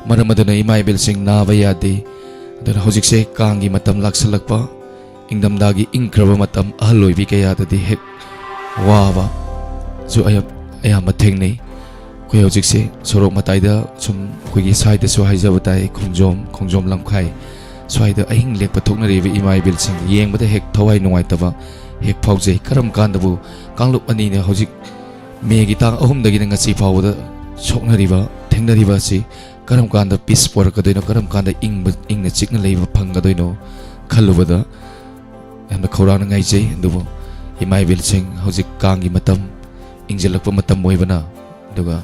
ꯃꯔꯝ ꯑꯗꯨꯅ ꯏꯃꯥ ꯏꯕꯦꯜꯁꯤꯡ ꯅꯥꯕ ꯌꯥꯗꯦ꯫ ꯑꯗꯨꯅ ꯍꯧꯖꯤꯛꯁꯦ ꯀꯥꯡꯒꯤ ꯃꯇꯝ ꯂꯥꯛꯁꯜꯂꯛꯄ, ꯏꯪꯊꯝꯊꯥꯒꯤ ꯏꯪꯈ꯭ꯔꯕ ꯃꯇꯝ, ꯑꯍꯜ ꯑꯣꯏꯕꯤ ꯀꯌꯥꯗꯗꯤ ꯍꯦꯛ ꯋꯥꯕꯁꯨ ꯑꯌꯥꯝ-, ꯑꯌꯥꯝꯕ ꯊꯦꯡꯅꯩ꯫ ꯑꯩꯈꯣꯏ ꯍꯧꯖꯤꯛꯁꯦ ꯁꯣꯔꯣꯛ ꯃꯇꯥꯏꯗ ꯁꯨꯝ ꯑꯩꯈꯣꯏꯒꯤ ꯁ꯭ꯋꯥꯏꯗꯁꯨ ꯍꯥꯏꯖꯕ ꯇꯥꯏ, ꯈꯣꯡꯖꯣꯝ, ꯈꯣꯡꯖꯣꯝ ꯂꯝꯈꯥꯏ ꯁ꯭ꯋꯥꯏꯗ ꯑꯍꯤꯡ ꯂꯦꯛꯄ ꯊꯣꯛꯅꯔꯤꯕ ꯏꯃꯥ ꯏꯕꯦꯜꯁꯤꯡ ꯌꯦꯡꯕꯗ ꯍꯦꯛ ꯊꯋꯥꯏ ꯅꯨꯡꯉꯥꯏꯇꯕ ꯍꯦꯛ ꯐꯥꯎꯖꯩ꯫ ꯀꯔꯝ ꯀꯥꯟꯗꯕꯨ ꯀꯥꯡꯂꯨꯞ ꯑꯅꯤꯅ ꯍꯧꯖꯤꯛ ꯃꯦꯒꯤ ꯇꯥꯡ ꯑꯍꯨꯝꯗꯒꯤꯅ ꯉꯁꯤ ꯐꯥꯎꯕꯗ ꯁꯣꯛꯅꯔꯤꯕ, ꯊꯦꯡꯅꯔꯤꯕ ꯑꯁꯤ ꯀꯔꯝ ꯀꯥꯟꯗ peace ꯄꯨꯔꯛꯀꯗꯣꯏꯅꯣ, ꯀꯔꯝ ꯀꯥꯟꯗ ꯏꯪꯕ, ꯏꯪꯅ ꯆꯤꯛꯅ ꯂꯩꯕ ꯐꯪꯒꯗꯣꯏꯅꯣ ꯈꯜꯂꯨꯕꯗ ꯌꯥꯝꯅ ꯈꯧꯔꯥꯡꯅ ꯉꯥꯏꯖꯩ꯫ ꯑꯗꯨꯕꯨ ꯏꯃꯥ ꯏꯕꯦꯜꯁꯤꯡ, ꯍꯧꯖꯤꯛ ꯀꯥꯡꯒꯤ ꯃꯇꯝ, ꯏꯪꯁꯤꯜꯂꯛꯄ ꯃꯇꯝ ꯑꯣꯏꯕꯅ, ꯑꯗꯨꯒ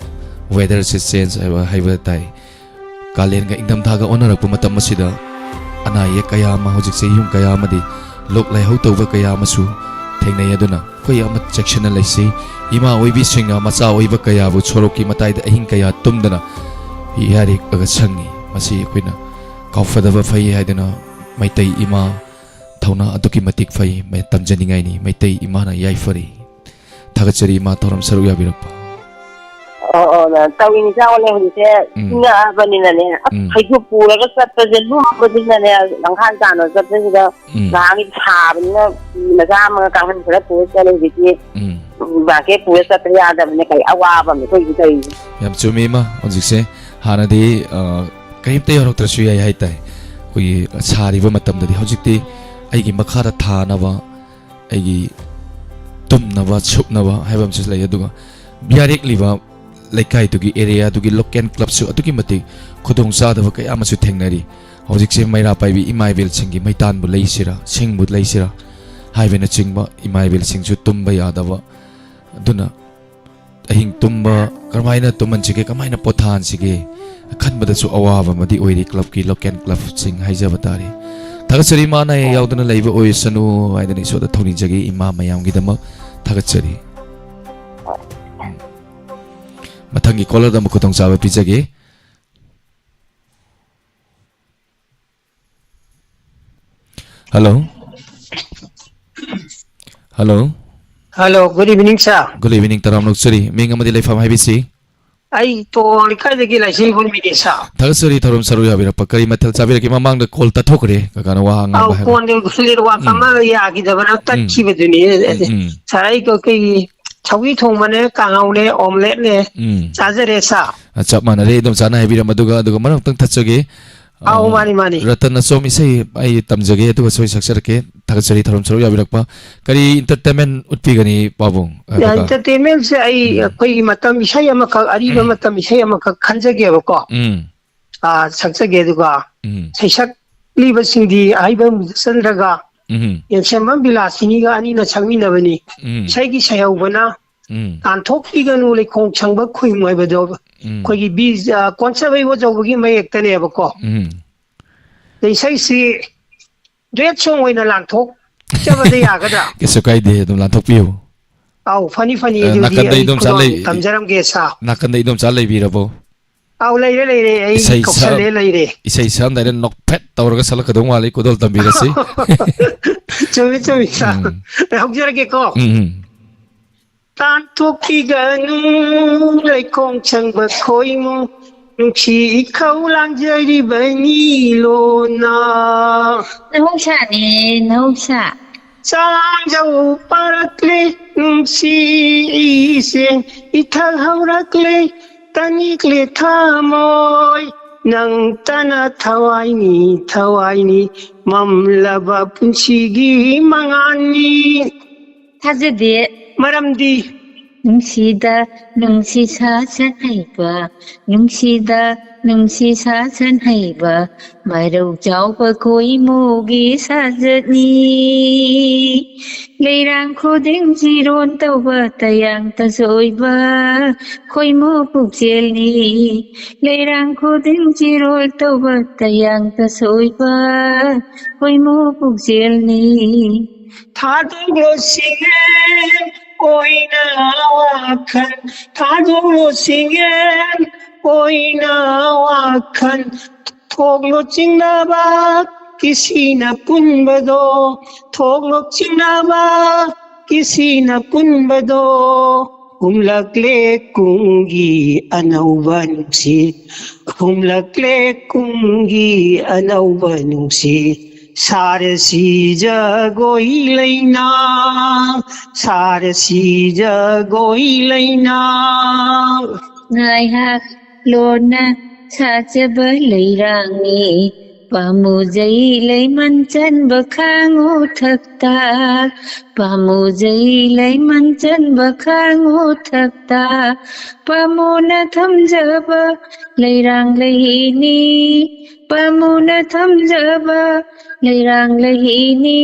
weather ꯁꯦ change ꯍꯥꯏꯕ, ꯍꯥꯏꯕ ꯇꯥꯏ꯫ ꯀꯥꯂꯦꯟꯒ ꯏꯪꯊꯝꯊꯥꯒ ꯑꯣꯟꯅꯔꯛꯄ ꯃꯇꯝ ꯑꯁꯤꯗ ꯑꯅꯥ ꯑꯌꯦꯛ ꯀꯌꯥ ꯑꯃ, ꯍꯧꯖꯤꯛꯁꯦ ꯌꯨꯝ ꯀꯌꯥ ꯑꯃꯗꯤ ꯂꯣꯛ ꯂꯥꯏꯍꯧ ꯇꯧꯕ ꯀꯌꯥ ꯑꯃꯁꯨ ꯊꯦꯡꯅꯩ꯫ ꯑꯗꯨꯅ ꯑꯩꯈꯣꯏ ꯑꯃ ꯆꯦꯛꯁꯤꯟꯅ ꯂꯩꯁꯤ꯫ ꯏꯃꯥ ꯑꯣꯏꯕꯤꯁꯤꯡꯅ ꯃꯆꯥ ꯑꯣꯏꯕ ꯀꯌꯥꯕꯨ ꯁꯣꯔꯣꯛꯀꯤ ꯃꯇꯥꯏꯗ ꯑꯍꯤꯡ ꯀꯌꯥ ꯇꯨꯝꯗꯅ ꯌꯥꯔꯦꯛꯑꯒ ꯁꯪꯉꯤ꯫ ꯃꯁꯤ ꯑꯩꯈꯣꯏꯅ ꯀꯥꯎꯐꯗꯕ ꯐꯩ ꯍꯥꯏꯗꯨꯅ ꯃꯩꯇꯩ ꯏꯃꯥ ꯊꯧꯅꯥ ꯑꯗꯨꯛꯀꯤ ꯃꯇꯤꯛ ꯐꯩ, ꯃ-, ꯇꯝꯖꯅꯤꯡꯉꯥꯏꯅꯤ꯫ ꯃꯩꯇꯩ ꯏꯃꯥꯅ ꯌꯥꯏꯐꯔꯤ꯫ ꯊꯥꯒꯠꯆꯔꯤ ꯏꯃꯥ, ꯊꯧꯔꯝ ꯁꯔꯨꯛ ꯌꯥꯕꯤꯔꯛꯄ꯫ ꯑꯣ, ꯑꯣ, ꯇꯧꯔꯤꯅꯤ, ꯏꯆꯥ ꯑꯣꯜꯂꯦ ꯍꯧꯖꯤꯛꯁꯦ꯫ ꯎꯝ꯫ ꯏꯪꯉꯛꯑꯕꯅꯤꯅꯅꯦ, ꯑꯁ, ꯎꯝ꯫ ꯐꯩꯖꯨꯞ ꯄꯨꯔꯒ ꯆꯠꯄꯁꯦ ꯂꯨꯝꯕꯁꯤꯅꯅꯦ, ꯂꯝꯈꯥꯡ ꯇꯥꯅ ꯆꯠꯄꯁꯤꯗ ꯎꯝ꯫ ꯅꯍꯥꯟꯒꯤ ꯁꯥꯕꯅꯤꯅ ꯐꯤ ꯃꯆꯥ ꯑꯃꯒ ꯀꯥꯡꯈꯟ ꯈꯔ ꯄꯨꯔ ꯆꯠꯂꯦ꯫ ꯍꯧꯖꯤꯛꯇꯤ ꯎꯝ꯫ ꯕ꯭ꯂꯥꯡꯀꯦꯠ ꯄꯨꯔ ꯆꯠꯄ ꯌꯥꯗꯕꯅꯦ꯫ ꯀꯔꯤ ꯑꯋꯥꯕ ꯑꯃ ꯑꯩꯈꯣꯏꯒꯤ ꯇꯧꯔꯤꯁꯦ꯫ ꯌꯥꯝ ꯆꯨꯝꯃꯤ, ꯏꯃꯥ꯫ ꯍꯧꯖꯤꯛꯁꯦ ꯍꯥꯟꯅꯗꯤ, ꯑ, ꯀꯔꯤꯝꯇ ꯌꯧꯔꯛꯇ꯭ꯔꯁꯨ ꯌꯥꯏ ꯍꯥꯏ ꯇꯥꯏ, ꯑꯩꯈꯣꯏꯒꯤ ꯁꯥꯔꯤꯕ ꯃꯇꯝꯗꯗꯤ꯫ ꯍꯧꯖꯤꯛꯇꯤ ꯑꯩꯒꯤ ꯃꯈꯥꯗ ꯊꯥꯅꯕ, ꯑꯩꯒꯤ ꯇꯨꯝꯅꯕ, ꯁꯨꯞꯅꯕ ꯍꯥꯏꯕ ꯑꯃꯁꯨ ꯂꯩ꯫ ꯑꯗꯨꯒ ꯌꯥꯔꯦꯛꯂꯤꯕ ꯂꯩꯀꯥꯏꯗꯨꯒꯤ, ꯑꯦꯔꯤꯌꯥꯗꯨꯒꯤ ꯂꯣꯀꯦꯜ ꯀ꯭ꯂꯕꯁꯨ ꯑꯗꯨꯛꯀꯤ ꯃꯇꯤꯛ ꯈꯨꯗꯣꯡꯆꯥꯗꯕ ꯀꯌꯥ ꯑꯃꯁꯨ ꯊꯦꯡꯅꯔꯤ꯫ ꯍꯧꯖꯤꯛꯁꯦ ꯃꯩꯔꯥ ꯄꯥꯏꯕꯤ ꯏꯃꯥ ꯏꯕꯦꯜꯁꯤꯡꯒꯤ ꯃꯩꯇꯥꯟꯕꯨ ꯂꯩꯁꯤꯔꯥ, ꯁꯤꯡꯕꯨ ꯂꯩꯁꯤꯔꯥ ꯍꯥꯏꯕꯅꯆꯤꯡꯕ, ꯏꯃꯥ ꯏꯕꯦꯜꯁꯤꯡꯁꯨ ꯇꯨꯝꯕ ꯌꯥꯗꯕ꯫ ꯑꯗꯨꯅ ꯑꯍꯤꯡ ꯇꯨꯝꯕ ꯀꯔꯝꯍꯥꯏꯅ ꯇꯨꯝꯍꯟꯁꯤꯒꯦ, ꯀꯃꯥꯏꯅ ꯄꯣꯊꯥꯍꯟꯁꯤꯒꯦ ꯈꯟꯕꯗꯁꯨ ꯑꯋꯥꯕ ꯑꯃꯗꯤ ꯑꯣꯏꯔꯤ꯫ ꯀ꯭ꯂꯕꯀꯤ, ꯂꯣꯀꯦꯜ ꯀ꯭ꯂꯕꯁꯤꯡ ꯍꯥꯏꯖꯕ ꯇꯥꯔꯦ꯫ ꯊꯥꯒꯠꯆꯔꯤ, ꯏꯃꯥ ꯅꯥꯌꯥ ꯌꯥꯎꯗꯅ ꯂꯩꯕ ꯑꯣꯏꯁꯅꯨ ꯍꯥꯏꯗꯅ ꯏꯁꯣꯔꯗ ꯊꯧꯅꯤꯖꯒꯦ, ꯏꯃꯥ ꯃꯌꯥꯝꯒꯤꯗꯃꯛ ꯊꯥꯒꯠꯆꯔꯤ꯫ ꯃꯊꯪꯒꯤ ꯀꯣꯂꯔꯗ ꯑꯃꯨꯛ ꯈꯨꯗꯣꯡꯆꯥꯕ ꯄꯤꯖꯒꯦ꯫ Hello. Hello. Hello, good evening, sir꯫ Good evening, ꯇꯔꯥꯝꯅ ꯑꯣꯛꯆꯔꯤ꯫ ꯃꯤꯡ ꯑꯃꯗꯤ ꯂꯩꯐꯝ ꯍꯥꯏꯕꯤꯁꯤ꯫ ꯑꯩ ꯇꯣ ꯂꯩꯀꯥꯏꯗꯒꯤ ꯂꯥꯏꯁꯦꯟꯕ ꯃꯤꯅꯦ, sir꯫ ꯊꯥꯒꯠꯆꯔꯤ, ꯊꯧꯔꯝ ꯁꯔꯨꯛ ꯌꯥꯕꯤꯔꯛꯄ꯫ ꯀꯔꯤ ꯃꯊꯦꯜ ꯆꯥꯕꯤꯔꯛꯀꯦ? ꯃꯃꯥꯡꯗ ꯀꯣꯜ ꯇꯠꯊꯣꯛꯈ꯭ꯔꯦ, ꯀꯀꯥꯅ ꯋꯥ ꯉꯥꯡꯕ ꯑꯧ, ꯍꯥꯏꯕ꯫ ꯀꯣꯟꯗ ꯅꯦꯠꯋꯥꯛ ꯎꯝ꯫ ꯑꯃ ꯌꯥꯈꯤꯗꯕꯅ ꯎꯝ꯫ ꯇꯠꯈꯤꯕꯗꯨꯅꯤ꯫ ꯎꯝ, ꯎꯝ꯫ Sir, ꯑꯩ ꯀ-, ꯀꯩ, ꯁꯧꯒ꯭ꯔꯤ ꯊꯣꯡꯕꯅꯦ, ꯀꯥꯡꯍꯧꯅꯦ, ꯑꯣꯝꯂꯦꯠꯅꯦ ꯎꯝ꯫ ꯆꯥꯖꯔꯦ, sir꯫ ꯑ, ꯆꯞ ꯃꯥꯟꯅꯔꯦ, ꯏꯗꯣꯝꯆꯥꯅ ꯍꯥꯏꯕꯤꯔꯝꯕꯗꯨꯒ꯫ ꯑꯗꯨꯒ ꯃꯔꯛ ꯑꯃꯇꯪ ꯊꯠꯆꯒꯦ꯫ ꯑꯧ, ꯑ, ꯃꯥꯅꯤ, ꯃꯥꯅꯤ꯫ ꯔꯇꯟ ꯑꯆꯣꯝ ꯏꯁꯩ ꯑꯩ ꯇꯝꯖꯒꯦ, ꯑꯗꯨꯒ ꯁꯣꯏ ꯁꯛꯆꯔꯛꯀꯦ꯫ ꯊꯥꯒꯠꯆꯔꯤ, ꯊꯧꯔꯝ ꯁꯔꯨꯛ ꯌꯥꯕꯤꯔꯛꯄ꯫ ꯀꯔꯤ entertainment ꯎꯠꯄꯤꯒꯅꯤ, ꯄꯥꯕꯨꯡ? ꯑ, ꯀꯀꯥ? Entertainmentꯁꯦ ꯑꯩ ꯎꯝ꯫ ꯑꯩꯈꯣꯏꯒꯤ ꯃꯇꯝ ꯏꯁꯩ ꯑꯃꯈꯛ, ꯑꯔꯤꯕ ꯃꯇꯝ ꯏꯁꯩ ꯑꯃꯈꯛ ꯈꯟꯖꯒꯦꯕꯀꯣ꯫ ꯎꯝ꯫ ꯑ, ꯁꯛꯆꯒꯦ, ꯑꯗꯨꯒ ꯎꯝ꯫ ꯁꯩꯁꯛꯂꯤꯕꯁꯤꯡꯗꯤ ꯑꯍꯩꯕ ꯃꯨꯖꯆꯟꯗ꯭ꯔꯒ ꯎꯝ꯫ ꯌꯦꯡꯁꯝꯕꯝ ꯕꯤꯂꯥꯁꯤꯅꯤꯒ ꯑꯅꯤꯅ ꯁꯛꯃꯤꯟꯅꯕꯅꯤ꯫ ꯎꯝ꯫ ꯏꯁꯩꯒꯤ ꯁꯩꯍꯧꯕꯅ ꯎꯝ꯫ ꯇꯥꯟꯊꯣꯛꯄꯤꯒꯅꯨ ꯂꯩꯈꯣꯡ ꯁꯪꯕ ꯈꯨꯌꯨꯝ ꯍꯥꯏꯕꯗꯣ ꯎꯝ꯫ ꯑꯩꯈꯣꯏꯒꯤ ꯕꯤ-, ꯑ, ꯀꯣꯟꯁꯥꯕꯩ ꯋꯥꯖꯧꯕꯒꯤ ꯃꯌꯦꯛꯇꯅꯦꯕꯀꯣ꯫ ꯎꯝ꯫ ꯑꯗ ꯏꯁꯩꯁꯤ duet song ꯑꯣꯏꯅ ꯂꯥꯟꯊꯣꯛꯆꯕꯗ ꯌꯥꯒꯗ꯭ꯔꯥ? ꯀꯩꯁꯨ ꯀꯥꯏꯗꯦ, ꯑꯗꯨꯝ ꯂꯥꯟꯊꯣꯛꯄꯤꯌꯨ꯫ ꯑꯧ, ꯐꯅꯤ, ꯐꯅꯤ, ꯑ, ꯑꯗꯨꯗꯤ ꯅꯥꯀꯟꯗ ꯑꯩ ꯏꯗꯣꯝꯆꯥ ꯈꯨꯗꯣꯡ ꯂꯩ-, ꯇꯝꯖꯔꯝꯒꯦ, sir꯫ ꯅꯥꯀꯟꯗ ꯏꯗꯣꯝꯆꯥ ꯂꯩꯕꯤꯔꯕꯣ? ꯑꯧ, ꯂꯩꯔꯦ, ꯂꯩꯔꯦ, ꯑꯩ ꯏꯁꯩ ꯁꯛ-, ꯀꯧꯁꯜꯂꯦ, ꯂꯩꯔꯦ꯫ ꯏꯁꯩ ꯁꯛꯑꯝꯗꯥꯏꯗ ꯅꯣꯛꯐꯦꯠ ꯇꯧꯔꯒ ꯁꯛꯂꯛꯀꯗꯧ ꯃꯥꯜꯂꯤ, ꯈꯨꯗꯣꯜ ꯇꯝꯕꯤꯔꯁꯤ꯫ ꯆꯨꯝꯃꯤ, ꯆꯨꯝꯃꯤ, sir꯫ ꯎꯝ꯫ ꯑꯩ ꯍꯧꯖꯔꯒꯦꯀꯣ꯫ ꯎꯝ, ꯎꯝ꯫ ꯇꯥꯟꯊꯣꯛꯄꯤꯒꯅꯨ ꯂꯩꯈꯣꯡ ꯁꯪꯕ ꯈꯣꯏꯃꯨ, ꯅꯨꯡꯁꯤ ꯏꯈꯧ ꯂꯥꯡꯖꯔꯤꯕꯅꯤ ꯂꯣꯟꯅ꯫ ꯅꯍꯧꯁꯥꯅꯦ, ꯅꯍꯧꯁꯥ꯫ ꯆꯥꯡꯖꯧ ꯄꯥꯔꯛꯂꯦ ꯅꯨꯡꯁꯤ ꯏꯁꯦ, ꯏꯊꯛ ꯍꯧꯔꯛꯂꯦ ꯇꯅꯤꯛꯂꯦ ꯊꯃꯣꯏ, ꯅꯪꯇꯅ ꯊꯋꯥꯏꯅꯤ, ꯊꯋꯥꯏꯅꯤ, ꯃꯝꯂꯕ ꯄꯨꯟꯁꯤꯒꯤ ꯃꯉꯥꯜꯅꯤ꯫ ꯊꯥꯖꯗꯦ꯫ ꯃꯔꯝꯗꯤ? ꯅꯨꯡꯁꯤꯗ ꯅꯨꯡꯁꯤ ꯁꯥꯁꯟ ꯍꯩꯕ, ꯅꯨꯡꯁꯤꯗ ꯅꯨꯡꯁꯤ ꯁꯥꯁꯟ ꯍꯩꯕ, ꯃꯔꯧ ꯆꯥꯎꯕ ꯈꯣꯏꯃꯨꯒꯤ ꯁꯥꯖꯠꯅꯤ꯫ ꯂꯩꯔꯥꯡ ꯈꯨꯗꯤꯡ ꯆꯤꯔꯣꯟ ꯇꯧꯕ ꯇꯌꯥꯡ ꯇꯁꯣꯏꯕ ꯈꯣꯏꯃꯨ ꯄꯨꯛꯆꯦꯜꯅꯤ꯫ ꯂꯩꯔꯥꯡ ꯈꯨꯗꯤꯡ ꯆꯤꯔꯣꯟ ꯇꯧꯕ ꯇꯌꯥꯡ ꯇꯁꯣꯏꯕ ꯈꯣꯏꯃꯨ ꯄꯨꯛꯆꯦꯜꯅꯤ꯫ ꯊꯥꯗꯣꯛꯂꯣ ꯁꯤꯡꯍꯦꯟ ꯑꯣꯏꯅ ꯋꯥꯈꯜ, ꯊꯥꯗꯣꯛꯂꯣ ꯁꯤꯡꯍꯦꯟ ꯑꯣꯏꯅ ꯋꯥꯈꯜ, ꯊꯣꯛꯂꯣ ꯆꯤꯡꯅꯕ ꯀꯤꯁꯤꯅ ꯄꯨꯟꯕꯗꯣ, ꯊꯣꯛꯂꯣ ꯆꯤꯡꯅꯕ ꯀꯤꯁꯤꯅ ꯄꯨꯟꯕꯗꯣ, ꯍꯨꯝꯂꯛꯂꯦ ꯀꯨꯝꯒꯤ ꯑꯅꯧꯕ ꯅꯨꯡꯁꯤꯠ, ꯍꯨꯝꯂꯛꯂꯦ ꯀꯨꯝꯒꯤ ꯑꯅꯧꯕ ꯅꯨꯡꯁꯤꯠ, ꯁꯥꯔꯁꯤ ꯖꯒꯣꯏ ꯂꯩꯅꯥ, ꯁꯥꯔꯁꯤ ꯖꯒꯣꯏ ꯂꯩꯅꯥ꯫ ꯉꯥꯏꯍꯥꯛ ꯂꯣꯟꯅ ꯁꯥꯖꯕ ꯂꯩꯔꯥꯡꯅꯤ, ꯄꯥꯝꯃꯨꯖꯩ ꯂꯩꯃꯟ ꯆꯟꯕ ꯈꯥꯡꯉꯨ ꯊꯛꯇ, ꯄꯥꯝꯃꯨꯖꯩ ꯂꯩꯃꯟ ꯆꯟꯕ ꯈꯥꯡꯉꯨ ꯊꯛꯇ, ꯄꯥꯝꯃꯨꯅ ꯊꯝꯖꯕ ꯂꯩꯔꯥꯡ ꯂꯩꯅꯤ, ꯄꯥꯝꯃꯨꯅ ꯊꯝꯖꯕ ꯂꯩꯔꯥꯡ ꯂꯩꯅꯤ,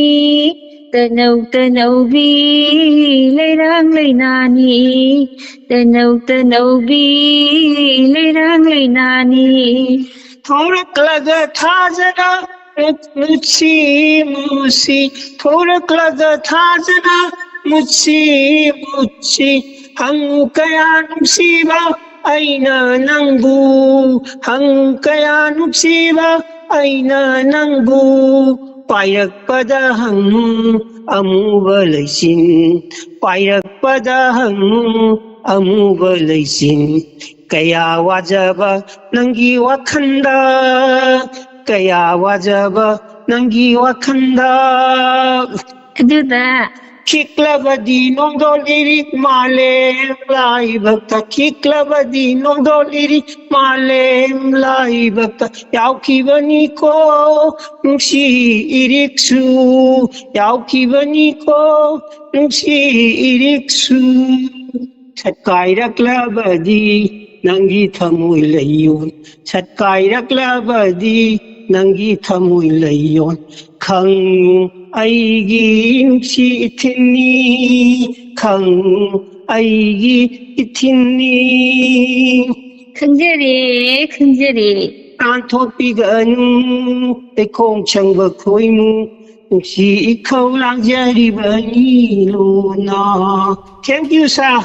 ꯇꯅꯧ ꯇꯅꯧꯕꯤ ꯂꯩꯔꯥꯡ ꯂꯩꯅꯥꯅꯤ, ꯇꯅꯧ ꯇꯅꯧꯕꯤ ꯂꯩꯔꯥꯡ ꯂꯩꯅꯥꯅꯤ꯫ ꯊꯣꯔꯛꯂꯒ ꯊꯥꯖꯅ ꯃꯨꯠꯁꯤ ꯃꯨꯠꯁꯤ, ꯊꯣꯔꯛꯂꯒ ꯊꯥꯖꯅ ꯃꯨꯠꯁꯤ ꯃꯨꯠꯁꯤ, ꯍꯪꯉꯨ ꯀꯌꯥ ꯅꯨꯡꯁꯤꯕ ꯑꯩꯅ ꯅꯪꯕꯨ, ꯍꯪꯉꯨ ꯀꯌꯥ ꯅꯨꯡꯁꯤꯕ ꯑꯩꯅ ꯅꯪꯕꯨ, ꯄꯥꯏꯔꯛꯄꯗ ꯍꯪꯉꯨ ꯑꯃꯨꯕ ꯂꯩꯆꯤꯟ, ꯄꯥꯏꯔꯛ ꯄꯗ ꯍꯪꯉꯨ ꯑꯃꯨꯕ ꯂꯩꯆꯤꯟ꯫ ꯀꯌꯥ ꯋꯥꯖꯕ ꯅꯪꯒꯤ ꯋꯥꯈꯜꯗ, ꯀꯌꯥ ꯋꯥꯖꯕ ꯅꯪꯒꯤ ꯋꯥꯈꯜꯗ꯫ ꯑꯗꯨꯗ ꯈꯤꯛꯂꯕꯗꯤ ꯅꯣꯡꯗꯣꯜ ꯏꯔꯤꯛ ꯃꯥꯂꯦꯝ ꯂꯥꯏꯕꯛꯇ, ꯈꯤꯛꯂꯕꯗꯤ ꯅꯣꯡꯗꯣꯜ ꯏꯔꯤꯛ ꯃꯥꯂꯦꯝ ꯂꯥꯏꯕꯛꯇ ꯌꯥꯎꯈꯤꯕꯅꯤꯀꯣ ꯅꯨꯡꯁꯤ ꯏꯔꯤꯛꯁꯨ, ꯌꯥꯎꯈꯤꯕꯅꯤꯀꯣ ꯅꯨꯡꯁꯤ ꯏꯔꯤꯛꯁꯨ꯫ ꯁꯠꯀꯥꯏꯔꯛꯂꯕꯗꯤ ꯅꯪꯒꯤ ꯊꯃꯣꯏ ꯂꯩꯌꯣꯟ, ꯁꯠꯀꯥꯏꯔꯛꯂꯕꯗꯤ ꯅꯪꯒꯤ ꯊꯃꯣꯏ ꯂꯩꯌꯣꯟ꯫ ꯈꯪꯉꯨ ꯑꯩꯒꯤ ꯅꯨꯡꯁꯤ ꯏꯊꯤꯟꯅꯤ, ꯈꯪꯉꯨ ꯑꯩꯒꯤ ꯏꯊꯤꯟꯅꯤ꯫ ꯈꯪꯖꯔꯦ, ꯈꯪꯖꯔꯦ꯫ ꯇꯥꯟꯊꯣꯛꯄꯤꯒꯅꯨ ꯂꯩꯈꯣꯡ ꯁꯪꯕ ꯈꯣꯏꯃꯨ, ꯅꯨꯡꯁꯤ ꯏꯈꯧ ꯂꯥꯡꯖꯔꯤꯕꯅꯤ ꯂꯨꯅ꯫ Thank you, sir.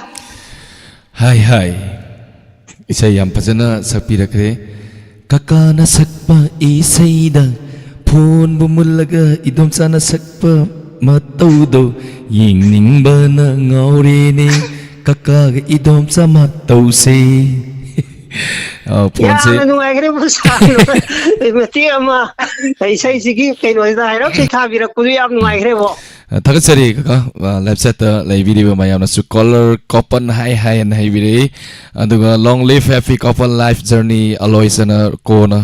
ꯍꯥꯏ ꯍꯥꯏ, ꯏꯁꯩ ꯌꯥꯝ ꯐꯖꯅ ꯁꯛꯄꯤꯔꯛꯈ꯭ꯔꯦ꯫ ꯀꯀꯥꯅ ꯁꯛꯄ ꯏꯁꯩꯗ ꯐꯣꯟꯕꯨ ꯃꯨꯜꯂꯒ ꯏꯗꯣꯝꯆꯥꯅ ꯁꯛꯄ ꯃꯇꯧꯗꯣ ꯌꯦꯡꯅꯤꯡꯕꯅ ꯉꯥꯎꯔꯦꯅꯦ꯫ ꯀꯀꯥꯒ ꯏꯗꯣꯝꯆꯥ ꯃꯇꯧꯁꯦ꯫ ꯑ, ꯐꯣꯟꯁꯦ ꯌꯥꯝꯅ ꯅꯨꯡꯉꯥꯏꯈ꯭ꯔꯦ ꯕꯨꯁꯥ꯫ ꯃꯇꯦꯛ ꯑꯃ ꯏꯁꯩꯁꯤꯒꯤ ꯀꯩꯅꯣꯁꯤꯗ ꯍꯥꯏꯔꯞ ꯁꯩꯊꯥꯕꯤꯔꯛꯄꯗꯨ ꯌꯥꯝ ꯅꯨꯡꯉꯥꯏꯈ꯭ꯔꯦꯕꯣ꯫ ꯊꯥꯒꯠꯆꯔꯤ ꯀꯀꯥ꯫ ꯂꯥꯏꯐ ꯆꯦꯠꯇ ꯂꯩꯕꯤꯔꯤꯕ ꯃꯌꯥꯝꯅꯁꯨ ꯀꯣꯂꯔ ꯀꯣꯄꯟ ꯍꯥꯏ ꯍꯥꯏꯅ ꯍꯥꯏꯕꯤꯔꯛꯏ꯫ ꯑꯗꯨꯒ "Long live happy couple life journey always" ꯑꯅ ꯀꯣꯅ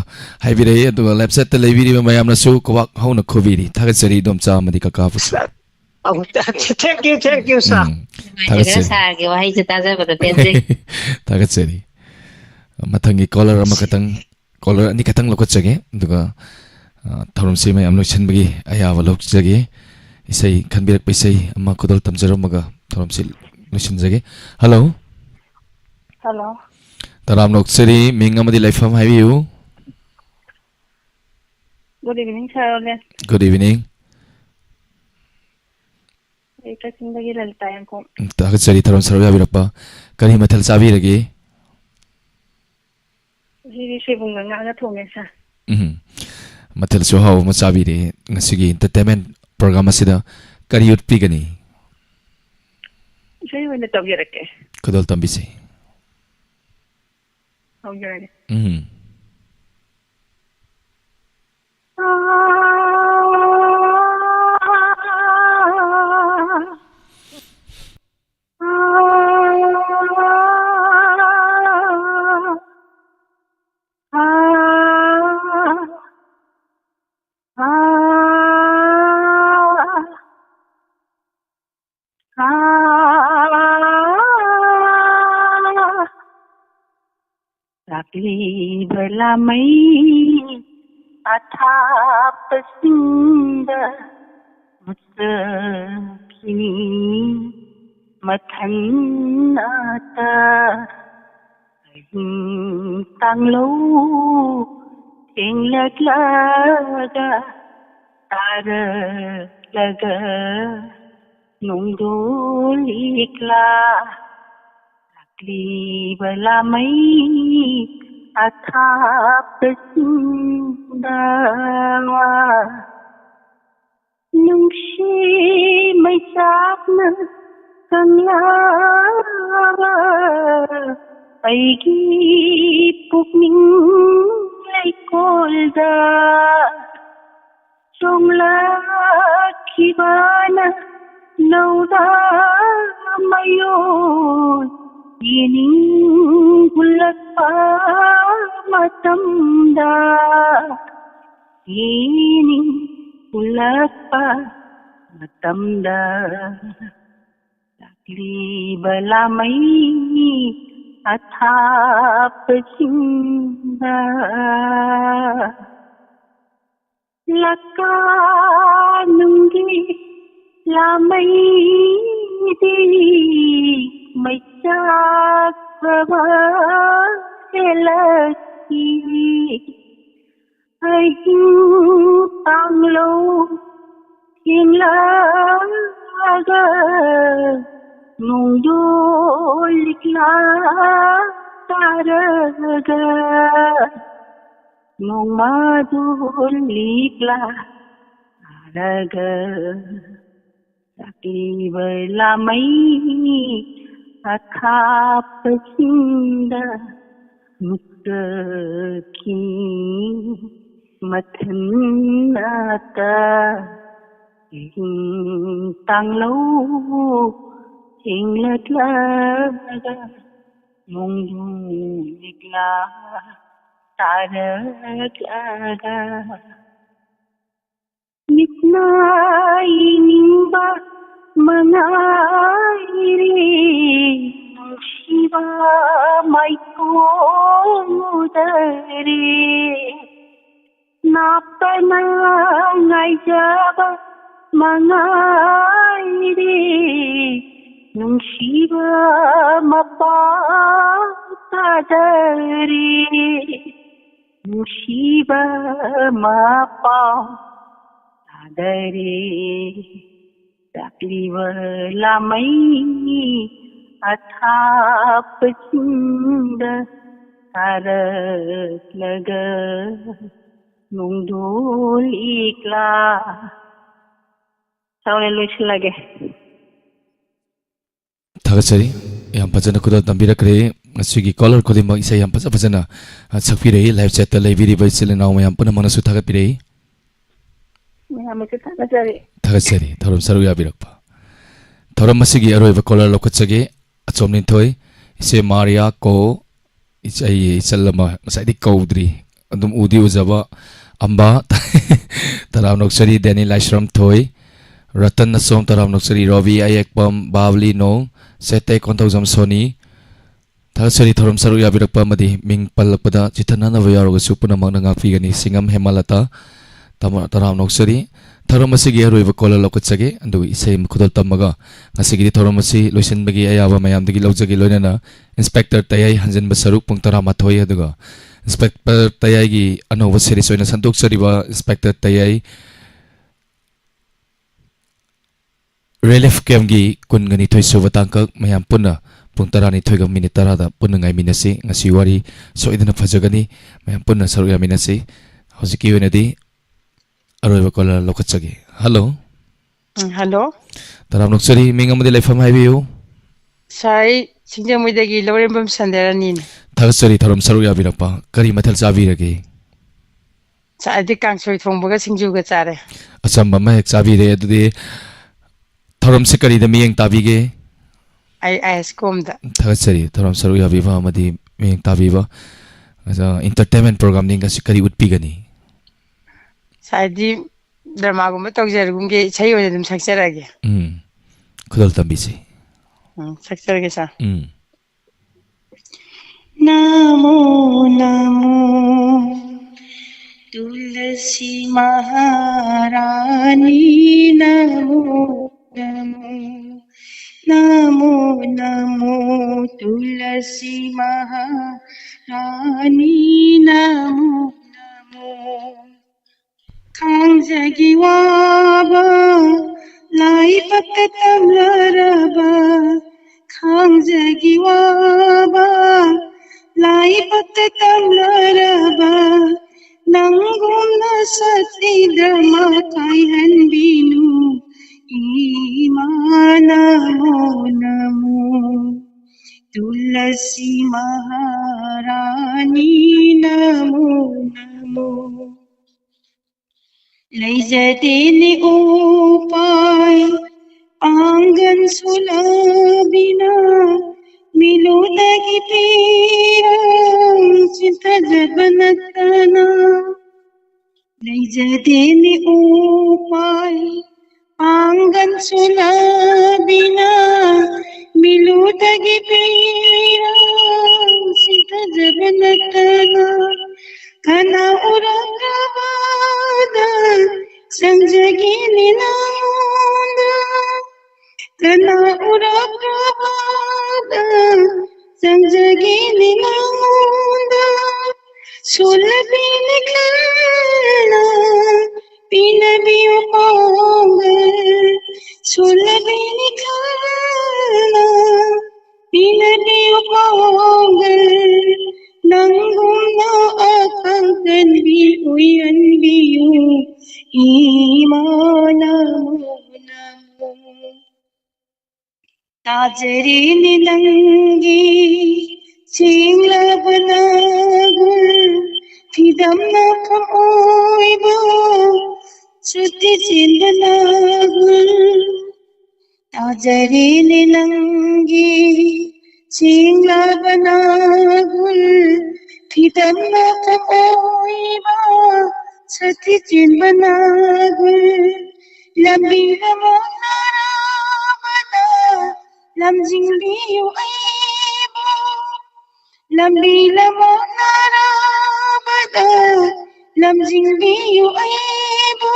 ꯍꯥꯏꯕꯤꯔꯛꯏ꯫ ꯑꯗꯨꯒ ꯂꯥꯏꯐ ꯆꯦꯠꯇ ꯂꯩꯕꯤꯔꯤꯕ ꯃꯌꯥꯝꯅꯁꯨ ꯀ꯭ꯋꯥꯛ ꯍꯧꯅ ꯈꯨꯕꯤꯔꯤ꯫ ꯊꯥꯒꯠꯆꯔꯤ ꯏꯗꯣꯝꯆꯥ ꯑꯃꯗꯤ ꯀꯀꯥꯕꯨꯁꯨ꯫ ꯑꯧ, thank you, thank you, sir. ꯎꯝ, ꯊꯥꯒꯠꯆꯔꯤ꯫ ꯁꯥꯔꯒꯤ ꯋꯥꯍꯩꯁꯦ ꯇꯥꯖꯕꯗ ꯄꯦꯟꯖꯩ꯫ ꯊꯥꯒꯠꯆꯔꯤ꯫ ꯃꯊꯪꯒꯤ ꯀꯣꯂꯔ ꯑꯃꯈꯛꯇꯪ, ꯀꯣꯂꯔ ꯑꯅꯤꯈꯛꯇꯪ ꯂꯧꯈꯠꯆꯒꯦ, ꯑꯗꯨꯒ ꯑ, ꯊꯧꯔꯝꯁꯤ ꯃꯌꯥꯝ ꯂꯣꯏꯁꯤꯟꯕꯒꯤ ꯑꯌꯥꯕ ꯂꯧꯖꯒꯦ꯫ ꯏꯁꯩ ꯈꯟꯕꯤꯔꯛꯄ ꯏꯁꯩ ꯑꯃ ꯈꯨꯗꯣꯜ ꯇꯝꯖꯔꯝꯃꯒ ꯊꯧꯔꯝꯁꯤ ꯂꯣꯏꯁꯤꯟꯖꯒꯦ꯫ ꯍꯜꯂꯣ꯫ ꯍꯜꯂꯣ꯫ ꯇꯔꯥꯝꯅ ꯑꯣꯛꯆꯔꯤ, ꯃꯤꯡ ꯑꯃꯗꯤ ꯂꯩꯐꯝ ꯍꯥꯏꯕꯤꯌꯨ꯫ Good evening, sir. Good evening. ꯑꯩ ꯀꯛꯆꯤꯡꯗꯒꯤ ꯂꯂꯤꯇꯥ ꯌꯥꯡꯈꯣꯝ꯫ ꯊꯥꯒꯠꯆꯔꯤ ꯊꯧꯔꯝ ꯁꯔꯨꯛ ꯌꯥꯕꯤꯔꯛꯄ꯫ ꯀꯔꯤ ꯃꯊꯦꯜ ꯆꯥꯕꯤꯔꯒꯦ? ꯉꯁꯤꯗꯤ ꯁꯣꯏꯕꯨꯝꯒ ꯉꯥꯒ ꯊꯣꯡꯉꯦ, sir꯫ ꯎꯝ꯫ ꯃꯊꯦꯜꯁꯨ ꯑꯍꯥꯎꯕ ꯑꯃ ꯆꯥꯕꯤꯔꯦ꯫ ꯉꯁꯤꯒꯤ entertainment program ꯑꯁꯤꯗ ꯀꯔꯤ ꯎꯠꯄꯤꯒꯅꯤ? ꯏꯁꯩ ꯑꯣꯏꯅ ꯇꯧꯖꯔꯛꯀꯦ꯫ ꯈꯨꯗꯣꯜ ꯇꯝꯕꯤꯁꯤ꯫ ꯇꯧꯖꯔꯒꯦ꯫ ꯎꯝ꯫ ꯂꯥꯛꯂꯤꯕ ꯂꯥꯃꯩ ꯑꯊꯥꯞꯄꯁꯤꯡꯗ ꯃꯁꯛ ꯈꯤꯅꯤ ꯃꯊꯟꯅꯇ꯫ ꯑꯍꯤꯡ ꯇꯥꯡꯂꯧ ꯊꯦꯡꯂꯛꯂꯒ ꯇꯥꯔꯛꯂꯒ ꯅꯣꯡꯗꯣ ꯂꯤꯛꯂꯥ ꯂꯥꯛꯂꯤꯕ ꯂꯥꯃꯩ ꯑꯊꯥꯞꯄꯁꯤꯡꯗ꯫ ꯅꯨꯡꯁꯤ ꯃꯩꯆꯥꯛꯅ ꯀꯪꯂꯥꯕ ꯑꯩꯒꯤ ꯄꯨꯛꯅꯤꯡ ꯂꯩꯀꯣꯜꯗ ꯆꯣꯡꯂꯛꯈꯤꯕꯅ ꯂꯧꯗ ꯃꯌꯣꯟ ꯌꯦꯅꯤꯡ ꯍꯨꯜꯂꯛꯄ ꯃꯇꯝꯗ ꯏꯅꯤꯡ ꯎꯜꯂꯛꯄ ꯃꯇꯝꯗ ꯂꯥꯛꯂꯤꯕ ꯂꯥꯃꯩ ꯑꯊꯥꯞꯄꯁꯤꯡꯗ ꯂꯀꯥꯅꯨꯡꯒꯤ ꯂꯥꯃꯩꯗꯤ ꯃꯩꯆꯥꯛ ꯐꯕ ꯍꯦꯜꯂꯛꯈꯤ꯫ ꯑꯍꯤꯡ ꯇꯥꯡꯂꯧ ꯊꯦꯡꯂꯛꯂꯒ ꯅꯣꯡꯗꯣ ꯂꯤꯛꯂꯥ ꯇꯥꯔꯒ ꯅꯣꯡꯃꯗꯣ ꯂꯤꯛꯂꯥ ꯇꯥꯔꯒ ꯂꯥꯛꯂꯤꯕ ꯂꯥꯃꯩ ꯑꯊꯥꯞꯄꯁꯤꯡꯗ ꯅꯨꯛꯇꯈꯤ ꯃꯊꯟꯅꯇ꯫ ꯏꯍꯤꯡ ꯇꯥꯡꯂꯧ ꯍꯤꯡꯂꯛꯂꯒ ꯅꯣꯡꯖꯨ ꯂꯤꯛꯂꯥ ꯇꯥꯔꯛꯂꯒ꯫ ꯃꯤꯠꯅ ꯌꯦꯡꯅꯤꯡꯕ ꯃꯉꯥꯏꯔꯦ, ꯅꯨꯡꯁꯤꯕ ꯃꯥꯏꯊꯣꯡ ꯎꯗꯔꯦ꯫ ꯅꯥꯞꯇꯅ ꯉꯥꯏꯖꯕ ꯃꯉꯥꯏꯔꯦ, ꯅꯨꯡꯁꯤꯕ ꯃꯄꯥ ꯇꯥꯗꯔꯦ꯫ ꯅꯨꯡꯁꯤꯕ ꯃꯄꯥꯎ ꯇꯥꯗꯔꯦ꯫ ꯂꯥꯛꯂꯤꯕ ꯂꯥꯃꯩ ꯑꯊꯥꯞꯄꯁꯤꯡꯗ ꯇꯥꯔꯛꯂꯒ ꯅꯣꯡꯗꯣꯜ ꯏꯛꯂꯥ꯫ ꯇꯧꯔꯦ, ꯂꯣꯏꯁꯤꯜꯂꯒꯦ꯫ ꯊꯥꯒꯠꯆꯔꯤ꯫ ꯌꯥꯝ ꯐꯖꯅ ꯈꯨꯗꯣꯜ ꯇꯝꯕꯤꯔꯛꯈ꯭ꯔꯦ꯫ ꯉꯁꯤꯒꯤ ꯀꯣꯂꯔ ꯈꯨꯗꯤꯡꯃꯛ ꯏꯁꯩ ꯌꯥꯝ ꯐꯖ ꯐꯖꯅ, ꯑ, ꯁꯛꯄꯤꯔꯛꯏ꯫ ꯂꯥꯏꯚ ꯆꯦꯠꯇ ꯂꯩꯕꯤꯔꯤꯕ ꯏꯆꯤꯜ ꯏꯅꯥꯎ ꯃꯌꯥꯝ ꯄꯨꯝꯅꯃꯛꯅꯁꯨ ꯊꯥꯒꯠꯄꯤꯔꯛꯏ꯫ ꯃꯌꯥꯝꯅꯁꯨ ꯊꯥꯒꯠꯆꯔꯤ꯫ ꯊꯥꯒꯠꯆꯔꯤ꯫ ꯊꯧꯔꯝ ꯁꯔꯨꯛ ꯌꯥꯕꯤꯔꯛꯄ꯫ ꯊꯧꯔꯝ ꯑꯁꯤꯒꯤ ꯑꯔꯣꯏꯕ ꯀꯣꯂꯔ ꯂꯧꯈꯠꯆꯒꯦ꯫ ꯑꯆꯣꯝ ꯅꯤꯡꯊꯣꯏ, ꯏꯆꯦ ꯃꯥꯔꯤꯌꯥ ꯀꯣ, ꯏꯆ-, ꯑꯩ ꯏꯆꯜ ꯑꯃ ꯉꯁꯥꯏꯗꯤ ꯀꯧꯗ꯭ꯔꯤ, ꯑꯗꯨꯝ ꯎꯗꯤ ꯎꯖꯕ, ꯑꯝꯕ, ꯇꯔꯥꯝ ꯅꯣꯛꯆꯔꯤ, ꯗꯦꯅꯤ ꯂꯥꯏꯁ꯭ꯔꯝ ꯊꯣꯏ, ꯔꯇꯟ ꯑꯁꯣꯝ, ꯇꯔꯥꯝ ꯅꯣꯛꯆꯔꯤ, ꯔꯣꯕꯤ ꯑꯌꯦꯛꯄꯝ, ꯕꯥꯕꯂꯤ ꯅꯣꯡ, ꯁꯦꯇꯦ ꯀꯣꯟꯊꯧꯖꯝ ꯁꯣꯅꯤ꯫ ꯊꯥꯒꯠꯆꯔꯤ ꯊꯧꯔꯝ ꯁꯔꯨꯛ ꯌꯥꯕꯤꯔꯛꯄ ꯑꯃꯗꯤ ꯃꯤꯡ ꯄꯜꯂꯛꯄꯗ ꯆꯤꯊꯅꯅꯕ ꯌꯥꯎꯔꯒꯁꯨ ꯄꯨꯝꯅꯃꯛꯅ ꯉꯥꯛꯄꯤꯒꯅꯤ꯫ ꯁꯤꯡꯉꯝ ꯍꯦꯃꯂꯇꯥ, ꯇꯃ-, ꯇꯔꯥꯝ ꯅꯣꯛꯆꯔꯤ꯫ ꯊꯧꯔꯝ ꯑꯁꯤꯒꯤ ꯑꯔꯣꯏꯕ ꯀꯣꯂꯔ ꯂꯧꯈꯠꯆꯒꯦ, ꯑꯗꯨꯒ ꯏꯁꯩ ꯑꯃ ꯈꯨꯗꯣꯜ ꯇꯝꯃꯒ ꯉꯁꯤꯒꯤꯗꯤ ꯊꯧꯔꯝ ꯑꯁꯤ ꯂꯣꯏꯁꯤꯟꯕꯒꯤ ꯑꯌꯥꯕ ꯃꯌꯥꯝꯗꯒꯤ ꯂꯧꯖꯒꯦ꯫ ꯂꯣꯏꯅꯅ ꯏꯟꯁꯄꯦꯛꯇꯔ ꯇꯌꯥꯏ ꯍꯟꯖꯤꯟꯕ ꯁꯔꯨꯛ ꯄꯨꯡ ꯇꯔꯥꯃꯥꯊꯣꯏ, ꯑꯗꯨꯒ ꯏꯟꯁꯄꯦꯛꯇꯔ ꯇꯌꯥꯏꯒꯤ ꯑꯅꯧꯕ ꯁꯦꯔꯤꯁ ꯑꯣꯏꯅ ꯁꯟꯗꯣꯛꯆꯔꯤꯕ ꯏꯟꯁꯄꯦꯛꯇꯔ ꯇꯌꯥꯏ ꯔꯤꯂꯤꯐ ꯀꯦꯝꯞꯀꯤ ꯀꯨꯟꯒ ꯅꯤꯊꯣꯏ ꯁꯨꯕ ꯇꯥꯡꯀꯛ ꯃꯌꯥꯝ ꯄꯨꯟꯅ ꯄꯨꯡ ꯇꯔꯥꯅꯤꯊꯣꯏꯒ ꯃꯤꯅꯤꯠ ꯇꯔꯥꯗ ꯄꯨꯟꯅ ꯉꯥꯏꯃꯤꯟꯅꯁꯤ꯫ ꯉꯁꯤ ꯋꯥꯔꯤ ꯁꯣꯏꯗꯅ ꯐꯖꯒꯅꯤ꯫ ꯃꯌꯥꯝ ꯄꯨꯟꯅ ꯁꯔꯨꯛ ꯌꯥꯃꯤꯟꯅꯁꯤ꯫ ꯍꯧꯖꯤꯛꯀꯤ ꯑꯣꯏꯅꯗꯤ ꯑꯔꯣꯏꯕ ꯀꯣꯂꯔ ꯂꯧꯈꯠꯆꯒꯦ꯫ ꯍꯜꯂꯣ꯫ ꯎꯝ, ꯍꯜꯂꯣ꯫ ꯇꯔꯥꯝꯅ ꯑꯣꯛꯆꯔꯤ꯫ ꯃꯤꯡ ꯑꯃꯗꯤ ꯂꯩꯐꯝ ꯍꯥꯏꯕꯤꯌꯨ꯫ ꯁꯥꯔ, ꯑꯩ ꯁꯤꯡꯖꯃꯩꯗꯒꯤ ꯂꯧꯔꯦꯝꯕꯝ ꯁꯟꯗꯔꯅꯤꯅꯦ꯫ ꯊꯥꯒꯠꯆꯔꯤ ꯊꯧꯔꯝ ꯁꯔꯨꯛ ꯌꯥꯕꯤꯔꯛꯄ꯫ ꯀꯔꯤ ꯃꯊꯦꯜ ꯆꯥꯕꯤꯔꯒꯦ? ꯁꯥꯔ, ꯑꯩꯗꯤ ꯀꯥꯡꯁꯣꯏ ꯊꯣꯡꯕꯒ ꯁꯤꯡꯖꯨꯒ ꯆꯥꯔꯦ꯫ ꯑꯆꯝꯕ ꯑꯃ ꯍꯦꯛ ꯆꯥꯕꯤꯔꯦ꯫ ꯑꯗꯨꯗꯤ ꯊꯧꯔꯝꯁꯤ ꯀꯔꯤꯗ ꯃꯤꯠꯌꯦꯡ ꯇꯥꯕꯤꯒꯦ? ꯑꯩ ꯑꯥꯏ ꯑꯦꯁ ꯀꯣꯝꯗ꯫ ꯊꯥꯒꯠꯆꯔꯤ ꯊꯧꯔꯝ ꯁꯔꯨꯛ ꯌꯥꯕꯤꯕ ꯑꯃꯗꯤ ꯃꯤꯠꯌꯦꯡ ꯇꯥꯕꯤꯕ꯫ ꯑꯗ entertainment programꯗꯤ ꯉꯁꯤ ꯀꯔꯤ ꯎꯠꯄꯤꯒꯅꯤ? ꯁꯥꯔ, ꯑꯩꯗꯤ ꯗ꯭ꯔꯃꯥꯒꯨꯝꯕ ꯇꯧꯖꯔꯒꯨꯝꯒꯦ, ꯏꯁꯩ ꯑꯣꯏꯅ ꯑꯗꯨꯝ ꯁꯛꯆꯔꯛꯑꯒꯦ꯫ ꯎꯝ, ꯈꯨꯗꯣꯜ ꯇꯝꯕꯤꯁꯤ꯫ ꯎꯝ, ꯁꯛꯆꯔꯒꯦ ꯁꯥꯔ꯫ ꯎꯝ꯫ नमो नमो तुलसी महारानी, नमो नमो। नमो नमो तुलसी महारानी, नमो नमो। ꯈꯥꯡꯖꯒꯤ ꯋꯥꯕ ꯂꯥꯏꯕꯛꯇ ꯇꯝꯂꯔꯕ, ꯈꯥꯡꯖꯒꯤ ꯋꯥꯕ ꯂꯥꯏꯕꯛꯇ ꯇꯝꯂꯔꯕ, ꯅꯪꯒꯨꯝꯅ ꯁꯛꯇꯤꯗ꯭ꯔꯃ ꯀꯥꯏꯍꯟꯕꯤꯅꯨ ꯏꯃꯥ, ꯅꯃꯣ ꯅꯃꯣ꯫ ꯇꯨꯂꯁꯤ ꯃꯍꯥꯔꯥꯅꯤ, ꯅꯃꯣ ꯅꯃꯣ꯫ ꯂꯩꯖꯗꯦꯅꯦ ꯎꯄꯥꯏ ꯄꯥꯡꯒꯟ ꯁꯣꯂꯕꯤꯅ, ꯃꯤꯂꯨꯗꯒꯤ ꯄꯤꯔꯪ ꯆꯤꯟꯊꯖꯕ ꯅꯠꯇꯅ꯫ ꯂꯩꯖꯗꯦꯅꯦ ꯎꯄꯥꯏ ꯄꯥꯡꯒꯟ ꯁꯣꯂꯕꯤꯅ, ꯃꯤꯂꯨꯗꯒꯤ ꯄꯤꯔꯪ ꯆꯤꯟꯊꯖꯕ ꯅꯠꯇꯅ꯫ ꯀꯅꯥ ꯎꯔꯛꯂꯕꯗ ꯆꯪꯖꯒꯦꯅꯦ ꯅꯉꯣꯟꯗ, ꯀꯅꯥ ꯎꯔꯛꯂꯕꯗ ꯆꯪꯖꯒꯦꯅꯦ ꯅꯉꯣꯟꯗ꯫ ꯁꯣꯜꯂꯕꯤꯅꯤ ꯈꯜꯅ ꯄꯤꯅꯕꯤꯌꯨ ꯄꯥꯡꯒꯜ, ꯁꯣꯜꯂꯕꯤꯅꯤ ꯈꯜꯅ ꯄꯤꯅꯕꯤꯌꯨ ꯄꯥꯡꯒꯜ, ꯅꯪꯒꯨꯝꯅ ꯑꯈꯥꯡ ꯀꯟꯕꯤ ꯑꯣꯏꯍꯟꯕꯤꯌꯨ ꯏꯃꯥ, ꯅꯃꯣ ꯅꯃꯣ꯫ ꯇꯥꯖꯔꯦꯅꯦ ꯅꯪꯒꯤ ꯁꯦꯡꯂꯕ ꯅꯥꯒꯨꯜ, ꯐꯤꯗꯝꯅ ꯐꯝ ꯑꯣꯏꯕ ꯁꯨꯇꯤ ꯆꯦꯟꯕ ꯅꯥꯒꯨꯜ꯫ ꯇꯥꯖꯔꯦꯅꯦ ꯅꯪꯒꯤ ꯁꯦꯡꯂꯕ ꯅꯥꯒꯨꯜ, ꯐꯤꯗꯝꯅ ꯐꯝ ꯑꯣꯏꯕ ꯁꯨꯇꯤ ꯆꯦꯟꯕ ꯅꯥꯒꯨꯜ꯫ ꯂꯝꯕꯤꯗ ꯃꯣꯠꯅꯔꯕꯗ ꯂꯝꯖꯤꯡꯕꯤꯌꯨ ꯑꯩꯕꯨ꯫ ꯂꯝꯕꯤ ꯂꯃꯥꯡꯅꯔꯕꯗ ꯂꯝꯖꯤꯡꯕꯤꯌꯨ ꯑꯩꯕꯨ꯫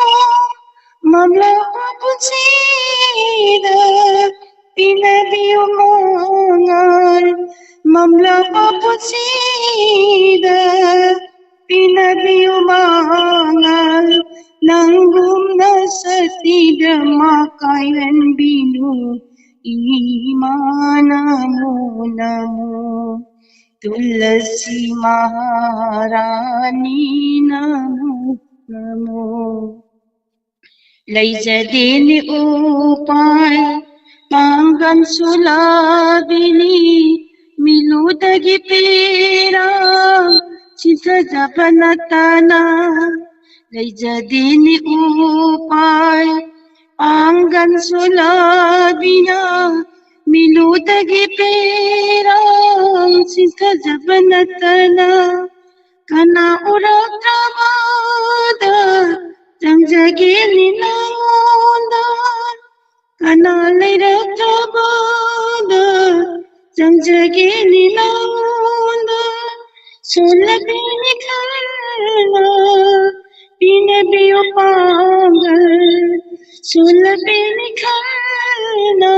ꯃꯝꯂꯕ ꯄꯨꯟꯁꯤꯗ ꯄꯤꯅꯕꯤꯌꯨ ꯃꯉꯥꯜ꯫ ꯃꯝꯂꯕ ꯄꯨꯟꯁꯤꯗ ꯄꯤꯅꯕꯤꯌꯨ ꯃꯉꯥꯜ꯫ ꯅꯪꯒꯨꯝꯅ ꯁꯛꯇꯤꯗ ꯃꯥꯏꯀꯥꯏꯍꯟꯕꯤꯌꯨ ꯏꯃꯥ ꯅꯃꯣ ꯅꯃꯣ꯫ ꯇꯨꯂꯁꯤ ꯃꯍꯥꯔꯥꯅꯤ ꯅꯃꯣ ꯅꯃꯣ꯫ ꯂꯩꯖꯗꯦꯅꯦ ꯎꯄꯥꯏ ꯄꯥꯡꯒꯜꯁꯨ ꯂꯥꯕꯤꯅꯤ, ꯃꯤꯂꯨꯗꯒꯤ ꯄꯤꯔꯥꯡ ꯁꯤꯊꯖꯕ ꯅꯠꯇꯅ꯫ ꯂꯩꯖꯗꯦꯅꯦ ꯎꯄꯥꯏ ꯄꯥꯡꯒꯜꯁꯨ ꯂꯥꯕꯤꯅ, ꯃꯤꯂꯨꯗꯒꯤ ꯄꯤꯔꯥꯡ ꯁꯤꯊꯖꯕ ꯅꯠꯇꯅ꯫ ꯀꯅꯥ ꯎꯔꯛꯇ꯭ꯔꯕꯗ ꯆꯪꯖꯒꯦꯅꯤ ꯅꯉꯣꯟꯗ꯫ ꯀꯅꯥ ꯂꯩꯔꯛꯇ꯭ꯔꯕꯗ ꯆꯪꯖꯒꯦꯅꯤ ꯅꯉꯣꯟꯗ꯫ ꯁꯣꯜꯂꯕꯤꯅꯤ ꯈꯜꯅ ꯄꯤꯅꯕꯤꯌꯨ ꯄꯥꯡꯒꯜ꯫ ꯁꯣꯜꯂꯕꯤꯅꯤ ꯈꯜꯅ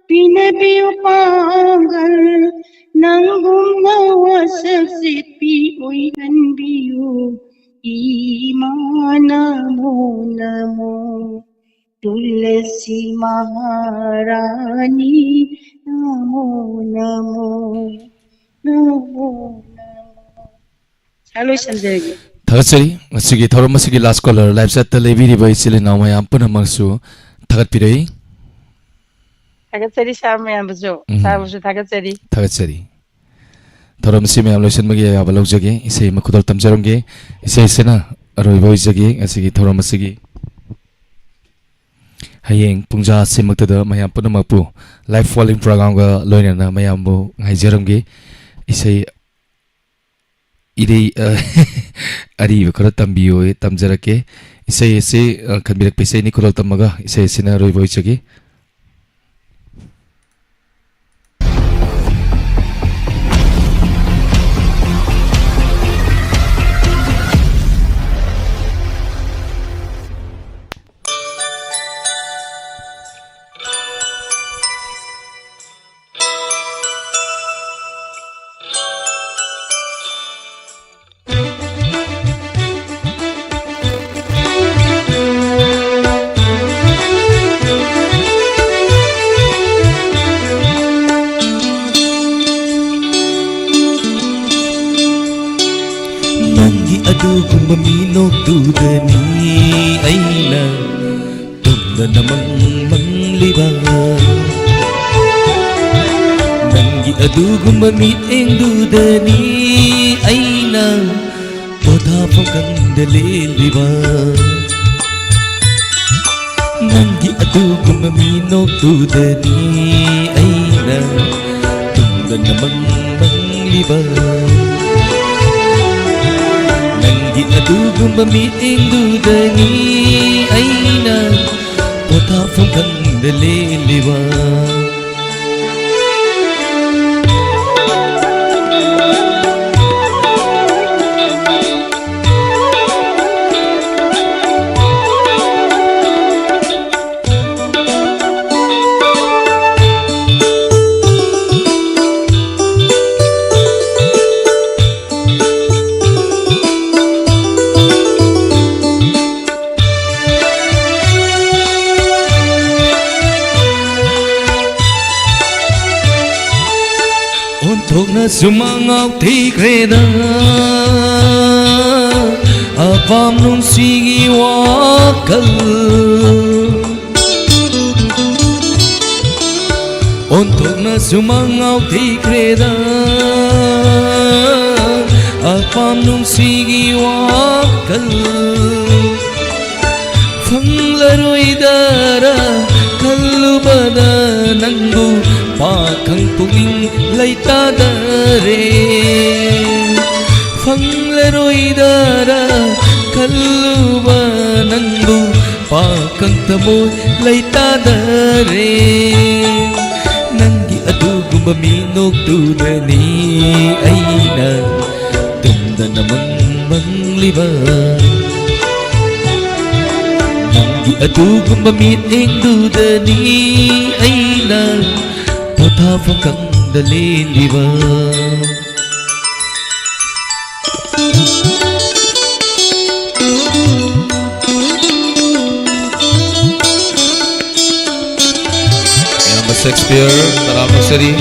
ꯄꯤꯅꯕꯤꯌꯨ ꯄꯥꯡꯒꯜ꯫ ꯅꯪꯒꯨꯝꯅ ꯋꯥꯁꯛ ꯁꯤꯠꯄꯤ ꯑꯣꯏꯍꯟꯕꯤꯌꯨ ꯏꯃꯥ ꯅꯃꯣ ꯅꯃꯣ꯫ ꯇꯨꯂꯁꯤ ꯃꯍꯥꯔꯥꯅꯤ ꯅꯃꯣ ꯅꯃꯣ꯫ ꯅꯃꯣ ꯅꯃꯣ꯫ ꯁꯥꯔ ꯂꯣꯏꯁꯤꯟꯖꯔꯒꯦ꯫ ꯊꯥꯒꯠꯆꯔꯤ꯫ ꯉꯁꯤꯒꯤ ꯊꯧꯔꯝ ꯑꯁꯤꯒꯤ ꯂꯥꯁ ꯀꯣꯂꯔ ꯂꯥꯏꯞ ꯆꯠꯇ ꯂꯩꯕꯤꯔꯤꯕ ꯏꯆꯤꯜ ꯏꯅꯥꯎ ꯃꯌꯥꯝ ꯄꯨꯝꯅꯃꯛꯁꯨ ꯊꯥꯒꯠꯄꯤꯔꯛꯏ꯫ ꯊꯥꯒꯠꯆꯔꯤ ꯁꯥꯔ ꯃꯌꯥꯝꯕꯨꯁꯨ꯫ ꯎꯝ꯫ ꯁꯥꯔꯕꯨꯁꯨ ꯊꯥꯒꯠꯆꯔꯤ꯫ ꯊꯥꯒꯠꯆꯔꯤ꯫ ꯊꯧꯔꯝ ꯑꯁꯤ ꯃꯌꯥꯝ ꯂꯣꯏꯁꯤꯟꯕꯒꯤ ꯑꯌꯥꯕ ꯂꯧꯖꯒꯦ꯫ ꯏꯁꯩ ꯑꯃ ꯈꯨꯗꯣꯜ ꯇꯝꯖꯔꯝꯒꯦ꯫ ꯏꯁꯩ ꯑꯁꯤꯅ ꯑꯔꯣꯏꯕ ꯑꯣꯏꯖꯒꯦ ꯉꯁꯤꯒꯤ ꯊꯧꯔꯝ ꯑꯁꯤꯒꯤ꯫ ꯍꯌꯦꯡ ꯄꯨꯡꯖꯥ ꯑꯁꯤꯃꯛꯇꯗ ꯃꯌꯥꯝ ꯄꯨꯝꯅꯃꯛꯄꯨ Live Following Programꯒ ꯂꯣꯏꯅꯅ ꯃꯌꯥꯝꯕꯨ ꯉꯥꯏꯖꯔꯝꯒꯦ꯫ ꯏꯁꯩ ꯏꯔꯩ-, ꯑ, ꯑꯔꯤꯕ ꯈꯔ ꯇꯝꯕꯤꯌꯣ, ꯇꯝꯖꯔꯛꯀꯦ꯫ ꯏꯁꯩ ꯑꯁꯤ, ꯑ, ꯈꯟꯕꯤꯔꯛꯄ ꯏꯁꯩꯅꯤ, ꯈꯨꯗꯣꯜ ꯇꯝꯃꯒ ꯏꯁꯩ ꯑꯁꯤꯅ ꯑꯔꯣꯏꯕ ꯑꯣꯏꯖꯒꯦ꯫ ꯅꯪꯒꯤ ꯑꯗꯨꯒꯨꯝꯕ ꯃꯤꯅꯣꯛꯇꯨꯗꯅꯤ ꯑꯩꯅ ꯇꯨꯝꯗꯅ ꯃꯪ ꯃꯪꯂꯤꯕ꯫ ꯅꯪꯒꯤ ꯑꯗꯨꯒꯨꯝꯕ ꯃꯤꯠꯌꯦꯡꯗꯨꯗꯅꯤ ꯑꯩꯅ ꯄꯣꯊꯥꯐꯝ ꯈꯪꯗ ꯂꯦꯜꯂꯤꯕ꯫ ꯅꯪꯒꯤ ꯑꯗꯨꯒꯨꯝꯕ ꯃꯤꯅꯣꯛꯇꯨꯗꯅꯤ ꯑꯩꯅ ꯇꯨꯝꯗꯅ ꯃꯪ ꯃꯪꯂꯤꯕ꯫ ꯅꯪꯒꯤ ꯑꯗꯨꯒꯨꯝꯕ ꯃꯤꯠꯌꯦꯡꯗꯨꯗꯅꯤ ꯑꯩꯅ ꯄꯣꯊꯥꯐꯝ ꯈꯪꯗ ꯂꯦꯜꯂꯤꯕ꯫ ꯑꯣꯟꯊꯣꯛꯅꯁꯨ ꯃꯉꯥꯎ ꯊꯤꯈ꯭ꯔꯦꯗ ꯑꯄꯥꯝ ꯅꯨꯡꯁꯤꯒꯤ ꯋꯥꯈꯜ꯫ ꯊꯣꯛꯅꯁꯨ ꯃꯉꯥꯎ ꯊꯤꯈ꯭ꯔꯦꯗ ꯑꯄꯥꯝ ꯅꯨꯡꯁꯤꯒꯤ ꯋꯥꯈꯜ꯫ ꯐꯪꯂꯔꯣꯏꯗꯔꯥ ꯈꯜꯂꯨꯕꯗ ꯅꯪꯕꯨ ꯄꯥꯈꯪ ꯄꯨꯛꯅꯤꯡ ꯂꯩꯇꯥꯗꯔꯦ꯫ ꯐꯪꯂꯔꯣꯏꯗꯔꯥ ꯈꯜꯂꯨꯕ ꯅꯪꯕꯨ ꯄꯥꯈꯪ ꯊꯃꯣꯏ ꯂꯩꯇꯥꯗꯔꯦ꯫ ꯅꯪꯒꯤ ꯑꯗꯨꯒꯨꯝꯕ ꯃꯤꯅꯣꯛꯇꯨꯗꯅꯤ ꯑꯩꯅ ꯇꯨꯝꯗꯅ ꯃꯪ ꯃꯪꯂꯤꯕ꯫ ꯅꯪꯒꯤ ꯑꯗꯨꯒꯨꯝꯕ ꯃꯤꯠꯌꯦꯡꯗꯨꯗꯅꯤ ꯑꯩꯅ ꯄꯣꯊꯥꯐꯝ ꯈꯪꯗ ꯂꯦꯜꯂꯤꯕ꯫ ꯑꯌꯥꯝꯕ ꯁꯦꯛꯁꯄꯤꯌꯔ ꯇꯔꯥꯃꯛ ꯁꯔꯤ꯫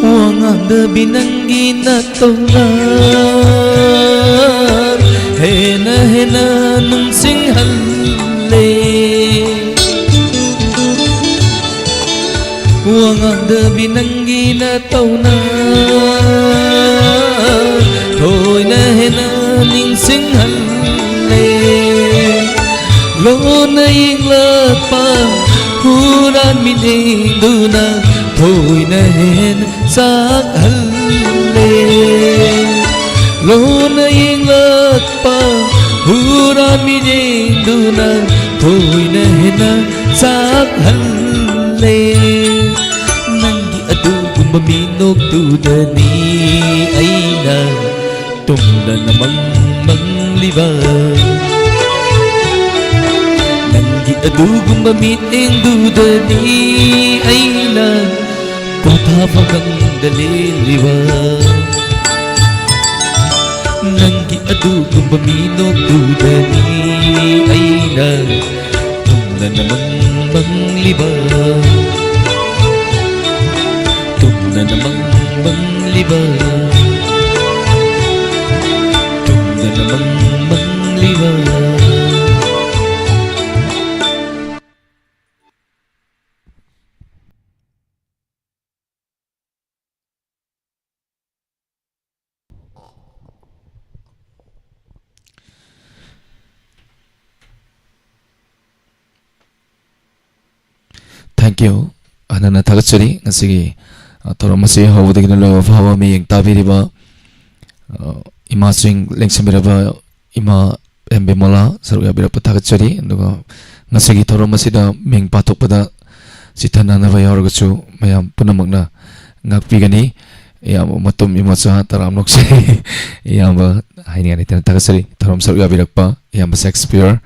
ꯋꯥ ꯉꯥꯡꯗꯕꯤ ꯅꯪꯒꯤ ꯅꯇꯧꯅ ꯍꯦꯟꯅ ꯍꯦꯟꯅ ꯅꯨꯡꯁꯤꯡꯍꯜꯂꯦ꯫ ꯋꯥ ꯉꯥꯡꯗꯕꯤ ꯅꯪꯒꯤ ꯅꯇꯧꯅ ꯊꯣꯏꯅ ꯍꯦꯟꯅ ꯅꯤꯡꯁꯤꯡꯍꯜꯂꯦ꯫ ꯂꯣꯟꯅ ꯌꯦꯡꯂꯛꯄ ꯍꯨꯔꯥꯟ ꯃꯤꯠꯌꯦꯡꯗꯨꯅ ꯊꯣꯏꯅ ꯍꯦꯟꯅ ꯆꯥꯛꯍꯜꯂꯦ꯫ ꯂꯣꯟꯅ ꯌꯦꯡꯂꯛꯄ ꯍꯨꯔꯥꯟ ꯃꯤꯠꯌꯦꯡꯗꯨꯅ ꯊꯣꯏꯅ ꯍꯦꯟꯅ ꯆꯥꯛꯍꯜꯂꯦ꯫ ꯅꯪꯒꯤ ꯑꯗꯨꯒꯨꯝꯕ ꯃꯤꯅꯣꯛꯇꯨꯗꯅꯤ ꯑꯩꯅ ꯇꯨꯝꯗꯅ ꯃꯪ ꯃꯪꯂꯤꯕ꯫ ꯅꯪꯒꯤ ꯑꯗꯨꯒꯨꯝꯕ ꯃꯤꯠꯌꯦꯡꯗꯨꯗꯅꯤ ꯑꯩꯅ ꯄꯣꯊꯥꯐꯝ ꯈꯪꯗ ꯂꯦꯜꯂꯤꯕ꯫ ꯅꯪꯒꯤ ꯑꯗꯨꯒꯨꯝꯕ ꯃꯤꯅꯣꯛꯇꯨꯗꯅꯤ ꯑꯩꯅ ꯇꯨꯝꯗꯅ ꯃꯪ ꯃꯪꯂꯤꯕ꯫ ꯃꯪ ꯃꯪꯂꯤꯕ, ꯇꯨꯝꯗꯅ ꯃꯪ ꯃꯪꯂꯤꯕ꯫ Thank you. ꯍꯥꯟꯅꯅ ꯊꯥꯒꯠꯆꯔꯤ꯫ ꯉꯁꯤꯒꯤ, ꯑ, ꯊꯧꯔꯝ ꯑꯁꯤ ꯍꯧꯕꯗꯒꯤꯅ ꯂꯣꯏꯕ ꯐꯥꯎꯕ ꯃꯤꯠꯌꯦꯡ ꯇꯥꯕꯤꯔꯤꯕ, ꯑ, ꯏꯃꯥꯁꯤꯡ, ꯂꯦꯡꯁꯤꯟꯕꯤꯔꯕ ꯏꯃꯥ ꯑꯦꯝ ꯕꯤꯃꯣꯂꯥ ꯁꯔꯨꯛ ꯌꯥꯕꯤꯔꯛꯄ ꯊꯥꯒꯠꯆꯔꯤ꯫ ꯑꯗꯨꯒ ꯉꯁꯤꯒꯤ ꯊꯧꯔꯝ ꯑꯁꯤꯗ ꯃꯤꯡ ꯄꯥꯊꯣꯛꯄꯗ ꯆꯤꯊꯅꯅꯕ ꯌꯥꯎꯔꯒꯁꯨ ꯃꯌꯥꯝ ꯄꯨꯝꯅꯃꯛꯅ ꯉꯥꯛꯄꯤꯒꯅꯤ꯫ ꯏꯌꯥꯝꯕ ꯃꯇꯨꯝ ꯏꯃꯣꯆꯥ ꯇꯔꯥꯝꯅ ꯑꯣꯛꯆꯩ꯫ ꯏꯌꯥꯝꯕ ꯍꯥꯏꯅꯤꯡꯉꯥꯏ ꯂꯩꯇꯅ ꯊꯥꯒꯠꯆꯔꯤ꯫ ꯊꯧꯔꯝ ꯁꯔꯨꯛ ꯌꯥꯕꯤꯔꯛꯄ ꯏꯌꯥꯝꯕ ꯁꯦꯛꯁꯄꯤꯌꯔ,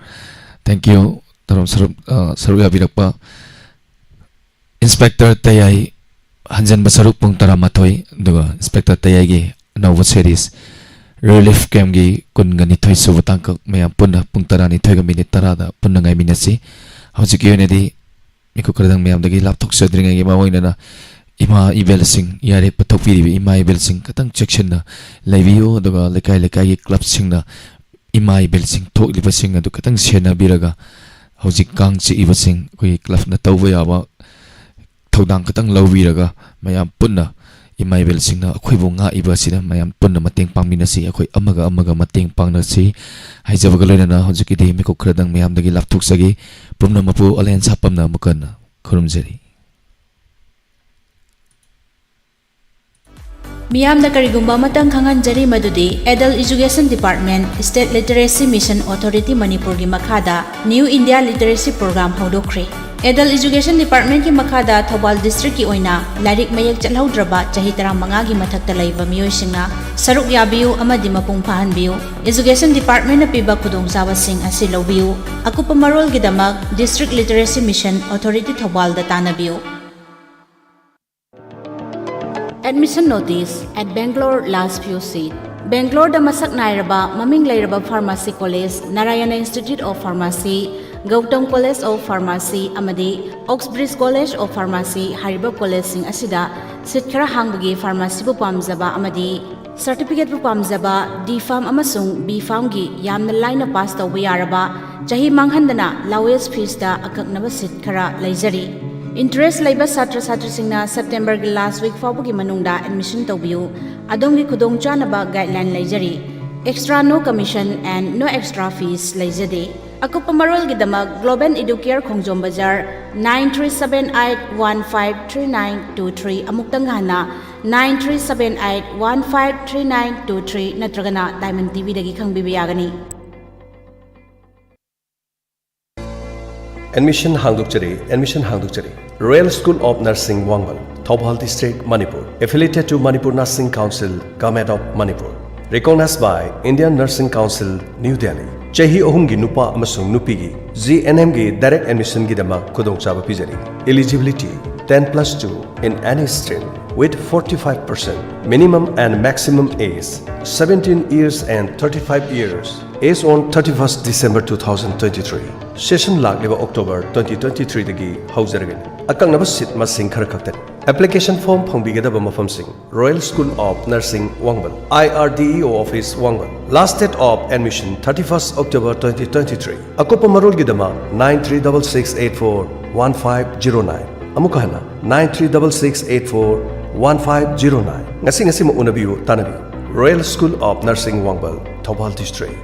thank you꯫ ꯊꯧꯔꯝ ꯁꯔꯨꯛ, ꯑ, ꯁꯔꯨꯛ ꯌꯥꯕꯤꯔꯛꯄ ꯏꯟꯁꯄꯦꯛꯇꯔ ꯇꯌꯥꯏ, ꯍꯟꯖꯟꯕ ꯁꯔꯨꯛ ꯄꯨꯡ ꯇꯔꯥꯃꯥꯊꯣꯏ, ꯑꯗꯨꯒ ꯏꯟꯁꯄꯦꯛꯇꯔ ꯇꯌꯥꯏꯒꯤ ꯑꯅꯧꯕ ꯁꯦꯔꯤꯁ ꯔꯤꯂꯤꯐ ꯀꯦꯝꯒꯤ ꯀꯨꯟꯒ ꯅꯤꯊꯣꯏ ꯁꯨꯕ ꯇꯥꯡꯀꯛ ꯃꯌꯥꯝ ꯄꯨꯟꯅ ꯄꯨꯡ ꯇꯔꯥꯅꯤꯊꯣꯏꯒ ꯃꯤꯅꯤꯠ ꯇꯔꯥꯗ ꯄꯨꯟꯅ ꯉꯥꯏꯃꯤꯟꯅꯁꯤ꯫ ꯍꯧꯖꯤꯛꯀꯤ ꯑꯣꯏꯅꯗꯤ ꯃꯤꯀꯨꯞ ꯈꯔꯗꯪ ꯃꯌꯥꯝꯗꯒꯤ ꯂꯥꯞꯊꯣꯛꯆꯗ꯭ꯔꯤꯉꯩꯒꯤ ꯃꯥꯡꯑꯣꯏꯅꯅ ꯏꯃꯥ ꯏꯕꯦꯜꯁꯤꯡ, ꯌꯥꯏꯔꯦꯛꯄ ꯊꯣꯛꯄꯤꯔꯤꯕ ꯏꯃꯥ ꯏꯕꯦꯜꯁꯤꯡ ꯈꯇꯪ ꯆꯦꯛꯁꯤꯟꯅ ꯂꯩꯕꯤꯌꯨ, ꯑꯗꯨꯒ ꯂꯩꯀꯥꯏ ꯂꯩꯀꯥꯏꯒꯤ ꯀ꯭ꯂꯕꯁꯤꯡꯅ ꯏꯃꯥ ꯏꯕꯦꯜꯁꯤꯡ ꯊꯣꯛꯂꯤꯕꯁꯤꯡ ꯑꯗꯨ ꯈꯇꯪ ꯁꯦꯟꯅꯕꯤꯔꯒ, ꯍꯧꯖꯤꯛ ꯀꯥꯡ ꯆꯤꯛꯏꯕꯁꯤꯡ ꯑꯩꯈꯣꯏꯒꯤ ꯀ꯭ꯂꯕꯅ ꯇꯧꯕ ꯌꯥꯕ ꯊꯧꯗꯥꯡ ꯈꯇꯪ ꯂꯧꯕꯤꯔꯒ, ꯃꯌꯥꯝ ꯄꯨꯟꯅ ꯏꯃꯥ ꯏꯕꯦꯜꯁꯤꯡꯅ ꯑꯩꯈꯣꯏꯕꯨ ꯉꯥꯛꯏꯕ ꯑꯁꯤꯗ ꯃꯌꯥꯝ ꯄꯨꯟꯅ ꯃꯇꯦꯡ ꯄꯥꯡꯃꯤꯟꯅꯁꯤ, ꯑꯩꯈꯣꯏ ꯑꯃꯒ ꯑꯃꯒ ꯃꯇꯦꯡ ꯄꯥꯡꯅꯁꯤ ꯍꯥꯏꯖꯕꯒ ꯂꯣꯏꯅꯅ ꯍꯧꯖꯤꯛꯀꯤꯗꯤ ꯃꯤꯀꯨꯞ ꯈꯔꯗꯪ ꯃꯌꯥꯝꯗꯒꯤ ꯂꯥꯞꯊꯣꯛꯆꯒꯦ꯫ ꯄꯨꯝꯅꯃꯛꯄꯨ ꯑꯂꯦꯟ ꯁꯥꯄꯝꯅ ꯑꯃꯨꯛꯀ ꯍꯟꯅ ꯈꯨꯔꯨꯝꯖꯔꯤ꯫ ꯃꯤꯌꯥꯝꯗ ꯀꯔꯤꯒꯨꯝꯕ ꯑꯃꯇꯪ ꯈꯪꯍꯟꯖꯔꯤ, ꯃꯗꯨꯗꯤ Adult Education Department, State Literacy Mission Authority ꯃꯅꯤꯄꯨꯔꯒꯤ ꯃꯈꯥꯗ New India Literacy Program ꯍꯧꯗꯣꯛꯈ꯭ꯔꯦ꯫ Adult Education Departmentꯀꯤ ꯃꯈꯥꯗ ꯊꯧꯕꯥꯜ ꯗꯤꯁꯇ꯭ꯔꯤꯛꯀꯤ ꯑꯣꯏꯅ ꯂꯥꯏꯔꯤꯛ ꯃꯌꯦꯛ ꯆꯠꯍꯧꯗ꯭ꯔꯕ ꯆꯍꯤ ꯇꯔꯥꯃꯉꯥꯒꯤ ꯃꯊꯛꯇ ꯂꯩꯕ ꯃꯤꯑꯣꯏꯁꯤꯡꯅ ꯁꯔꯨꯛ ꯌꯥꯕꯤꯌꯨ ꯑꯃꯗꯤ ꯃꯄꯨꯡ ꯐꯥꯍꯟꯕꯤꯌꯨ꯫ Education Departmentꯅ ꯄꯤꯕ ꯈꯨꯗꯣꯡꯆꯥꯕꯁꯤꯡ ꯑꯁꯤ ꯂꯧꯕꯤꯌꯨ꯫ ꯑꯀꯨꯞꯄ ꯃꯔꯣꯜꯒꯤꯗꯃꯛ District Literacy Mission Authority ꯊꯧꯕꯥꯜꯗ ꯇꯥꯟꯅꯕꯤꯌꯨ꯫ Admission notice at Bangalore last few seat. ꯕꯦꯡꯒ꯭ꯂꯣꯔꯗ ꯃꯁꯛ ꯅꯥꯏꯔꯕ ꯃꯃꯤꯡ ꯂꯩꯔꯕ pharmacy college Narayana Institute of Pharmacy, Gautam College of Pharmacy ꯑꯃꯗꯤ Oxbridge College of Pharmacy ꯍꯥꯏꯔꯤꯕ ꯀꯣꯂꯦꯖꯁꯤꯡ ꯑꯁꯤꯗ ꯁꯤꯠ ꯈꯔ ꯍꯥꯡꯕꯒꯤ ꯐꯥꯔꯃꯥꯁꯤꯕꯨ ꯄꯥꯝꯖꯕ ꯑꯃꯗꯤ ꯁꯔꯇꯤꯐꯤꯀꯦꯠꯄꯨ ꯄꯥꯝꯖꯕ D Pharm ꯑꯃꯁꯨꯡ B Pharmꯒꯤ ꯌꯥꯝꯅ ꯂꯥꯏꯅ ꯄꯥꯁ ꯇꯧꯕ ꯌꯥꯔꯕ, ꯆꯍꯤ ꯃꯥꯡꯍꯟꯗꯅ ꯂꯥꯋꯦꯁ ꯐꯤꯁꯇ ꯑꯀꯛꯅꯕ ꯁꯤꯠ ꯈꯔ ꯂꯩꯖꯔꯤ꯫ ꯏꯟꯇꯔꯦꯁ ꯂꯩꯕ ꯁꯥꯇ꯭ꯔ ꯁꯥꯇ꯭ꯔꯤꯁꯤꯡꯅ ꯁꯦꯞꯇꯦꯝꯕꯔꯒꯤ ꯂꯥꯁ ꯋꯤꯛ ꯐꯥꯎꯕꯒꯤ ꯃꯅꯨꯡꯗ ꯑꯦꯗꯃꯤꯁꯟ ꯇꯧꯕꯤꯌꯨ꯫ ꯑꯗꯣꯝꯒꯤ ꯈꯨꯗꯣꯡꯆꯥꯅꯕ ꯒꯥꯏꯗꯂꯥꯏꯟ ꯂꯩꯖꯔꯤ꯫ Extra no commission and no extra fees ꯂꯩꯖꯗꯦ꯫ ꯑꯀꯨꯞꯄ ꯃꯔꯣꯜꯒꯤꯗꯃꯛ Global Educare ꯈꯣꯡꯖꯣꯝ ꯕꯖꯥꯔ, nine three seven eight one five three nine two three, ꯑꯃꯨꯛꯇꯪ ꯍꯟꯅ, nine three seven eight one five three nine two three ꯅꯠꯇ꯭ꯔꯒꯅ Diamond TVꯗꯒꯤ ꯈꯪꯕꯤꯕ ꯌꯥꯒꯅꯤ꯫ ꯑꯦꯗꯃꯤꯁꯟ ꯍꯥꯡꯗꯣꯛꯆꯔꯤ, ꯑꯦꯗꯃꯤꯁꯟ ꯍꯥꯡꯗꯣꯛꯆꯔꯤ꯫ Royal School of Nursing ꯋꯥꯡꯕꯜ, Thoubal District, Manipur. Affiliated to Manipur Nursing Council, Government of Manipur. Recognized by Indian Nursing Council, New Delhi. ꯆꯍꯤ ꯑꯍꯨꯝꯒꯤ ꯅꯨꯄꯥ ꯑꯃꯁꯨꯡ ꯅꯨꯄꯤꯒꯤ GNMꯒꯤ direct admissionꯒꯤꯗꯃꯛ ꯈꯨꯗꯣꯡꯆꯥꯕ ꯄꯤꯖꯔꯤ꯫ Eligibility ten plus two in any stream with forty-five percent. Minimum and maximum age seventeen years and thirty-five years. Age on thirty-first December two thousand twenty-three. Session ꯂꯥꯛꯂꯤꯕ October twenty twenty-threeꯗꯒꯤ ꯍꯧꯖꯔꯒꯅꯤ꯫ ꯑꯀꯛꯅꯕ ꯁꯤꯠ ꯃꯁꯤꯡ ꯈꯔ ꯈꯛꯇꯅꯤ꯫ Application form ꯐꯪꯕꯤꯒꯗꯕ ꯃꯐꯝꯁꯤꯡ: Royal School of Nursing ꯋꯥꯡꯕꯜ, IRDEO office ꯋꯥꯡꯕꯜ. Last date of admission thirty-first October twenty twenty-three. ꯑꯀꯨꯞꯄ ꯃꯔꯣꯜꯒꯤꯗꯃꯛ nine three double six eight four one five zero nine꯫ ꯑꯃꯨꯛꯀ ꯍꯟꯅ, nine three double six eight four one five zero nine꯫ ꯉꯁꯤ ꯉꯁꯤꯃꯛ ꯎꯅꯕꯤꯌꯨ, ꯇꯥꯟꯅꯕꯤꯌꯨ꯫ Royal School of Nursing ꯋꯥꯡꯕꯜ, Thoubal District꯫